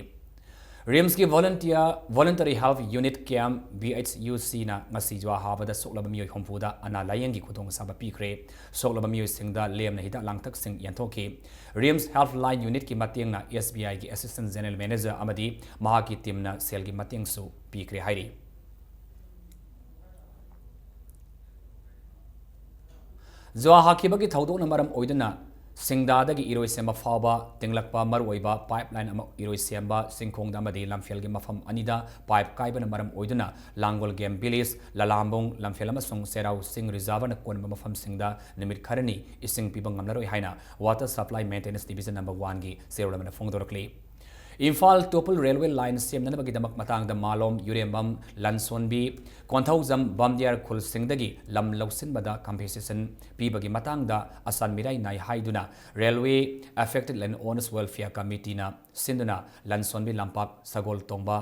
RIMS ꯀꯤ Volunteer, Voluntary Health Unit Camp, V H U C ꯅ ꯉꯁꯤ ꯖꯨꯋꯥ ꯍꯥꯕꯗ ꯁꯣꯛꯂꯕ ꯃꯤꯑꯣꯏ ꯍꯨꯝꯐꯨꯗ ꯑꯅꯥ ꯂꯥꯌꯦꯡꯒꯤ ꯈꯨꯗꯣꯡꯆꯥꯕ ꯄꯤꯈ꯭ꯔꯦ꯫ ꯁꯣꯛꯂꯕ ꯃꯤꯑꯣꯏꯁꯤꯡꯗ ꯂꯦꯝꯅ ꯍꯤꯗꯥꯛ ꯂꯥꯡꯊꯛꯁꯤꯡ ꯌꯦꯟꯊꯣꯛꯈꯤ꯫ RIMS Healthline Unit ꯀꯤ ꯃꯇꯦꯡꯅ S B I ꯒꯤ Assistant General Manager ꯑꯃꯗꯤ ꯃꯍꯥꯛꯀꯤ team ꯅ ꯁꯦꯜꯒꯤ ꯃꯇꯦꯡꯁꯨ ꯄꯤꯈ꯭ꯔꯦ ꯍꯥꯏꯔꯤ꯫ ꯖꯨꯋꯥ ꯍꯥꯈꯤꯕꯒꯤ ꯊꯧꯗꯣꯛꯅ ꯃꯔꯝ ꯑꯣꯏꯗꯨꯅ ꯁꯤꯡꯗꯥꯗꯒꯤ ꯏꯔꯣꯏꯁꯦꯝꯕ ꯐꯥꯎꯕ ꯇꯤꯡꯂꯛꯄ ꯃꯔꯨꯑꯣꯏꯕ pipeline ꯑꯃ, ꯏꯔꯣꯏꯁꯦꯝꯕ ꯆꯤꯡꯈꯣꯡꯗ ꯑꯃꯗꯤ ꯂꯝꯐꯦꯜꯒꯤ ꯃꯐꯝ ꯑꯅꯤꯗ pipe ꯀꯥꯏꯕꯅ ꯃꯔꯝ ꯑꯣꯏꯗꯨꯅ ꯂꯥꯡꯒꯣꯜ game village, ꯂꯂꯥꯝꯕꯨꯡ, ꯂꯝꯐꯦꯜ ꯑꯃꯁꯨꯡ ꯆꯩꯔꯥꯎ ꯆꯤꯡ reservoirꯅ ꯀꯣꯟꯕ ꯃꯐꯝꯁꯤꯡꯗ ꯅꯨꯃꯤꯠ ꯈꯔꯅꯤ ꯏꯁꯤꯡ ꯄꯤꯕ ꯉꯝꯂꯔꯣꯏ ꯍꯥꯏꯅ Water Supply Maintenance Division number oneꯒꯤ ꯆꯦꯔꯣꯜ ꯑꯃꯅ ꯐꯣꯡꯗꯣꯔꯛꯂꯤ꯫ ꯏꯝꯐꯥꯜ ꯇꯨꯄꯨꯜ railway line ꯁꯦꯝꯅꯅꯕꯒꯤꯗꯃꯛ ꯃꯇꯥꯡꯗ ꯃꯥꯂꯣꯝ, ꯌꯨꯔꯦꯝꯕꯝ, ꯂꯟꯁꯣꯟꯕꯤ, ꯀꯣꯟꯊꯧꯖꯝ, ꯕꯝꯗꯤꯌꯥꯔ ꯈꯨꯜꯁꯤꯡꯗꯒꯤ ꯂꯝ ꯂꯧꯁꯤꯟꯕꯗ compensation ꯄꯤꯕꯒꯤ ꯃꯇꯥꯡꯗ ꯑꯁꯥꯟ ꯃꯤꯔꯥꯏ ꯅꯥꯏ ꯍꯥꯏꯗꯨꯅ Railway Affected Land Owners Welfare Committeeꯅ ꯁꯤꯟꯗꯨꯅ ꯂꯟꯁꯣꯟꯕꯤ ꯂꯝꯄꯥꯛ ꯁꯒꯣꯜ ꯇꯣꯡꯕ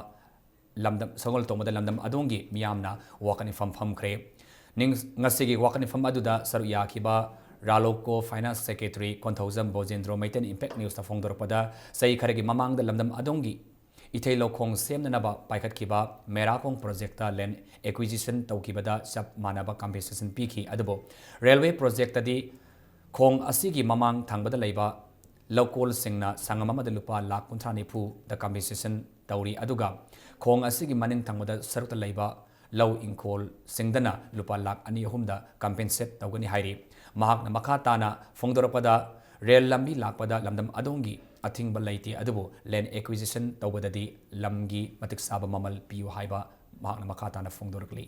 ꯂꯝꯗꯝ, ꯁꯒꯣꯜ ꯇꯣꯡꯕꯗ ꯂꯝꯗꯝ ꯑꯗꯣꯝꯒꯤ ꯃꯤꯌꯥꯝꯅ ꯋꯥꯀꯠ ꯃꯤꯐꯝ ꯐꯝꯈ꯭ꯔꯦ꯫ ꯅꯤꯡ-, ꯉꯁꯤꯒꯤ ꯋꯥꯀꯠ ꯃꯤꯐꯝ ꯑꯗꯨꯗ ꯁꯔꯨꯛ ꯌꯥꯈꯤꯕ ꯔꯥꯂꯣꯀꯣ Finance Secretary ꯀꯣꯟꯊꯧꯖꯝ ꯕꯣꯖꯦꯟꯗ꯭ꯔꯣ ꯃꯩꯇꯩꯅ Impact Newsꯇ ꯐꯣꯡꯗꯣꯔꯛꯄꯗ, ꯆꯍꯤ ꯈꯔꯒꯤ ꯃꯃꯥꯡꯗ ꯂꯝꯗꯝ ꯑꯗꯣꯝꯒꯤ ꯏꯊꯩ ꯂꯧꯈꯣꯡ ꯁꯦꯝꯅꯅꯕ ꯄꯥꯏꯈꯠꯈꯤꯕ ꯃꯦꯔꯥꯈꯣꯡ projectꯇ land acquisition ꯇꯧꯈꯤꯕꯗ ꯆꯞ ꯃꯥꯟꯅꯕ compensation ꯄꯤꯈꯤ, ꯑꯗꯨꯕꯨ railway projectꯇꯗꯤ ꯈꯣꯡ ꯑꯁꯤꯒꯤ ꯃꯃꯥꯡ ꯊꯪꯕꯗ ꯂꯩꯕ ꯂꯧꯀꯣꯜꯁꯤꯡꯅ ꯁꯪꯉꯝ ꯑꯃꯗ ꯂꯨꯄꯥ ꯂꯥꯈ ꯀꯨꯟꯊ꯭ꯔꯥ ꯅꯤꯐꯨꯗ compensation ꯇꯧꯔꯤ, ꯑꯗꯨꯒ ꯈꯣꯡ ꯑꯁꯤꯒꯤ ꯃꯅꯤꯡ ꯊꯪꯕꯗ ꯁꯔꯨꯛꯇ ꯂꯩꯕ ꯂꯧ ꯏꯪꯈꯣꯜꯁꯤꯡꯗꯅ ꯂꯨꯄꯥ ꯂꯥꯈ ꯑꯅꯤ ꯑꯍꯨꯝꯗ compensate ꯇꯧꯒꯅꯤ ꯍꯥꯏꯔꯤ꯫ ꯃꯍꯥꯛꯅ ꯃꯈꯥ ꯇꯥꯅ ꯐꯣꯡꯗꯣꯔꯛꯄꯗ, rail ꯂꯝꯕꯤ ꯂꯥꯛꯄꯗ ꯂꯝꯗꯝ ꯑꯗꯣꯝꯒꯤ ꯑꯊꯤꯡꯕ ꯂꯩꯇꯦ, ꯑꯗꯨꯕꯨ land acquisition ꯇꯧꯕꯗꯗꯤ ꯂꯝꯒꯤ ꯃꯇꯤꯛ ꯆꯥꯕ ꯃꯃꯜ ꯄꯤꯌꯨ ꯍꯥꯏꯕ ꯃꯍꯥꯛꯅ ꯃꯈꯥ ꯇꯥꯅ ꯐꯣꯡꯗꯣꯔꯛꯂꯤ꯫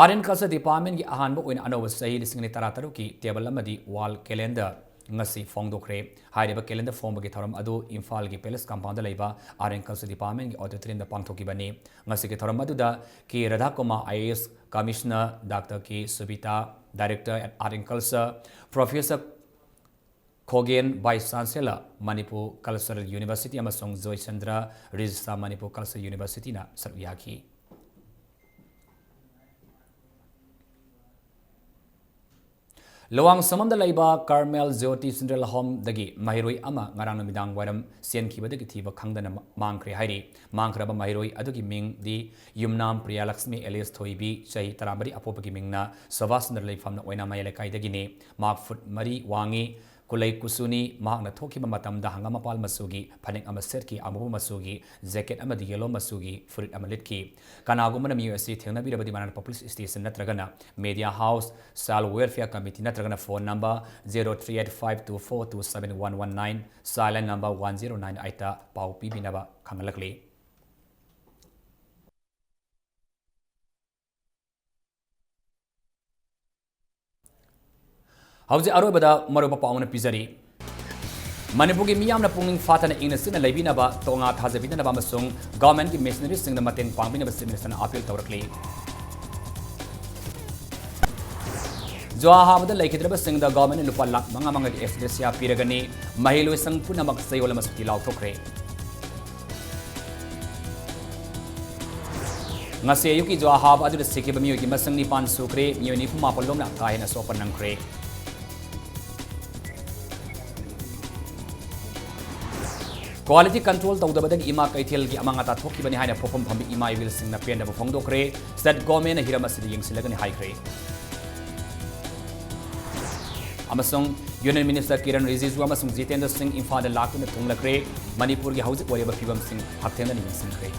Art and Culture Departmentꯀꯤ ꯑꯍꯥꯟꯕ ꯑꯣꯏꯅ ꯑꯅꯧꯕ ꯆꯍꯤ ꯂꯤꯁꯤꯡ ꯑꯅꯤ ꯇꯔꯥꯇꯔꯨꯛꯀꯤ table ꯑꯃꯗꯤ wall calendar ꯉꯁꯤ ꯐꯣꯡꯗꯣꯛꯈ꯭ꯔꯦ꯫ ꯍꯥꯏꯔꯤꯕ calendar ꯐꯣꯡꯕꯒꯤ ꯊꯧꯔꯝ ꯑꯗꯨ ꯏꯝꯐꯥꯜꯒꯤ Palace Compoundꯗ ꯂꯩꯕ Art and Culture Departmentꯀꯤ auditoriumꯗ ꯄꯥꯡꯊꯣꯛꯈꯤꯕꯅꯤ꯫ ꯉꯁꯤꯒꯤ ꯊꯧꯔꯝ ꯑꯗꯨꯗ ꯀꯦ ꯔꯥꯙꯥꯀꯨꯃꯥꯔ, IAS Commissioner, Doctor K ꯁꯨꯕꯤꯇꯥ, Director at Art and Culture, Professor ꯈꯣꯒꯦꯟ, Vice Chancellor, Manipur Cultural University ꯑꯃꯁꯨꯡ ꯖꯣꯏꯆꯟꯗ꯭ꯔ, Registrar, Manipur Cultural Universityꯅ ꯁꯔꯨꯛ ꯌꯥꯈꯤ꯫ ꯂꯋꯥꯡ ꯁꯝꯃꯝꯗ ꯂꯩꯕ Carmel Jyoti Funeral Homeꯗꯒꯤ ꯃꯍꯩꯔꯣꯏ ꯑꯃ ꯉꯔꯥꯡ ꯅꯨꯃꯤꯗꯥꯡ ꯋꯥꯏꯔꯝ ꯆꯦꯟꯈꯤꯕꯗꯒꯤ ꯊꯤꯕ ꯈꯪꯗꯅ ꯃꯥꯡꯈ꯭ꯔꯦ ꯍꯥꯏꯔꯤ꯫ ꯃꯥꯡꯈ꯭ꯔꯕ ꯃꯍꯩꯔꯣꯏ ꯑꯗꯨꯒꯤ ꯃꯤꯡꯗꯤ ꯌꯨꯝꯅꯥꯝ ꯄ꯭ꯔꯤꯌꯥꯂꯛꯁꯃꯤ alias ꯊꯣꯏꯕꯤ, ꯆꯍꯤ ꯇꯔꯥꯃꯔꯤ, ꯑꯄꯣꯛꯄꯒꯤ ꯃꯤꯡꯅ ꯁꯨꯚꯥꯁ ꯆꯟꯗ꯭ꯔ, ꯂꯩꯐꯝꯅ ꯑꯣꯏꯅꯥꯃꯌꯥꯏ ꯂꯩꯀꯥꯏꯗꯒꯤꯅꯤ꯫ ꯃꯍꯥꯛ ꯐꯨꯠ ꯃꯔꯤ ꯋꯥꯡꯉꯤ꯫ ꯀꯨꯂꯩ ꯀꯨꯆꯨꯅꯤ꯫ ꯃꯍꯥꯛꯅ ꯊꯣꯛꯈꯤꯕ ꯃꯇꯝꯗ ꯍꯪꯒꯥꯝ ꯃꯄꯥꯜ ꯃꯆꯨꯒꯤ ꯐꯅꯦꯛ ꯑꯃ ꯁꯦꯠꯈꯤ, ꯑꯃꯨꯕ ꯃꯆꯨꯒꯤ jacket ꯑꯃꯗꯤ yellow ꯃꯆꯨꯒꯤ ꯐꯨꯔꯤꯠ ꯑꯃ ꯂꯤꯠꯈꯤ꯫ ꯀꯅꯥꯒꯨꯝꯕꯅ ꯃꯤꯑꯣꯏ ꯑꯁꯤ ꯊꯦꯡꯅꯕꯤꯔꯕꯗꯤ ꯃꯅꯥꯛ ꯅꯛꯄ police station ꯅꯠꯇ꯭ꯔꯒꯅ media house, child welfare committee ꯅꯠꯇ꯭ꯔꯒꯅ phone number zero three eight five two four two seven one one nine, silent number one zero nine eight ꯇ ꯄꯥꯎ ꯄꯤꯕꯤꯅꯕ ꯈꯪꯍꯜꯂꯛꯂꯤ꯫ ꯍꯧꯖꯤꯛ ꯑꯔꯣꯏꯕꯗ ꯃꯔꯨꯑꯣꯏꯕ ꯄꯥꯎ ꯑꯃꯅ ꯄꯤꯖꯔꯤ꯫ ꯃꯅꯤꯄꯨꯔꯒꯤ ꯃꯤꯌꯥꯝꯅ ꯄꯨꯛꯅꯤꯡ ꯐꯥꯊꯅ ꯏꯪꯅ ꯆꯤꯛꯅ ꯂꯩꯕꯤꯅꯕ, ꯇꯣꯉꯥ ꯊꯥꯖꯕꯤꯗꯅꯕ ꯑꯃꯁꯨꯡ government ꯀꯤ missionary ꯁꯤꯡꯗ ꯃꯇꯦꯡ ꯄꯥꯡꯕꯤꯅꯕ Chief Minister ꯅ appeal ꯇꯧꯔꯛꯂꯤ꯫ ꯖꯨꯋꯥ ꯍꯥꯕꯗ ꯂꯩꯈꯤꯗ꯭ꯔꯕꯁꯤꯡꯗ government ꯅ ꯂꯨꯄꯥ ꯂꯥꯈ ꯃꯉꯥ ꯃꯉꯥꯒꯤ anesthesia ꯄꯤꯔꯒꯅꯤ꯫ ꯃꯍꯩꯂꯣꯏꯁꯪ ꯄꯨꯝꯅꯃꯛ ꯆꯌꯣꯜ ꯑꯃ ꯁꯨꯇꯤ ꯂꯥꯎꯊꯣꯛꯈ꯭ꯔꯦ꯫ ꯉꯁꯤ ꯑꯌꯨꯛꯀꯤ ꯖꯨꯋꯥ ꯍꯥꯕ ꯑꯗꯨꯗ ꯁꯤꯈꯤꯕ ꯃꯤꯑꯣꯏꯒꯤ ꯃꯁꯤꯡ ꯅꯤꯄꯥꯟ ꯁꯨꯈ꯭ꯔꯦ꯫ ꯃꯤꯑꯣꯏ ꯅꯤꯐꯨ ꯃꯥꯄꯟ ꯂꯣꯝꯅ ꯀꯥ ꯍꯦꯟꯅ ꯁꯣꯛꯄ ꯅꯪꯈ꯭ꯔꯦ꯫ Quality control ꯇꯧꯗꯕꯗꯒꯤ ꯏꯃꯥ ꯀꯩꯊꯦꯜꯒꯤ ꯑꯃꯥꯡ ꯑꯇꯥ ꯊꯣꯛꯈꯤꯕꯅꯤ ꯍꯥꯏꯅ ꯄꯣꯠꯐꯝ ꯐꯝꯕꯤ ꯏꯃꯥ ꯏꯕꯦꯜꯁꯤꯡꯅ ꯄꯦꯟꯗꯕ ꯐꯣꯡꯗꯣꯛꯈ꯭ꯔꯦ꯫ State government ꯅ ꯍꯤꯔꯝ ꯑꯁꯤꯗ ꯌꯦꯡꯁꯤꯜꯂꯒꯅꯤ ꯍꯥꯏꯈ꯭ꯔꯦ꯫ ꯑꯃꯁꯨꯡ Union Minister ꯀꯤꯔꯟ ꯔꯤꯖꯤꯖꯨ ꯑꯃꯁꯨꯡ ꯖꯤꯇꯦꯟꯗ꯭ꯔ ꯁꯤꯡ ꯏꯝꯐꯥꯜꯗ ꯂꯥꯛꯇꯨꯅ ꯊꯨꯡꯂꯈ꯭ꯔꯦ꯫ ꯃꯅꯤꯄꯨꯔꯒꯤ ꯍꯧꯖꯤꯛ ꯑꯣꯏꯔꯤꯕ ꯐꯤꯕꯝꯁꯤꯡ ꯍꯛꯊꯦꯡꯅꯅ ꯌꯦꯡꯁꯤꯟꯈ꯭ꯔꯦ꯫